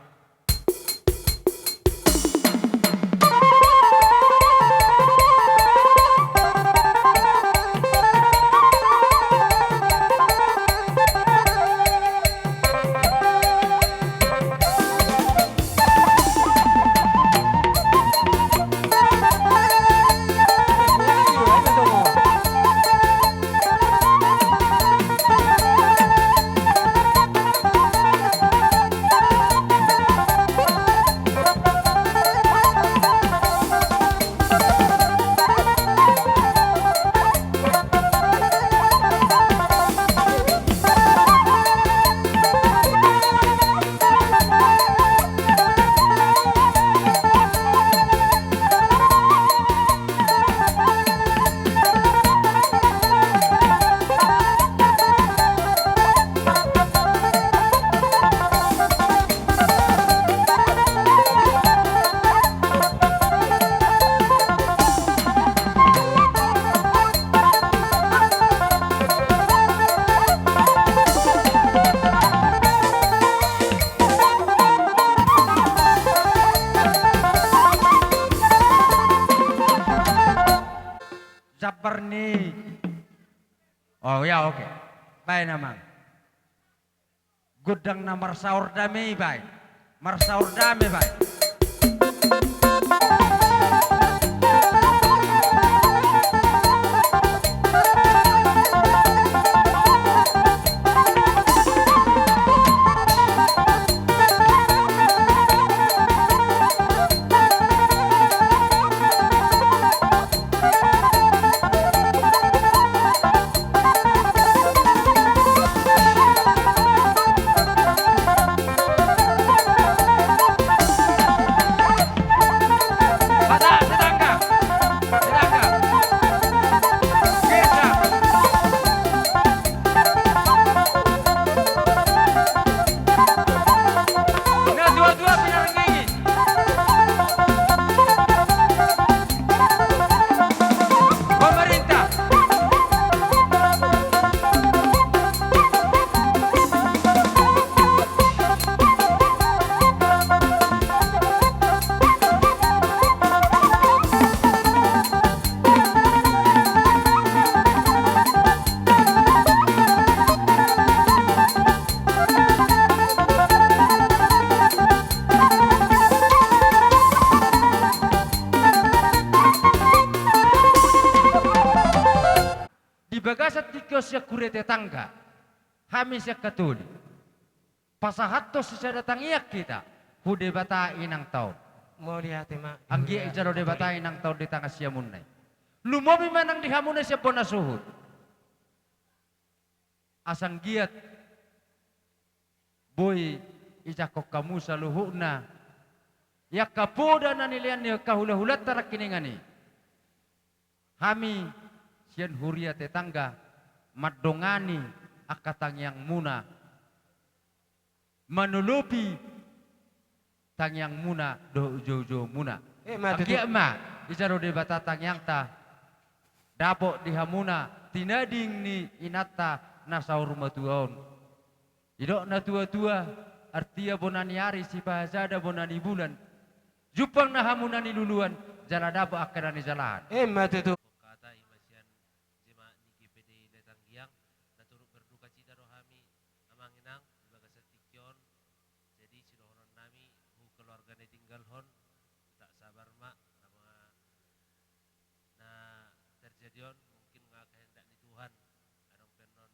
Jambar ni. Oh ya, oke. Baen amang. Gondang na marsaor dame i baen. Marsaor dame baen. sian huria tetangga, hami sian Katolik, pasahathon sisada tangiang hita tu Debata inangta on. Mauliate ma. Anggiat ijalo Debata inangta on di tangan siamunna i. Lumobi ma nang di hamuna sian bona suhut. Asa anggiat boi ijangkon hamu saluhutna i angka poda na nilean ni angka hulahulanta nangkiningan i. Hami sian huria tetangga mandongani angka tangiangmuna, manolopi tangiangmuna dohot joujou muna. Eh, ma tutu. Anggiat ma ijalo Debata tangiangta, dapot di hamuna tinading ni inanta na saur matua on. Didok na tuatua, artia bona ni ari, sipahasada bona ni bulan. Jumpang na hamuna niluluan, jala dapot angka na nijalahan. Eh, ma tutu. Hata i ma sian jemaat ni G P D I Letanggiang, na turut berdukacita do hami, Amang Inang, di bagasan tingki on. Jadi, sidohonon nami tu keluarga na tinggalhon, tak sabar ma, nama na terjadi on mungkin nga kehendak ni Tuhan. Adong pe annon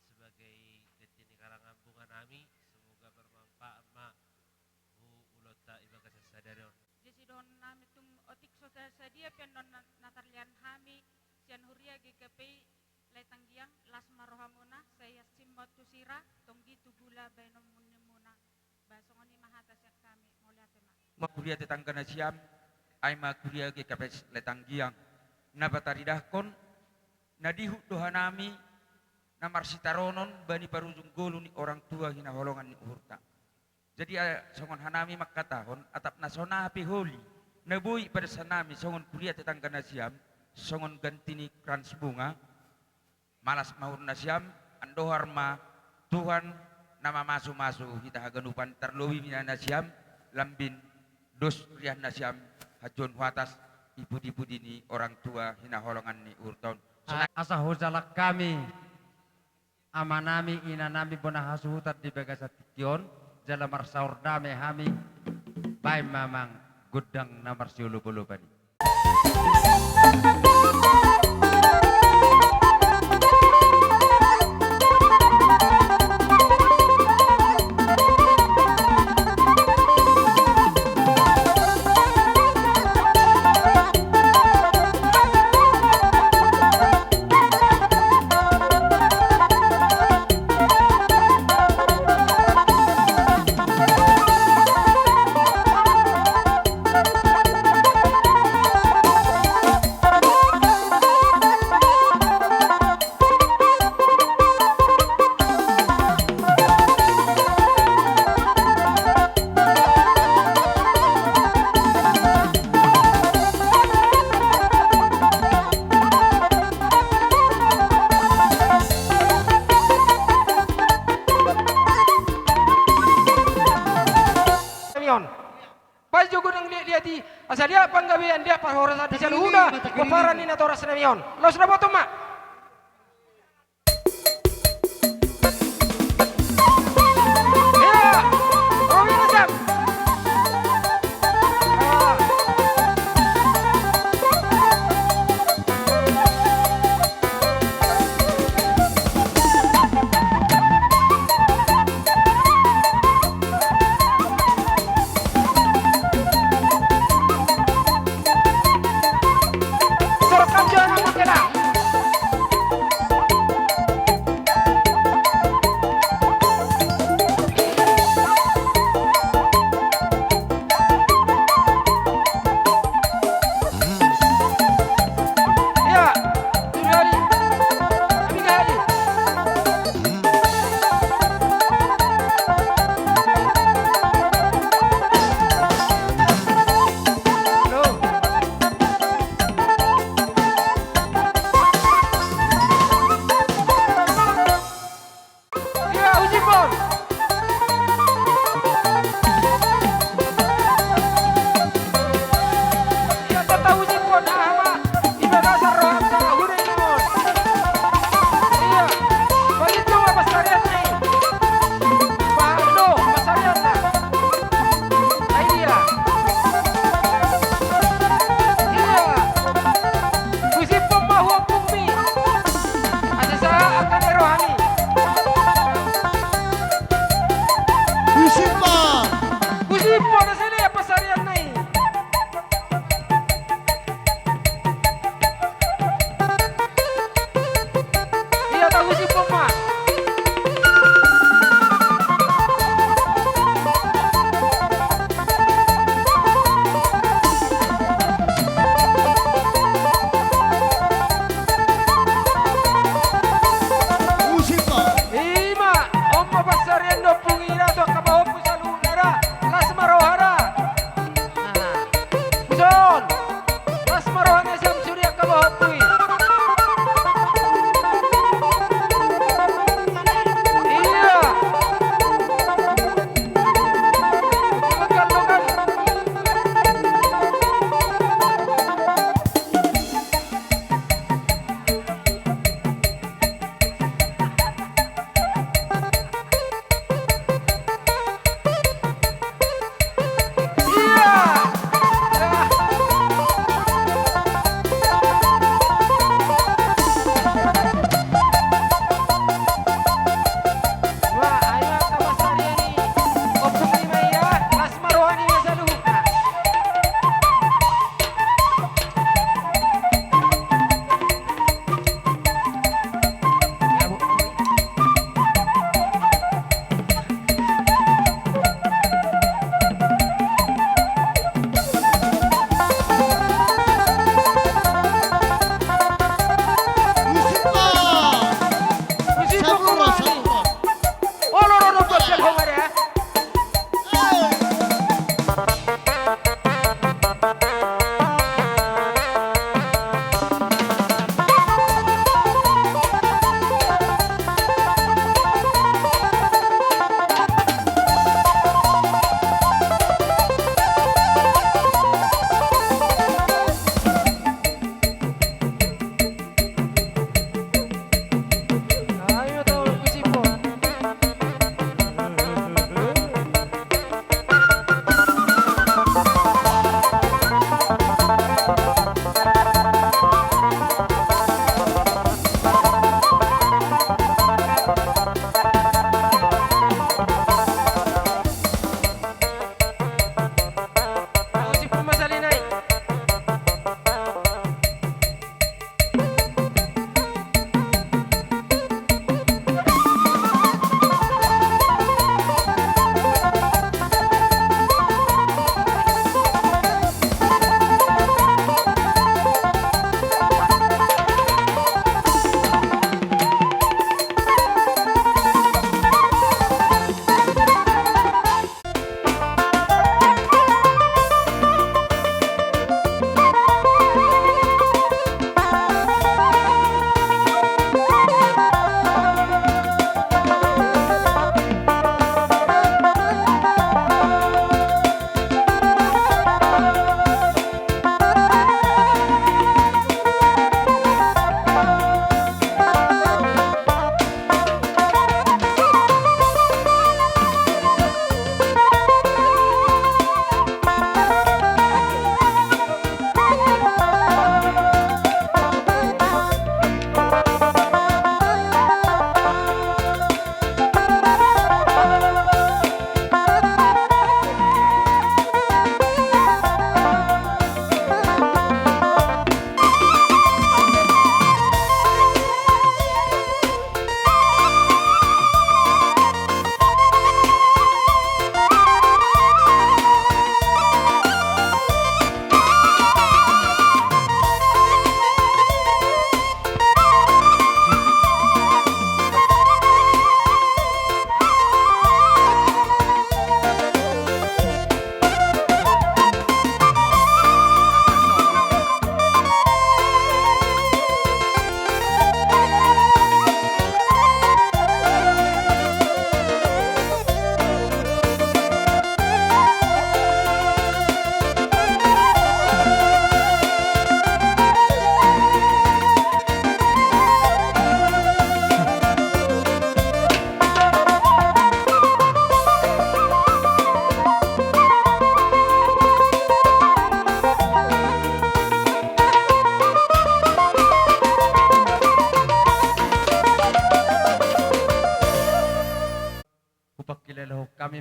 sebagai ganti ni karangan bunga nami, semoga bermanfaat ma tu ulaonta di bagasan sadari on. Jadi sidohonon nami tung otik so ta-, sadia pe annon na, na tarlean hami sian huria G K P I Letanggiang, las ma rohamuna, sai hansit ma on tu sira, tonggi tu gula baenon mundimuna. Ba songon i ma hata sian hami, mauliate ma. Ma huria tetangga nasiam, ai ma huria G K P S Letanggiang, na pataridahkon, na dihut do hanami, na marsitaronon bani parujung golu ni orang tua hinaholongan ni uhurta. Jadi, a, songon hanami mangkatahon, atap na so na pe holi, na boi padas hanami songon huria tetangga nasiam, songon ganti ni krans bunga, malas ma uhur nasiam, andohar ma Tuhan na mamasumasu hita haganupan, tarlobi ma nasiam, lambin dos riah nasiam, hanjuhon huatas i pudipudi ni orang tua hinaholongan ni uhurta on. A-, asa hujalang hami amanami, inanami, bona hasuhuton di bagasan tingki on, jala marsaor dame hami, baen ma amang gondang na marsiolopolopan i. Pajogo nang liat-liat i, asa dia panggabean dia parhorasan di saluhutna, pomparan ni natoras nami on. Laos na botom ma.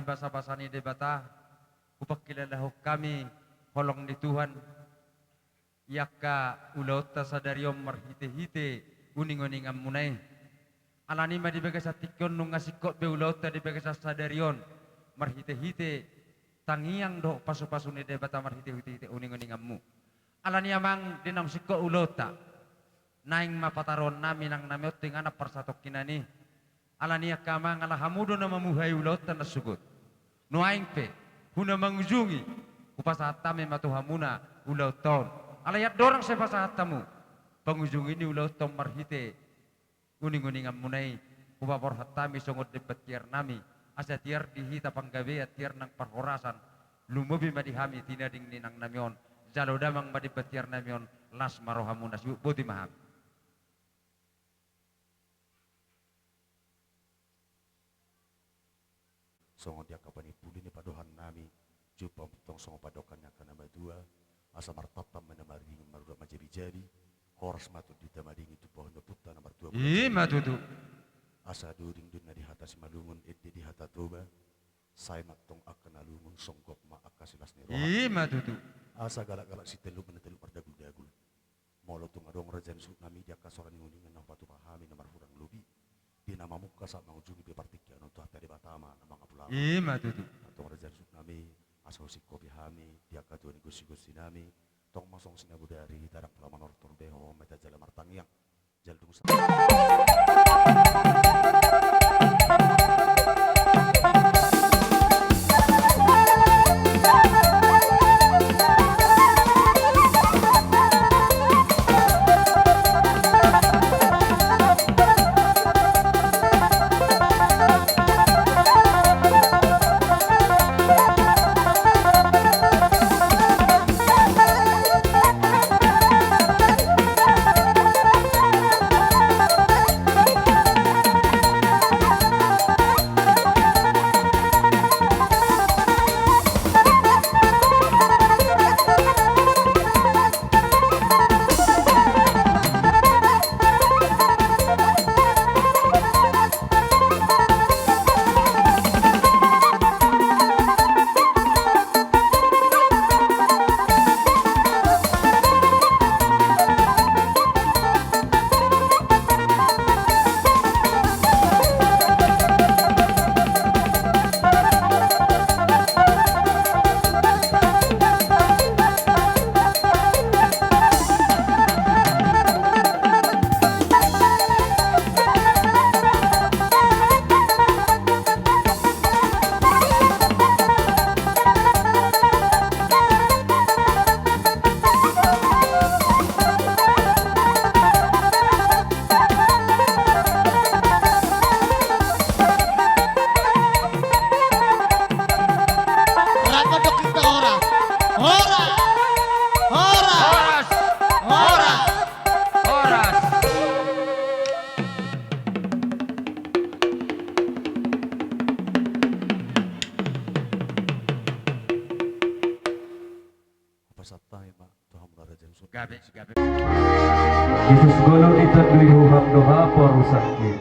Basa-basa ni Debata, hupangkilalahon hami holong ni Tuhan, i angka ulaonta sadari on marhite-hite uning-uninganmuna i. Alani i ma di bagasan tingki on nunga singkop be ulaonta di bagasan sadari on, marhite-hite tangiang dohot pasu-pasu ni Debata marhite-hite uning-uninganmu. Alani i amang di naung singkop ulaonta, naeng ma pataruhonnami nangnami on tu inganan parsatongkinan i. Alani i angka amang, ala hamu do na mamuhai ulaonta na sogot. Nuaeng pe, huna mangujungi, hupasahat hami ma tu hamuna ulaonta on. Alai andorang sai pasahat hamu pangujungi ni ulaonta on marhite uning-uninganmuna i, hupaborhat hami songon demban tiarnami, asa tiar di hita panggabean, tiar nang parhorasan, lumobi ma di hami tinading ni nangnami on, jalo damang ma demban tiarnami on, las ma rohamuna, sibuk boti ma hami. Songon di angka panimpuli ni padohannami, jumpa tong songon padohan ni angka na matua, asa martantan ma na maringan, marurat ma jabi-jabi, horas ma tondinta madingin, tumpahon ni ompunta na martua. I ma tutu. Asa doding do na di hata Simalungun, ende di hata Toba, sai ma tong angka na lungun, songgop ma angka silas ni roha. I ma tutu. Asa galak-galak sitelu, na telu mardagul-dagul. Molo tung adong raja ni suhutnami di angka sora ni uningan na hupatupa hami na marhurang lobi, di na mamungka sahat mangujungi pe partingkian on, Tuhanta Debata ma na mangapulapul. I ma tutu. Antong raja ni suhutnami, asa husingkopi hami di angka tua ni gonsi-gonsinami, tong ma songon sinabodari hita ndang pola manortor be, hohom ma hita jala martangiang. Jala dung sa- Horas, horas, horas, horas. Hupasahat hami ma tu hamu na raja ni suhut. Gabe, gabe. Jesus, ngolu ditandui Tuhan do haporusangki.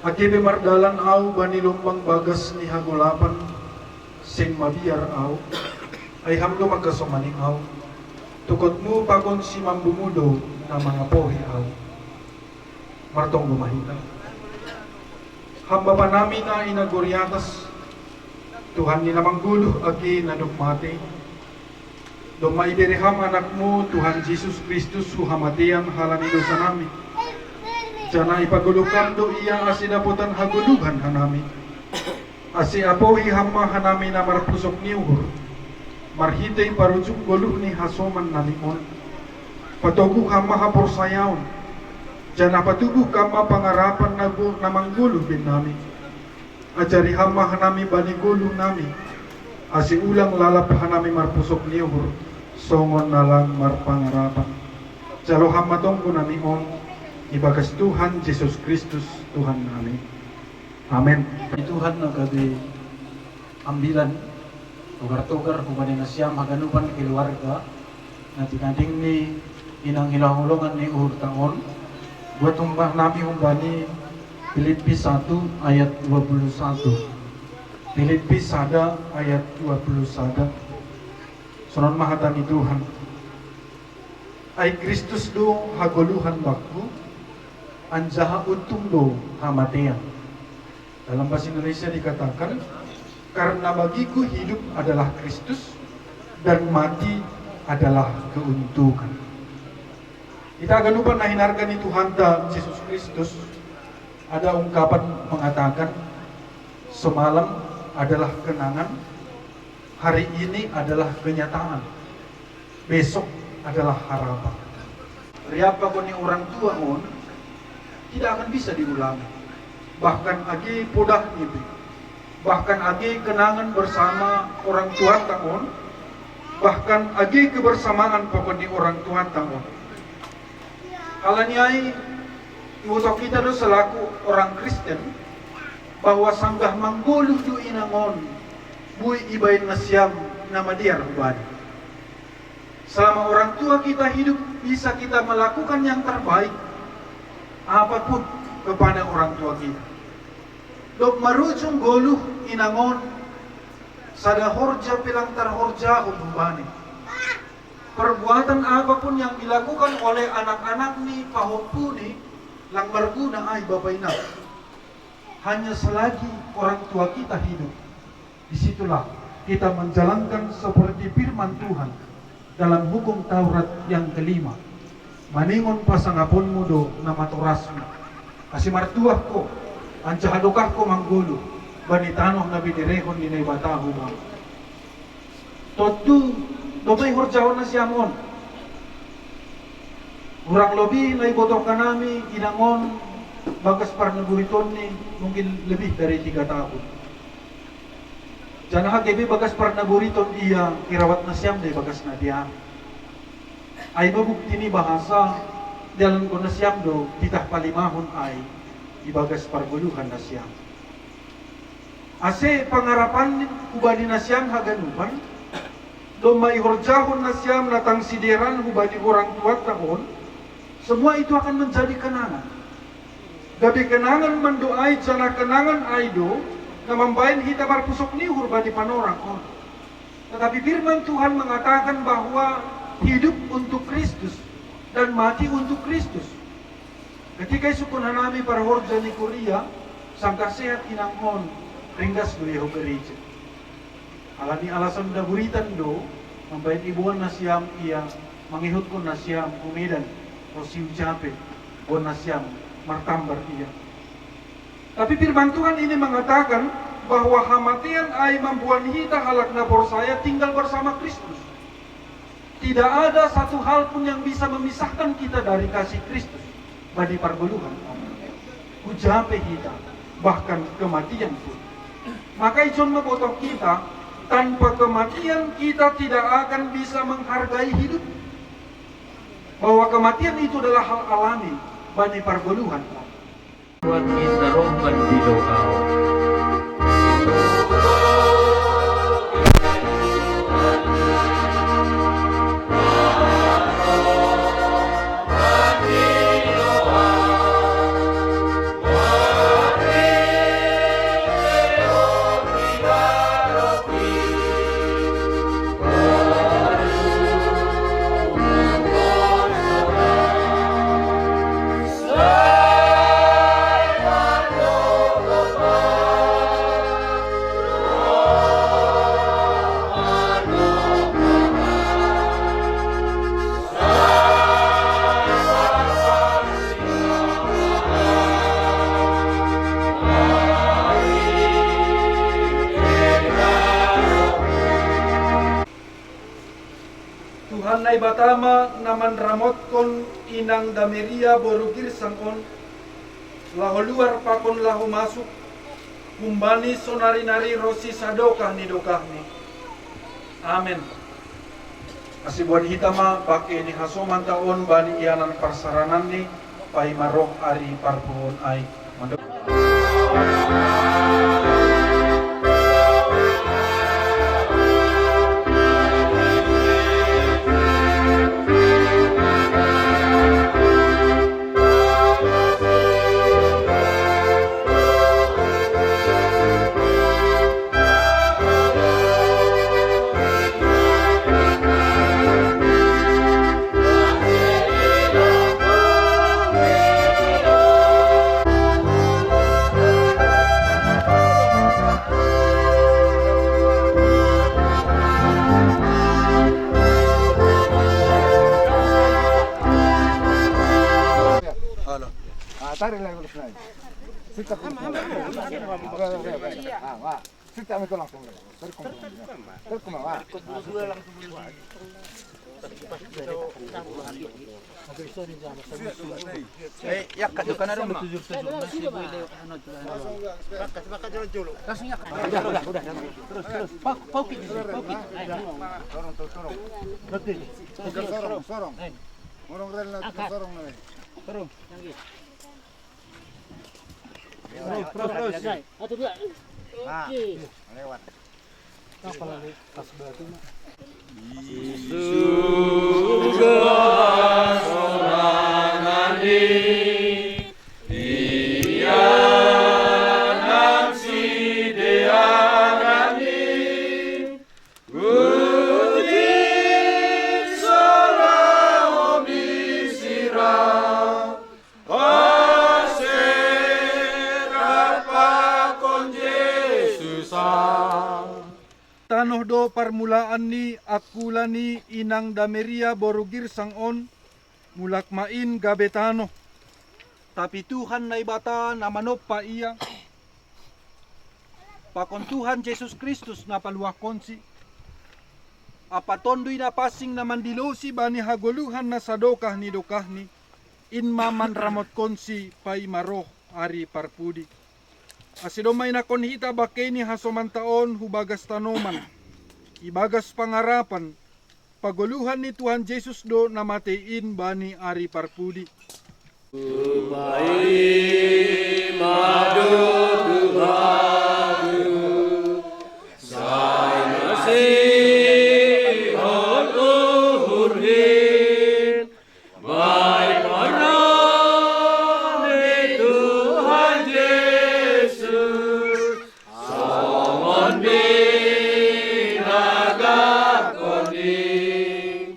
Ake pe mardalan ahu bani lombang bagas ni hagolapan, seng mabiar ahu, ai Ham do mangkasomani ahu. Tokotmu pakon simambumu do na mangapohi ahu. Martonggo ma hita. Ham Bapanami na i na gor i atas, Tuhan ni na manggoluh ake na dob mate, domma ibere Ham Anakmu, Tuhan Jesus Kristus, tu hamatean halani dosanami. Janah ipagoluh Ham do Ia ase dapotan hagoluhan hanami. Ase apohi Ham ma hanami na marpusok ni uhur, marhite parujung goluh ni hasomannami on. Patogu Ham ma haporsayaon, janah patubuh Ham ma pangarapan na go-, na manggoluh bennami. Ajari Ham ma hanami bani goluhnami, Ase ulang lalap hanami marpusok ni uhur, songon na lang marpangarapan. Jalo hamatongku nami on, ibagas Tuhan Jesus Kristus, Tuhan nami. Amen. Di Tuhan na gabe ambilan, togar-togar hubani nasiam haganupan keluarga, na tinading ni inang hinaholongan ni uhurta on, buat humbah nami humbani Filipi satu ayat dua puluh satu. Filipi sada ayat dua puluh sada. Sonon ma hata ni Tuhan. Ai Kristus do hagoluhan bangku, anjaha untung do hamatean. Dalam bahasa Indonesia dikatakan, karena bagiku hidup adalah Kristus dan mati adalah keuntungan. Di haganupan na hinarga ni Tuhanta Jesus Kristus, ada ungkapan mengatakan, semalam adalah kenangan, hari ini adalah kenyataan, besok adalah harapan. Riap pakon ni orang tua on tidak akan bisa diulangi. Bahkan age podahna pe, bahkan age kenangan bersama orang tuanta on, bahkan age kebersamaan pakon ni orang tuanta on. Alani i, iboto hita do selaku orang Kristen, bahwa sanggah manggoluh do inang on, boi ibaen nasiam na madear hubani. Selama orang tua kita hidup, bisa kita melakukan yang terbaik apapun kepada orang tua kita. Dob marujung goluh inang on, sada horja pe lang tarhorjahon hubani. Perbuatan apapun yang dilakukan oleh anak-anak ni pahompu ni, lang marguna ai bapa inang. Hanya selagi orang tua kita hidup, di situlah kita menjalankan seperti firman Tuhan dalam Hukum Taurat yang kelima. Maningon pasangaponmu do na matorasmu, ase martuah ho, anjaha dokah ho manggoluh bani tano na binerehon ni Naibata hubam. Tontu, dope horjahon nasiam on. Kurang lebih na ibotohon nami inang on bagas parnaburitonni mungkin lebih dari tiga tahun. Janah age pe bagas parnaburiton ia irawat nasiam do ibagas na dia. Ai ma bukti ni bahasa dialankon nasiam do titah palimahon ai ibagas pargoluhan nasiam. Ase pangarapan hubani nasiam haganupan, domma ihorjahon nasiam na tangsideran hubani orang tuanta on, semua itu akan menjadi kenangan. Gabe kenangan ma do ai, janah kenangan ai do na mambaen hita marpusok ni uhur bani panorang on. Tetapi firman Tuhan mengatakan bahwa hidup untuk Kristus dan mati untuk Kristus. Ketika isungkun hami parhorja ni kuria, sanggah sehat inang on, ringgas do ia hu gereja. Alani alasan na buritan do mambaen iboan nasiam ia, mangihuthon nasiam hu Medan, ro Siujape, boan nasiam martambar ia. Tapi firman Tuhan ini mengatakan bahwa hamatean ai mamboan hita halak na porsaya tinggal bersama Kristus. Tidak ada satu hal pun yang bisa memisahkan kita dari kasih Kristus. Bani pargoluhan, hujape hita, bahkan kematian pun. Maka i jon ma botoh kita, tanpa kematian kita tidak akan bisa menghargai hidup. Bahwa kematian itu adalah hal alami bani pargoluhan. Buat kita romban di lokal. Tuhan Naibata ma na manramotkon inang Dameria boru Girsang on, laho luar pakon laho masuk, humbani sonari-nari ronsi sadokah ni dokahni. Amen. Asi boan hita ma bangke ni hasomanta on bani ianan parsarananni, paima roh ari parpudion ai. Mando- Halo. Ah, tarik lagi, lurus lagi. Sikat. Ah, wah. Sikat itu langsung. Tarik, tarik, tarik. Tarik, wah. Eh, ya, kasih kanan dong. Langsung ya. Udah, udah, udah. Terus, terus. Pau-, paukit, paukit. Sorong, sorong. Sorong, sorong. Sorong rel na, sorong na. Sorong. Terus, terus, terus. Nah, lewat. Di surga sorangan ni, di anan sidearan ni, Puji sola homi sira, paserat pakon Jesus an. Tano do parmulaan ni angkula ni inang Dameria boru Girsang on, mulak ma in gabe tano. Tapi Tuhan Naibata na manompa ia, pakon Tuhan Jesus Kristus na paluahkonsi, ampa Tonduy Napansing na mandilosi bani hagoluhan na sadokah ni dokahni, in ma manramotkonsi paima roh ari parpudi. Asi domma inakkon hita bangke ni hasomanta on hu bagas tanoman, ibagas pangarapan, pagoluhan ni Tuhan Jesus do na matei in bani ari parpudi. Tupa i ma do Tuhanta, sai masihol uhurhi, baen parroh ni Tuhan Jesus, songon binagahon i,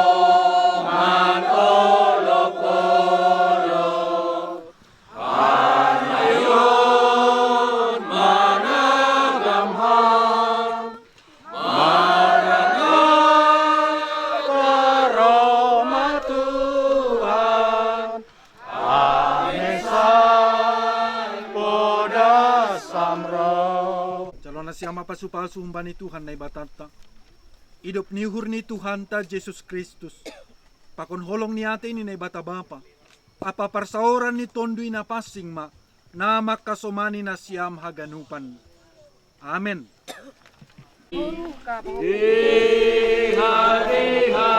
marhasoman olopolop, panaihon managam ham, marangka roh ma Tuhan. Amen, sai podas ham ro. Jalo nasiam ma pasupasu humbani Tuhan Naibatanta, idop ni uhur ni Tuhanta Jesus Kristus, pakon holong ni atei ni Naibata Bapa, ampa parsaoran ni Tonduy Napansing ma na manghasomani nasiam haganupan. Amen. Di hatiha